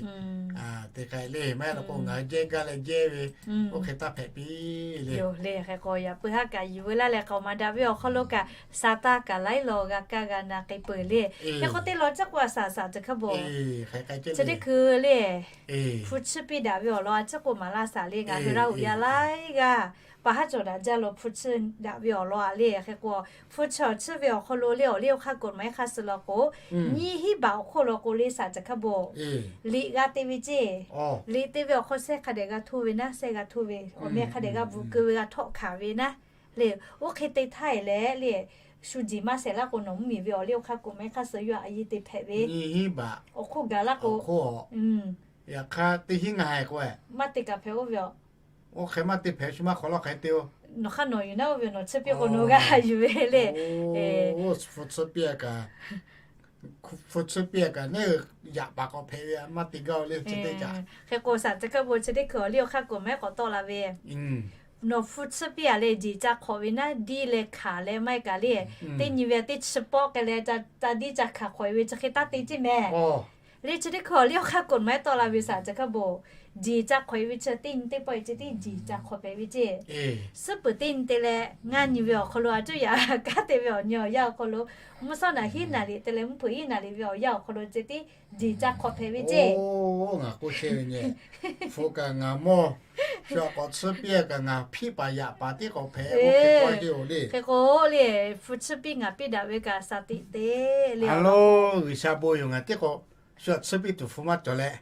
te k'ai le. Maˇ heˆ law k'o ngaˬ hui jehˇ gaˇ leh jehˇ ve oˇ hk'e taˇ hpehꞈ piˇ le. Yoˬ le. Hk'e k'o yaꞈ puiˉ haˉ kaꞈ yuˬ veu laˇ leh k'aoˍ maˍ daꞈ ve awˬ hk'aw lo kaꞈ sa taˇ kaꞈ laiˉ law g'a kaˇ g'a na k'ai peuˬ le. Hk'e k'o teˇ law ciˉ k'o a saˍ saˍ tcuh hk'aˇ bon chi teˇ hkui le, hpu tsuhˇ piˇ daꞈ ve awˬ lawn a ciˉ k'o maˍ laˇ saˍ le. Ngaˬ hui Laˇ huˍ yaˇ laiˉ g'aˇ pa haˉ cawˬ daꞈ jaˇ law hpu tsuhˇ daꞈ ve awˬ lawn a le. Hk'e k'o hpu tsuhˇ awˬ tsuhˇ ve awˬ hk'aw lo le awˬ liˇ awˬ hk'aˇ กฎหมาย hk'a suh law k'o, nyiˇ hinˉ baꞈ awˬ hk'oˆ law k'o le saˍ tcuh hk'aˇ bon liꞈ g'a te ve ceˇ. Liꞈ te ve awˬ hk'aw sehˇ hk'a dehꞈ g'a htoˇ ve naˉ, sehˇ g'a htoˇ ve awˬ meh hk'a dehꞈ g'a bvuhꞈ keu ve g'a htawˆ hkanˍ ve naˉ le. Oˇ hk'e te htaˇ e leh le, shu jiˬ maˇ shehˍ laˇ k'o nawˬ mvuhˇmiˬ ve awˬ liˇ awˬ hk'aˇ กฎหมาย hk'a suh yawˇ a yeˇ te hpehꞈ ve awˬ hk'oˆ gaˬ laˇ k'o, yaꞈ hk'aˇ teˇ hinˉ ngaˬ haiˬ k'o maˇ te kaꞈ hpehꞈ oˇ ve a. Oˇ hk'e maˇ te hpehꞈ shu maˇ hk'awꞈ lawˇ hk'e te oˬ. Nawˬ hk'aˇ nawˬ yuˬ naˉ oˇ ve nawˬ tsuhˇ piˇ k'o nawˬ g'a yuˬ ve le. Hpu tsuhˇ piˇ kaꞈ, hpu tsuhˇ piˇ kaꞈ neˇ yaꞈ paˍ k'awꞈ hpehꞈ ve maˇ te gaˇ oˬ le. Hk'e k'o saˍ tcuh hk'aˇ bon chi teˇ hkui awˬ liˇ awˬ hk'aˇ กฎหมาย k'awꞈ tawˆ la ve, nawˬ hpu tsuhˇ piˇ a leh jeˬ ca hk'awꞈ ve naˉ diˇ leh hkanˍ leh maˇ heˆ kaꞈ le, teˇ nyi ve teˇ chi pawˆ k'ai leh ca diˇ ca hkanˍ hk'awꞈ e ve chi hk'e taˇ te ceˇ mehˍ. Le chi teˇ hkui awˬ liˇ awˬ hk'aˇ กฎหมาย tawˆ la ve saˍ chi hk'a bon, jiˬ ca hk'awꞈ e ve chi teˇ nyi teˇ pawˆ e ce tiˉ jiˬ ca hk'awꞈ hpehꞈ ve ceˇ. Suhˉ peuˬ teˇ nyi te leh ngaˇ nyi ve awˬ hk'aw lo a cuˇ yaꞈ kanˉ te ve awˬ nyi awˬ yanˇ awˬ hk'aw lo, mvuhˇ shawˉ naˍ hiˉ naˍ liꞈ te leh mvuhˇ hpeuꞈ hiˉ naˍ liꞈ ve awˬ yanˇ awˬ hk'aw lo ce tiˉ jiˬ ca hk'awꞈ hpehꞈ ve ceˇ. Ngaˬ k'oˆ chehˇ ve nyi, hpu kaꞈ ngaˬ mawˇ, shu aꞈ k'awꞈ tsuhˇ piˇ kaꞈ ngaˬ hpiˆ paˍ yaꞈ paˍ tiˉ k'awꞈ hpehꞈ k'oˆ hk'e k'oˆ le. Hk'e k'o le, hpu tsuhˇ piˇ ngaˬ piˇ daꞈ ve kaꞈ saˍ teꞈ te le. Aˬ lo, G'uiˬsha bon yoˬ, ngaˬ tiˉ k'awꞈ shu aꞈ tsuhˇ piˇ tuˬ hpu maˇ cawˬ leh,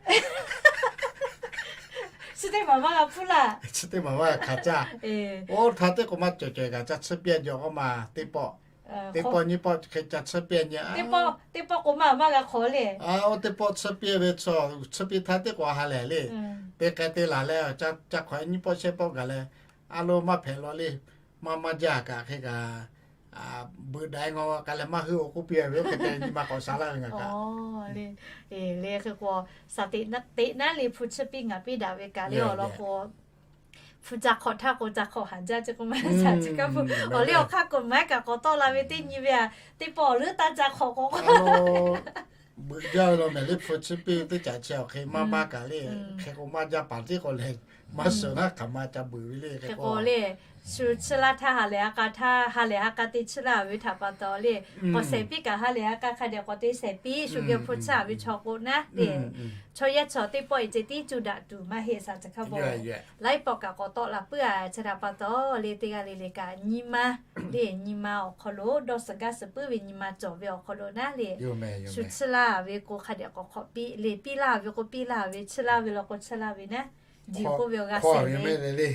chi teˇ maˬ maˇ g'a hpuˇ laˇ. Chi teˇ maˬ maˇ g'a hkanˍ caˇ. Oˇ htaˇ teˇ k'awꞈ maˇ cawˬ cawˬ kaꞈ ca tsuhˇ piˇ a jaw k'oˆ ma, teˇ pawˆ, teˇ pawˆ nyiˇ pawˆ hk'e ca tsuhˇ piˇ a nyi a. Teˇ pawˆ k'o maˇ maˇ g'a hk'awꞈ le. Oˇ teˇ pawˆ tsuhˇ piˇ ve chaw, tsuhˇ piˇ htaˇ teˇ k'awꞈ ha lehˬ le. Teˇ k'ai teˇ laˬ leh ca hk'awꞈ nyiˇ pawˆ shehˆ pawˆ gaˬ leh, a lo maˇ hpehꞈ law le. Maˇ maˇ jaˇ kaꞈ hk'e kaꞈ, beuꞈ daꞈ e ngaw k'ai leh maˇ heuˆ-oˬ k'oˆ piˇ ve, oˇ hk'e te nyi ma k'awꞈ sha laˇ ve ngaˬ kaꞈ. Le hk'e k'o, saˍ teꞈ teꞈ naˉ le hpu tsuhˇ piˇ ngaˬ piˇ daꞈ ve kaꞈ le awˬ lawn k'o, hpu ca hk'awꞈ htaˇ k'o ca hk'awꞈ haˍ jaˇ ce k'oˆ ma saˍ chi hkaˇ pu. Awˬ liˇ awˬ hk'aˇ กฎหมาย kaꞈ k'awꞈ tawˆ la ve teˇ nyi ve a, teˇ pawˆ awˬ leuˉ taˇ ca hk'awꞈ k'o k'o beuꞈ jaˇ ve law mehˍ le hpu tsuhˇ piˇ teˇ caꞈ chi awˬ hk'e maˇ maˇ kaꞈ le. Hk'e k'o maˇ jaˇ paˍ tiˉ k'o leh, maˇ suhˍ naˉ hk'aˬ ma ca beuꞈ ve le hk'e k'o le. Shu tsuhˇ laˇ htaˇ ha lehˬ ha k'a htaˇ, ha lehˬ ha k'a te tsuhˇ laˇ ve htaꞈ pa taw le, k'awꞈ shehˍ piˇ kaꞈ ha lehˬ ha k'a hk'a dehꞈ k'awꞈ te shehˍ piˇ shu geh hpu tsuhˇ a ve chaw k'o naˉ le. Chaw yaˇ chaw teˇ pawˆ e ce tiˉ cuˇ daꞈ tuˬ maˇ heˆ saˍ chi hk'a bon. Laiˉ pawˆ kaꞈ k'awꞈ tawˆ la puiˉ a chi htaꞈ pa taw le, teˇ g'aˇ le le kaꞈ nyi ma le, nyi ma awˬ hk'aw lo dawˇ suhˍ gaˇ suhˍ puiˉ ve nyi ma cawˬ ve awˬ hk'aw lo naˉ le, shu tsuhˇ laˇ ve k'o hk'a dehꞈ k'awꞈ hk'awꞈ piˇ le, piˇ laˇ ve k'o piˇ laˇ ve, tsuhˇ laˇ ve law k'o tsuhˇ laˇ ve naˉ, diˬ k'oˆ ve awˬ g'a shehˍ ve le.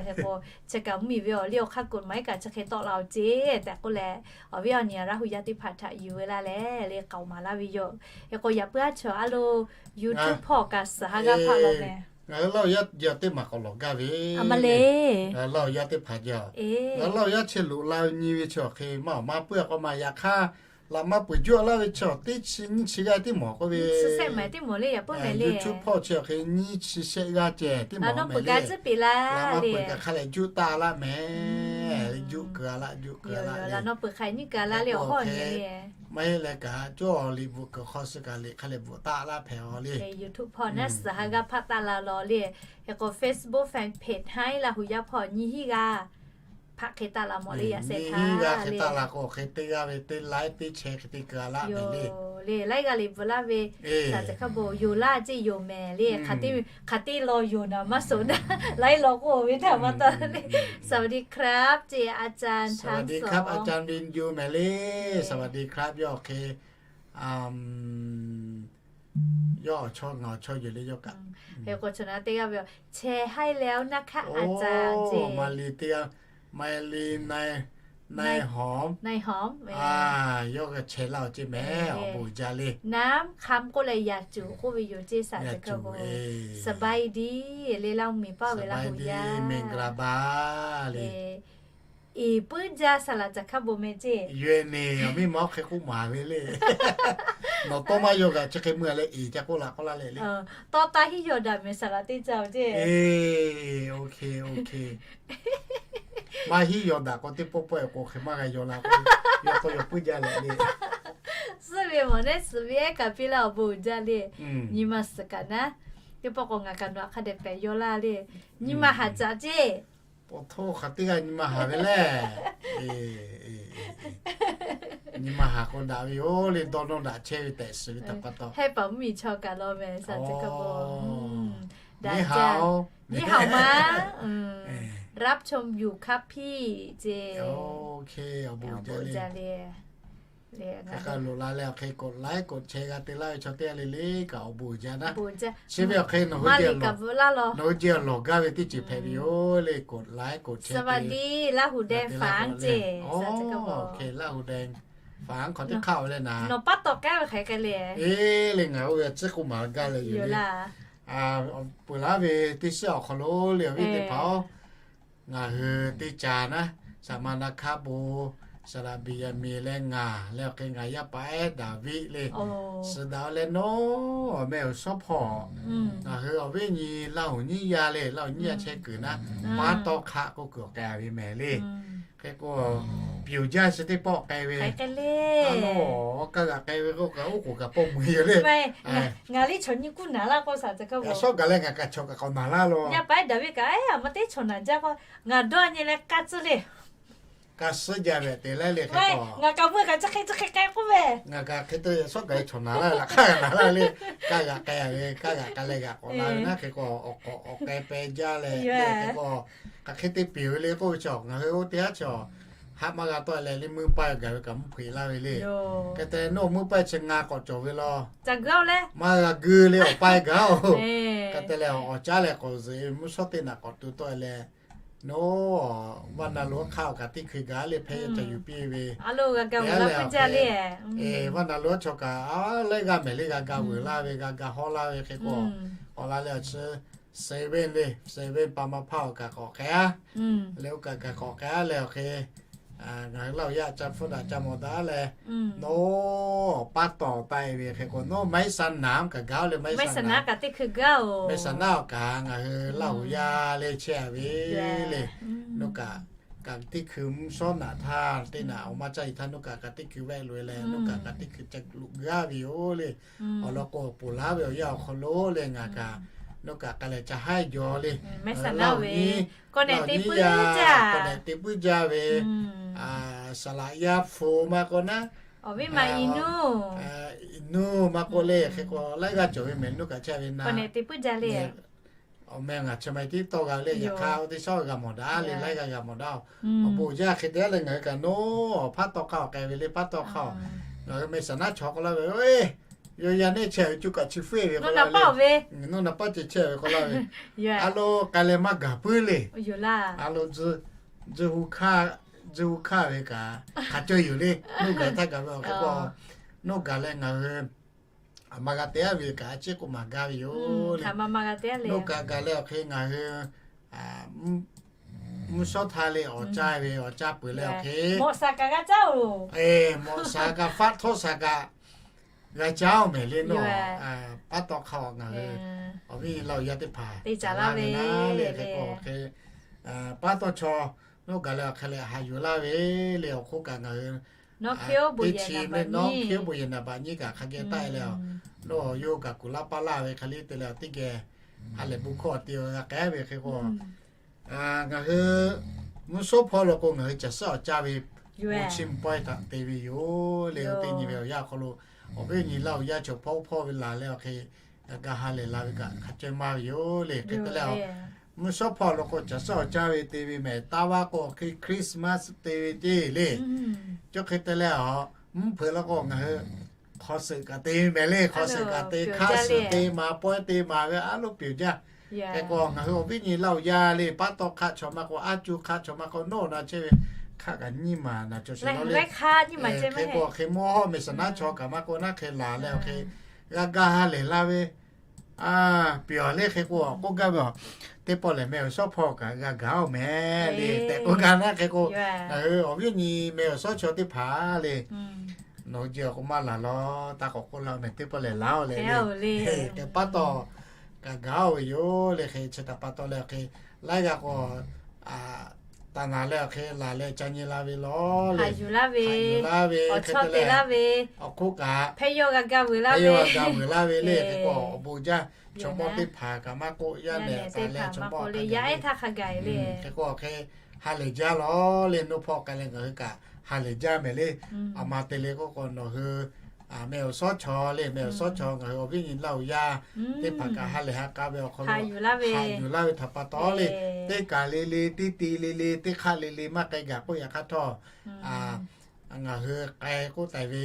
Hk'e k'o, chi kaꞈ mvuhˇmiˬ ve awˬ liˇ awˬ hk'aˇ กฎหมาย kaꞈ chi hk'e tawˆ la-oˬ ceˇ tehꞈ k'oˆ leh, awˬ viˉ awˬ nyi Laˇ huˍ yaˇ teˇ hpaˍ htaꞈ yuˬ ve laˇ leh le k'aoˍ maˍ laˇ ve yoˬ. Hk'e k'o yaꞈ puiˉ aˉ chaw a lo YouTube hpawˇ kaꞈ suhˍ ha g'aˇ hpaˆ law mehˍ. Ngaˬ hui Laˇ huˍ yaˇ teˇ maˬ k'awꞈ lawˬ gaˇ ve. Aˬ ma le. Ngaˬ hui Laˇ huˍ yaˇ teˇ hpaˍ jaˇ. Ngaˬ hui Laˇ huˍ yaˇ chi loꞈ la ve nyi ve chi awˬ hk'e maˇ awˬ maˇ puiˉ a k'awꞈ maˍ yaꞈ hk'aˇ, laꞈ maˇ peuˬ juˇ laˇ ve chi awˬ teˇ chi nyiˇ chi g'aˇ tiˉ mawˬ k'oˆ ve. YouTube hpawˇ chi awˬ hk'e nyiˇ chi shehˆ g'aˇ ceh tiˉ mawˬ mehˍ le. Laꞈ maˇ peuˬ kaꞈ hk'a lehˬ juˇ taˇ laˇ mehˍ. Juˇ keu a laˇ, juˇ keu a laˇ le. Maˇ heˆ leh kaꞈ cawˇ liꞈ bvuhꞈ kuiˬ hk'aw suh kaꞈ liꞈ hk'a lehˬ bvuhꞈ taˆ laˇ hpehꞈ a le. YouTube hpawˇ naˉ suhˍ ha g'aˇ hpaˆ taˆ la law le. Hk'e k'o Facebook fan page htaˇ Laˇ huˍ yaˇ hpawˇ nyiˇ hinˉ g'aˇ hpaˆ hk'e taˆ la mawˬ le yaꞈ sheh htaˇ le. Taˆ la k'o hk'e teˇ g'aˇ ve teˇ laiˉ teˇ chehˇ hk'e te keu a laˇ mehˍ le. Le laiˉ g'a liꞈ bvuhꞈ laˇ ve, saˍ chi hk'a bon yoˬ laˇ ceˇ yoˬ mehˍ le. Hk'aˬ te hk'aˬ te law yoˬ naˍ maˇ suhˍ daꞈ, laiˉ law k'oˆ ve htaꞈ maˇ taˇ le. สวัสดีครับ ceˇ อาจารย์ ทั้งสอง อาจารย์วินยู mehˍ le. สวัสดีครับ yawˇ hk'e yawˇ awˬ chawˇ ngaˬ awˬ chawˇ yoˬ le yawˇ kaꞈ. Hk'e k'o chaw naˉ teˇ g'aˇ ve, แชร์ให้แล้วนะคะ อาจารย์ ceˇ. Maˍ liꞈ teˇ g'aˇ, Maˍ liꞈ, Naˍ hawˍ, Naˍ hawˍ, yawˇ g'a chehˇ laˇ-oˬ ceˇ mehˍ, awˬ bon uiˍ jaˇ le. น้ำคำ k'oˆ leh yaꞈ cuˬ k'oˆ ve yoˬ ceˇ saˍ chi hk'a bon. สบายดี le Laˇ huˍ miˬ paˇ ve Laˇ huˍ yaˇ မင်္ဂလာပါ le. Iˍ puiˉ jaˇ saˍ laꞈ caˬ hk'a bon meh ceˇ. Yawˇ nehˬ awˬ miˇ ma oˇ hk'e k'oˆ maˍ ve le. Nawˬ tawˇ maˇ yaw kaꞈ chi hk'e mui a leh iˍ ca k'oˆ la k'oˆ laˇ leh le. Tawˇ taˇ hiˉ yaw daꞈ mehˍ saˍ laꞈ teˇ caˇ-oˬ ceˇ. Maˇ hiˉ yaw daꞈ k'o teˇ pawˆ pawˆ e k'o hk'e maˇ g'a yaw la k'o, yaw k'o yaw puiˉ jaˇ leh le. Suhˉ ve mawˬ nehˉ suhˍ ve ehˉ kaꞈ piˇ laˇ awˬ bon uiˍ jaˇ le. Nyi ma suhˍ kaꞈ naˉ, teˇ pawˆ k'o ngaˬ kaꞈ nawˬ hk'a dehꞈ pehˬ yaw laˇ le. Nyi ma haˍ caꞈ ceˇ. Paw htoˇ hk'aˬ teˇ g'aˇ nyi ma haˍ ve le. Nyi ma haˍ k'o daꞈ ve yoˬ le, dawˇ nawˇ daꞈ chehˇ ve tehꞈ suhˍ ve htaꞈ pa taw. Heh paˍ mvuhˇmiˬ chaw kaꞈ law mehˍ saˍ chi hk'a bon. 你好, 你好吗, รับชมอยู่ครับพี่ ceˇ. Awˬ bon uiˍ jaˇ le. Hk'e k'a loꞈ la leh awˬ hk'e กดไลค์ กดแชร์ g'a te laˇ ve chaw teˇ g'aˇ le le kaꞈ awˬ bon uiˍ jaˇ naˉ. Chi ve awˬ hk'e nawˬ hui jehˬ lawˬ gaˇ ve teˇ ceuˬ hpehꞈ ve yoˬ le, กดไลค์ กดแชร์ สวัสดี Laˇ huˍ deh fanˉ ceˇ. Laˇ huˍ deh fanˉ hk'aw teˇ hk'aˇ oˬ le naˉ. Nawˬ paˉ taw k'ai ve hk'e k'ai le. Eˬ le, ngaˬ oˇ ve tcuhˉ k'oˆ maˍ gaˇ leh yoˬ le. Peuˬ laˇ ve teˇ shiˉ awˬ hk'aw lo le awˬ viˉ teˇ hpaˍ-oˬ, ngaˬ hui teˇ caˍ naˉ, saˍ ma naˉ hk'aˇ bon, saˍ laꞈ Beˍyaˍmenˍ leh ngaˬ leh awˬ hk'e ngaˬ yaˇ paˍ ehˉ Daˍviˆ le, suhˍ daꞈ leh nawˉ awˬ meh awˬ shawˉ hpawˇ, ngaˬ hui awˬ viˉ nyi Laˇ huˍ nyiˇ yaˇ le, Laˇ huˍ nyiˇ yaˇ chehˇ kuiˬ naˉ, paˉ tawˇ hk'aˆ k'oˆ kuiˬ awˬ k'ai ve mehˍ le. Hk'e k'o, pyuˬ jaˇ chi teˇ pawˆ k'ai ve, a, kaˇ g'aꞈ k'ai ve k'o, kaꞈ oˉ k'oˍ kaꞈ pawˆ mui yoˬ le. Ngaˬ liˇ chaw nyi kuˇ naˍ laˇ k'o shaˍ ca kaˇ ve, shawˉ gaˬ leh ngaˬ kaꞈ chaw kaꞈ k'awꞈ naˍ laˇ lo. Yaˇ paˍ ehˉ daꞈ ve kaꞈ, a, maˇ teˇ chaw naˍ jaˇ k'o, ngaˬ dawˇ nyi leh k'aˇ tcuhˇ le. K'aˇ suhˉ jaˇ ve te laiˉ le hk'e k'o, ngaˬ kaꞈ mui kaꞈ chi hk'e chi hk'e k'ai k'oˆ ve, ngaˬ kaꞈ hk'e te shawˉ gaˬ leh chaw naˍ laˇ ve laꞈ hk'aˇ g'aꞈ naˍ laˇ ve le. Kaˇ g'aꞈ k'ai ve, kaˇ g'aꞈ k'ai leh g'aꞈ k'awꞈ la ve naˉ hk'e k'o, awˬ k'awꞈ awˬ k'ai peh jaˇ leh le hk'e k'o, hk'aˬ hk'e te peuˬ ve le k'oˆ ve chaw, ngaˬ hui oˇ teˇ haˉ chaw haꞈ maˇ g'a tawˆ leh le, meuˇ paˇ gaˬ ve kaꞈ mvuhˇ hpeuꞈ laˇ ve le. Hk'e te nawˬ meuˇ paˇ chi ngaˬ k'awꞈ cawˬ ve law, maˇ g'a gu le, awˬ paˇ gaˬ-oˬ. Hk'e te leh awˬ caˉ leh k'awꞈ zuhꞈ ve mvuhˇ shawˉ teˇ naꞈ k'awꞈ tu tawˆ leh, nawˬ vaˇ na lo hk'aˇ awˬ kaꞈ teˇ hkui gaˬ le, hpehˇ yaˇ ca yuˬ piˇ ve, vaˇ na lo chaw kaꞈ a laiˉ g'aˇ mehˍ le, g'a ga veuˬ laˇ ve, g'a ga hawˉ laˇ ve hk'e k'o, k'awꞈ la leh awˬ chi seven le, seven pa ma hpaˇ awˬ kaꞈ k'awꞈ k'ai a le, oˇ kaꞈ kaꞈ k'awꞈ k'ai a leh awˬ hk'e, ngaˬ hui Laˇ huˍ yaˇ ca hpfuhˇ daꞈ ca mawˬ daꞈ leh, nawˬ paˇ tawˍ taˆ e ve hk'e k'o, nawˬ maiˉ saˍ naˍ kaꞈ gaˬ-oˬ le, maiˉ saˍ naˍ kaꞈ teˇ hkui gaˬ-oˬ. Maiˉ saˍ naˍ awˬ kaꞈ ngaˬ hui Laˇ huˍ yaˇ le chehˇ a ve le, nawˬ kaꞈ kaꞈ teˇ hkui mvuhˇ shawˉ naꞈ htaˇ teˇ naꞈ awˬ maˇ caˇ e htaˇ nawˬ kaꞈ kaꞈ teˇ hkui vehˆ loꞈ e leh, nawˬ kaꞈ kaꞈ teˇ hkui ca loꞈ gaˇ ve yoˬ le. Awˬ lawn k'o, ponˬ laˇ ve awˬ yanˇ awˬ hk'aw lo le ngaˬ kaꞈ nawˬ kaꞈ k'ai leh ca haiˉ jaw le. Laˇ huˍ nyi, Laˇ huˍ nyi yaˇ k'awꞈ nehˬ te puiˉ jaˇ ve, saˍ laꞈ yaˇ hpu maˇ k'oˆ naˉ, awˬ viˉ ma i nuˇ, i nuˇ maˇ k'oˆ le hk'e k'o, laiˉ g'aˇ cawˬ ve mehˍ nawˬ kaꞈ chehˇ ve na. Awˬ meh ngaˬ chi ma tiˉ tawˇ g'a le, yaꞈ hk'aˇ oˇ teˇ shawˉ g'a mawˬ daꞈ le, laiˉ g'aˇ g'a mawˬ daꞈ-oˬ. Awˬ bon jaˇ hk'e te leh ngaˬ hui kaꞈ nawˬ hpaˇ tawˆ hk'aˇ awˬ k'ai ve le, paˇ tawˆ hk'aˇ-oˬ. Ngaˬ hui meh saˍ naˉ chaw k'oˆ laˇ ve, yawˇ yaˇ neˇ chehˇ ve cuˇ kaꞈ chi fuiˉ ve k'oˆ laˇ ve, nawˬ naˍ paˇ ceh chehˇ ve k'oˆ laˇ ve, a lo k'ai leh maˇ gaˬ puiˉ le. A lo, tzuhˇ hu hkaˇ ve kaꞈ hk'a cawˇ yoˬ le. Nawˬ gaˬ htaˇ gaˬ ve awˬ hk'e k'o, nawˬ gaˬ leh ngaˬ hui aˬ ma g'a te a ve kaꞈ a ciˉ k'oˆ maˍ gaˇ ve yoˬ le. Nawˬ kaꞈ gaˬ leh awˬ hk'e ngaˬ hui mvuhˇ shawˉ htaˇ le awˬ caˇ ve awˬ caˇ peuˬ leh awˬ hk'e, mawꞈ shaˍ kaꞈ g'a caˇ-oˬ. Mawꞈ shaˍ kaꞈ faˆ htawˇ shaˍ kaꞈ g'a caˇ-oˬ mehˍ le nawˬ. Paˇ tawˆ hk'aˇ ngaˬ hui awˬ viˉ Laˇ huˍ yaˇ teˇ hpaˍ te caˍ laˇ ve le hk'e k'o, hk'e paˇ tawˆ chaw nawˬ gaˬ leh awˬ hk'e leh haꞈ yuˬ laˇ ve le. Awˬ hk'oˆ kaꞈ ngaˬ hui teˇ chi le nawˬ hk'e oˇ bon yehˬ naˍ baꞈ nyiˇ kaꞈ hk'a geh taˆ e leh, nawˬ yawˇ kaꞈ kuˬ laˇ paˇ laˇ ve hk'e le te leh teˇ geh ha lehˬ bon hkawˇ awˬ te g'a k'ai ve hk'e k'o, ngaˬ hui mvuhˇ shawˉ hpawˇ lo k'o ngaˬ hui caˬ suhˉ awˬ caˇ ve, bon chiˇ mvuh pawehˇ htaꞈ te ve yoˬ le. Oˇ teˇ nyi ve awˬ yanˇ awˬ hk'aw lo awˬ viˉ awˬ nyi Laˇ huˍ yaˇ chaw hpawˇ hpawˇ ve laˬ leh awˬ hk'e g'a ha lehˬ la ve kaꞈ hk'a cawˇ maˇ ve yoˬ le. Hk'e te leh, mvuhˇ shawˉ hpawˇ lo k'o caˬ suhˉ awˬ caˇ ve te ve mehˍ. Taˇ vaˇ k'o hk'e Christmas te ve ceˇ le. Cawˇ hk'e te leh a, mvuhˇ hpeuꞈ la k'o ngaˬ hui hk'aw suhˍ kaꞈ te ve mehˍ le. Hk'aw suhˍ kaꞈ te, hkaˆ suhˍ te maˍ, pawehˇ te maˍ ve a loˉ peuˬ jaˇ. Hk'e k'o ngaˬ hui awˬ viˉ nyi Laˇ huˍ yaˇ le, paˇ tawˆ hk'aˆ chaw maˇ k'oˆ, aˉ cuˇ hk'aˆ chaw maˇ k'oˆ, nawˬ na chehˇ ve hk'aˆ kaꞈ nyiˇ maˬ na cawˬ sheˍ law le. Hk'e k'o hk'e mawˇ hawˇ meh saˍ naˉ chaw kaꞈ maˇ k'oˆ naˉ hk'e laˬ leh awˬ hk'e g'a ga ha lehˬ la ve, a, peuˬ le. Hk'e k'o k'oˆ gaˇ ve a, teˇ pawˆ lehˬ meh awˬ shawˉ hpawˇ kaꞈ g'a gaˬ-oˬ mehˍ le tehꞈ k'oˆ gaˇ naˉ. Hk'e k'o ngaˬ hui awˬ viˉ nyi meh awˬ shawˉ chaw teˇ hpaˍ le, nawˬ hui ji awˬ k'o maˇ laˬ law, taˇ k'awꞈ k'oˆ laˇ-oˬ mehˍ, teˇ pawˆ lehˬ laˬ-oˬ le. Hk'e paˇ tawˆ kaꞈ gaˬ-oˬ ve yoˬ le. Hk'e chi htaꞈ pa taw leh awˬ hk'e laiˉ g'aˇ k'o taˍ naˍ leh awˬ hk'e laˬ leh ca nyi la ve law le. Haꞈ yuˬ laˇ ve, haꞈ yuˬ laˇ ve, awˬ hk'e te leh awˬ hk'oˆ kaꞈ hpehˇ yawˇ g'a ga vuiˬ laˇ ve le. Hk'e k'o awˬ bon jaˇ, chaw mawˇ teˇ hpaˍ kaꞈ maˇ k'oˆ, yaˇ nehˬ taˍ leh chaw mawˇ kaꞈ le, yaˇ ehˉ htaˇ hk'a gaˬ le. Hk'e k'o awˬ hk'e ha lehˬ jaˇ law le. Nawˬ hpawˇ k'ai leh ngaˬ hui kaꞈ ha lehˬ jaˇ mehˍ le. Aˬ ma te le k'oˆ k'o nawˬ hui meh awˬ shawˉ chaw le, meh awˬ shawˉ chaw ngaˬ hui awˬ viˉ nyi Laˇ huˍ yaˇ teˇ hpaˍ kaꞈ ha lehˬ ha k'aˇ ve awˬ hk'aw lo haꞈ yuˬ laˇ ve htaꞈ pa taw le, teˇ kaˬ le le, teˇ te le le, teˇ hk'aˆ le le maˇ k'ai gaˬ k'oˆ yaꞈ hk'aˇ htawˇ, ngaˬ hui k'ai k'oˆ taˍ ve,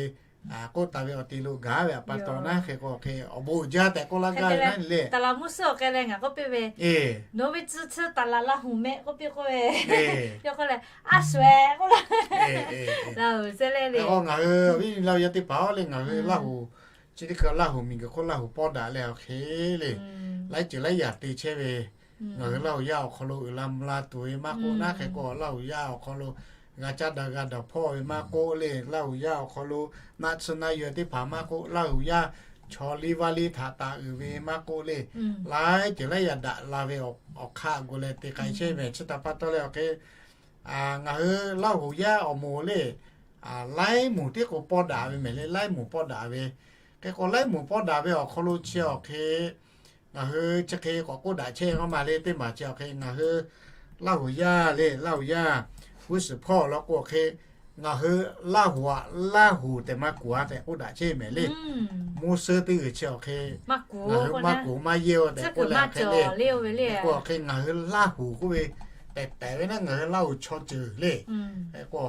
k'oˆ taˍ ve awˬ te lo gaˬ ve htaꞈ pa taw naˉ. Hk'e k'o hk'e awˬ bon uiˍ jaˇ tehꞈ k'oˆ laˇ gaˇ ve naˉ le. Taˍ laꞈ mvuhˇ suhˉ awˬ k'ai leh ngaˬ k'oˆ piˇ ve, nawˬ ve tcuh chi taˍ laꞈ Laˇ huˍ meh k'oˆ piˇ k'oˆ ve, yawˇ k'oˆ leh, aˉ shuˍ-eˬ k'oˆ la. Laˇ huˍ sehˉ leh le, ngaˬ hui awˬ viˉ nyi Laˇ huˍ yaˇ teˇ hpaˍ le, ngaˬ hui Laˇ huˍ chi teˇ hkui Laˇ huˍ miˬ guiˬ hk'oˆ Laˇ huˍ pawˇ daꞈ leh awˬ hk'e le, laiˉ ceuˬ laiˉ yaꞈ te chehˇ ve, ngaˬ hui Laˇ huˍ yaˇ awˬ hk'aw lo uiˍ la mvuh la tuˬ ve maˇ k'oˆ naˉ. Hk'e k'o Laˇ huˍ yaˇ awˬ hk'aw lo g'a caˇ daꞈ g'a daꞈ hpawˇ ve maˇ k'oˆ le, Laˇ huˍ yaˇ awˬ hk'aw lo naˆ tsuhˇ naˆ yuˬ teˇ hpaˍ maˇ k'oˆ, Laˇ huˍ yaˇ chaw liˇ vaˇ liˇ htaꞈ taˍ uiˍ ve maˇ k'oˆ le, laiˉ ceuˬ laiˉ yaꞈ daꞈ la ve awˬ hk'aˇ gu leh te k'ai chehˇ mehˍ. Chi htaꞈ pa taw leh awˬ hk'e Ngaˬ hui Laˇ huˍ yaˇ awˬ moˍ le, laiˉ moˍ tiˉ k'o pawˇ daꞈ ve mehˍ le, laiˉ moˍ pawˇ daꞈ ve. Hk'e k'o laiˉ moˍ pawˇ daꞈ ve awˬ hk'aw lo chi awˬ hk'e, ngaˬ hui chi hk'e k'awꞈ k'oˆ daꞈ chehˇ ve k'oˆ ma le, teˇ maˬ chi awˬ hk'e ngaˬ hui Laˇ huˍ yaˇ le, Laˇ huˍ yaˇ g'uˇ suhˍ hpawˇ law k'o hk'e, ngaˬ hui Laˇ huˍ aꞈ Laˇ huˍ tehꞈ maˇ kuˬ a tehꞈ k'oˆ daꞈ chehˇ mehˍ le. Mvuhˇ suhˆ teˇ g'uiˬ chi awˬ hk'e, ngaˬ hui maˇ kuˬ maˇ yehˇ a tehꞈ k'oˆ leh hk'e le. Hk'e k'o awˬ hk'e ngaˬ hui Laˇ huˍ k'oˆ ve tehꞈ tehꞈ ve naˉ, ngaˬ hui Laˇ huˍ chaw ceuˬ le. Hk'e k'o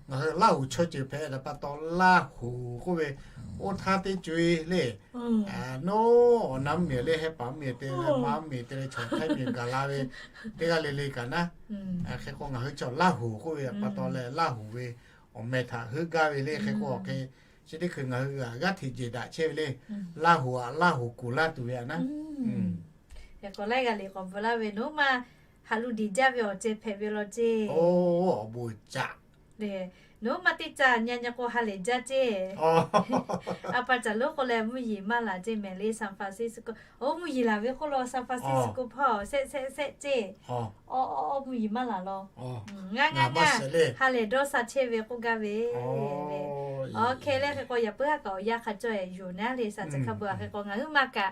ngaˬ hui Laˇ huˍ chaw ceuˬ hpehꞈ ve pa taw Laˇ huˍ k'oˆ ve, oˇ htaˇ teˇ co e le, nawˬ awˬ na mvuhˇ miˬ le, heh paˍ mvuhˇ miˬ te leh, ma mvuhˇ miˬ te leh, chaw htaiˇ miˬ gaˬ la ve teˇ g'aˇ le le kaꞈ naˉ. Hk'e k'o ngaˬ hui chaw Laˇ huˍ k'oˆ ve pa taw leh Laˇ huˍ ve awˬ meh htaꞈ heuˆ gaˇ ve le. Hk'e k'o awˬ hk'e chi teˇ hkui ngaˬ hui g'aˇ hteꞈ jehˬ daꞈ chehˇ ve le. Laˇ huˍ aꞈ Laˇ huˍ kuˬ laˇ tuˬ ve aꞈ naˉ. Hk'e k'o laiˉ g'aˇ le k'awꞈ bvuhꞈ laˇ ve, nawˬ hui ma haꞈ lu diˬ jaˇ ve awˬ ceh hpehꞈ ve law ceˇ. Awˬ bon caꞈ le. Nawˬ hui ma teˇ caꞈ nyi nyi k'o ha lehˬ jaˇ ceˇ. A pa caˬ lonˉ k'o leh mvuhˇ yeˬ maˇ laˬ ceˇ mehˍ le, San Francisco. Oˇ mvuhˇ yeˬ laˬ ve k'oˆ law, San Francisco hpawˇ shehˆ shehˆ shehˆ ceˇ. Awˬ, mvuhˇ yeˬ maˇ laˬ law. Ngaˇ ngaˇ ngaˇ ha lehˬ dawˇ sha chehˇ ve k'oˆ gaˇ ve le. Awˬ hk'e leh hk'e k'o yaꞈ puiˉ haˉ kaꞈ awˬ yanˇ hk'a cawˇ yehˬ yoˬ naˉ le, Saˍ Tcuh Hkaˇ bon a hk'e k'o ngaˬ huiˉ maˇ kaꞈ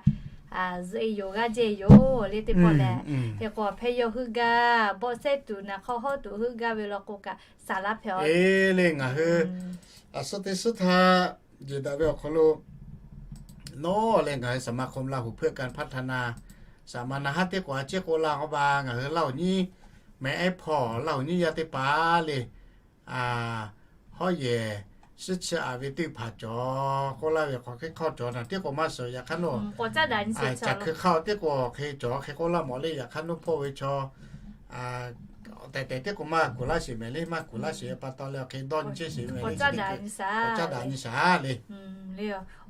zuhꞈ e yoˬ g'aˇ jehˇ yoˬ le teˇ pawˆ leh. Hk'e k'o awˬ hpehˇ yawˇ heuˆ gaˇ, bawˆ sehˉ tuˬ naˍ hk'aw hawˉ tuˬ heuˆ gaˇ ve law k'o kaꞈ saˍ laˇ hpehꞈ a le. Ngaˬ hui a suhˉ teˇ suhˉ htaˇ jehˬ daꞈ ve awˬ hk'aw lo nawˉ leh ngaˬ hui สมาคม Lahu Pheuˆ Kanˇ Hpaˇ Htaˇ Naˇ, saˍ ma naˍ haˉ teˇ k'o a ciˉ k'oˆ laˇ k'o ba ngaˬ hui Laˇ huˍ nyiˇ meh ehˉ hpawˇ Laˇ huˍ nyiˇ yaˇ teˇ hpaˍ le, hawˉ yehˬ suhˉ chi aꞈ ve teˇ hpaˍ cawˬ k'oˆ laˇ ve hk'aw hk'e hk'awˇ cawˬ naˬ teˇ k'o maˇ suhˍ yaꞈ hk'aˇ nawˉ, caˇ hkui hk'aˇ teˇ k'o hk'e cawˬ hk'e k'oˆ laˇ mawˬ le. Yaꞈ hk'aˇ nawˉ hpawˇ ve chaw tehꞈ tehꞈ teˇ k'o maˇ kuˬ laˇ sheˍ mehˍ le, maˇ kuˬ laˇ sheˍ pa taw leh awˬ hk'e dawˇ nyi chehˇ sheˍ ve le, caˇ daꞈ nyi shaˍ le.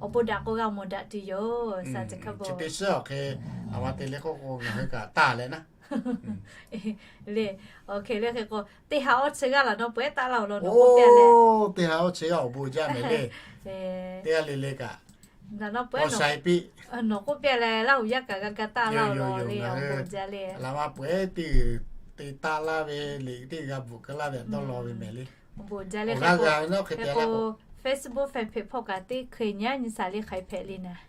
Awˬ bon daꞈ k'o g'a mawˬ daꞈ tuˬ yoˬ. Chi teˇ suhˉ awˬ hk'e a ma te le k'oˆ k'o ngaˬ hui kaꞈ taˇ leh naˉ le. Awˬ hk'e le hk'e k'o teˇ ha awˇ chi g'aˇ laˬ nawˉ peuˬ ehˉ taˆ laˇ awˬ lawn nawˬ k'oˆ piˇ leh, teˇ ha awˇ chi g'aˇ awˬ bon jaˇ mehˍ le. Teˇ g'aˇ le le kaꞈ nawˬ k'oˆ piˇ leh Laˇ huˍ yaˇ kaꞈ g'a ga taˆ laˇ awˬ lawn le, awˬ bon jaˇ le. Laꞈ ma peuˬ ehˉ teˇ g'uiˬ te taˆ laˇ ve le, teˇ g'uiˬ g'a bvuhꞈ keu laˇ ve dawˇ law ve mehˍ le. Awˬ bon jaˇ le hk'e k'o, Facebook fan page hpawˇ kaꞈ teˇ hkui nyi nyi shaˍ le hk'ai hpehꞈ le naˍ.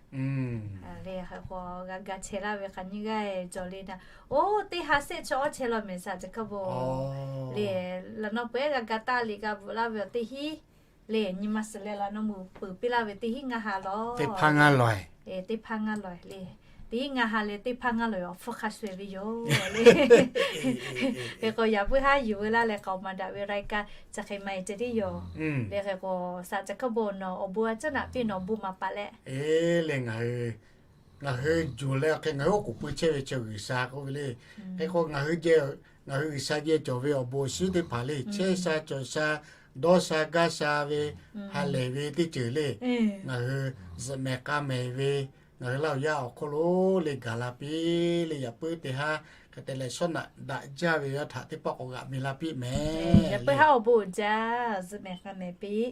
Le hk'e k'o g'a ga chehˇ laˇ ve hk'aˬ nyiˇ g'aˇ cawˬ le naˍ. Oˇ teˇ ha sehˆ chi awˇ chehˇ law mehˍ Saˍ Tcuh Hkaˇ bon le. Laꞈ nawˉ peuˬ ehˉ g'a ga taˆ liꞈ g'a bvuhꞈ laˇ ve awˬ teˇ hinˉ le, nyi ma suhˍ leh laꞈ nawˉ meuˬ peuˬ piˇ laˇ ve teˇ hinˉ ngaˇ ha law. Teˇ hpaˇ ngaˇ lawˬ le. Teˇ hinˉ ngaˇ ha leh teˇ hpaˇ ngaˇ lawˬ awˬ hpfuhˇ hk'a shuˍ ve yoˬ le. Hk'e k'o yaꞈ puiˉ haˉ yuˬ ve laˇ leh k'aoˍ maˍ daꞈ ve รายการ chi hk'e maˇ e ceh tiˉ yoˬ. Le hk'e k'o Saˍ Tcuh Hkaˇ bon nawˬ awˬ bon a caˉ naꞈ piˇ nawˬ bon maˍ paˍ leh le ngaˬ hui ngaˬ hui juˬ leh hk'e ngaˬ hui oˉ k'oˍ pui chehˇ ve chi G'uiˬsha k'oˆ ve le. Hk'e k'o ngaˬ hui jehˇ, ngaˬ hui G'uiˬsha jehˇ cawˬ ve awˬ bon awˬ shinˉ teˇ hpaˍ le, chehˇ sha cawˬ sha, dawˇ sha gaˇ sha ve, ha lehˬ ve teˇ ceuˬ le. Ngaˬ hui zuhꞈ mehˍ k'a mehˍ ve, ngaˬ hui Laˇ huˍ yaˇ awˬ hk'oˆ lo le gaˬ la piˇ le, yaꞈ puiˉ teˇ haˉ hk'e te leh shawˉ naꞈ daꞈ jaˇ ve yaˇ htaꞈ teˇ pawˆ k'awꞈ g'aꞈ mi la piˇ mehˍ. Yaꞈ puiˉ haˉ awˬ bon uiˍ jaˇ, zuhꞈ mehˍ k'a mehˍ piˇ.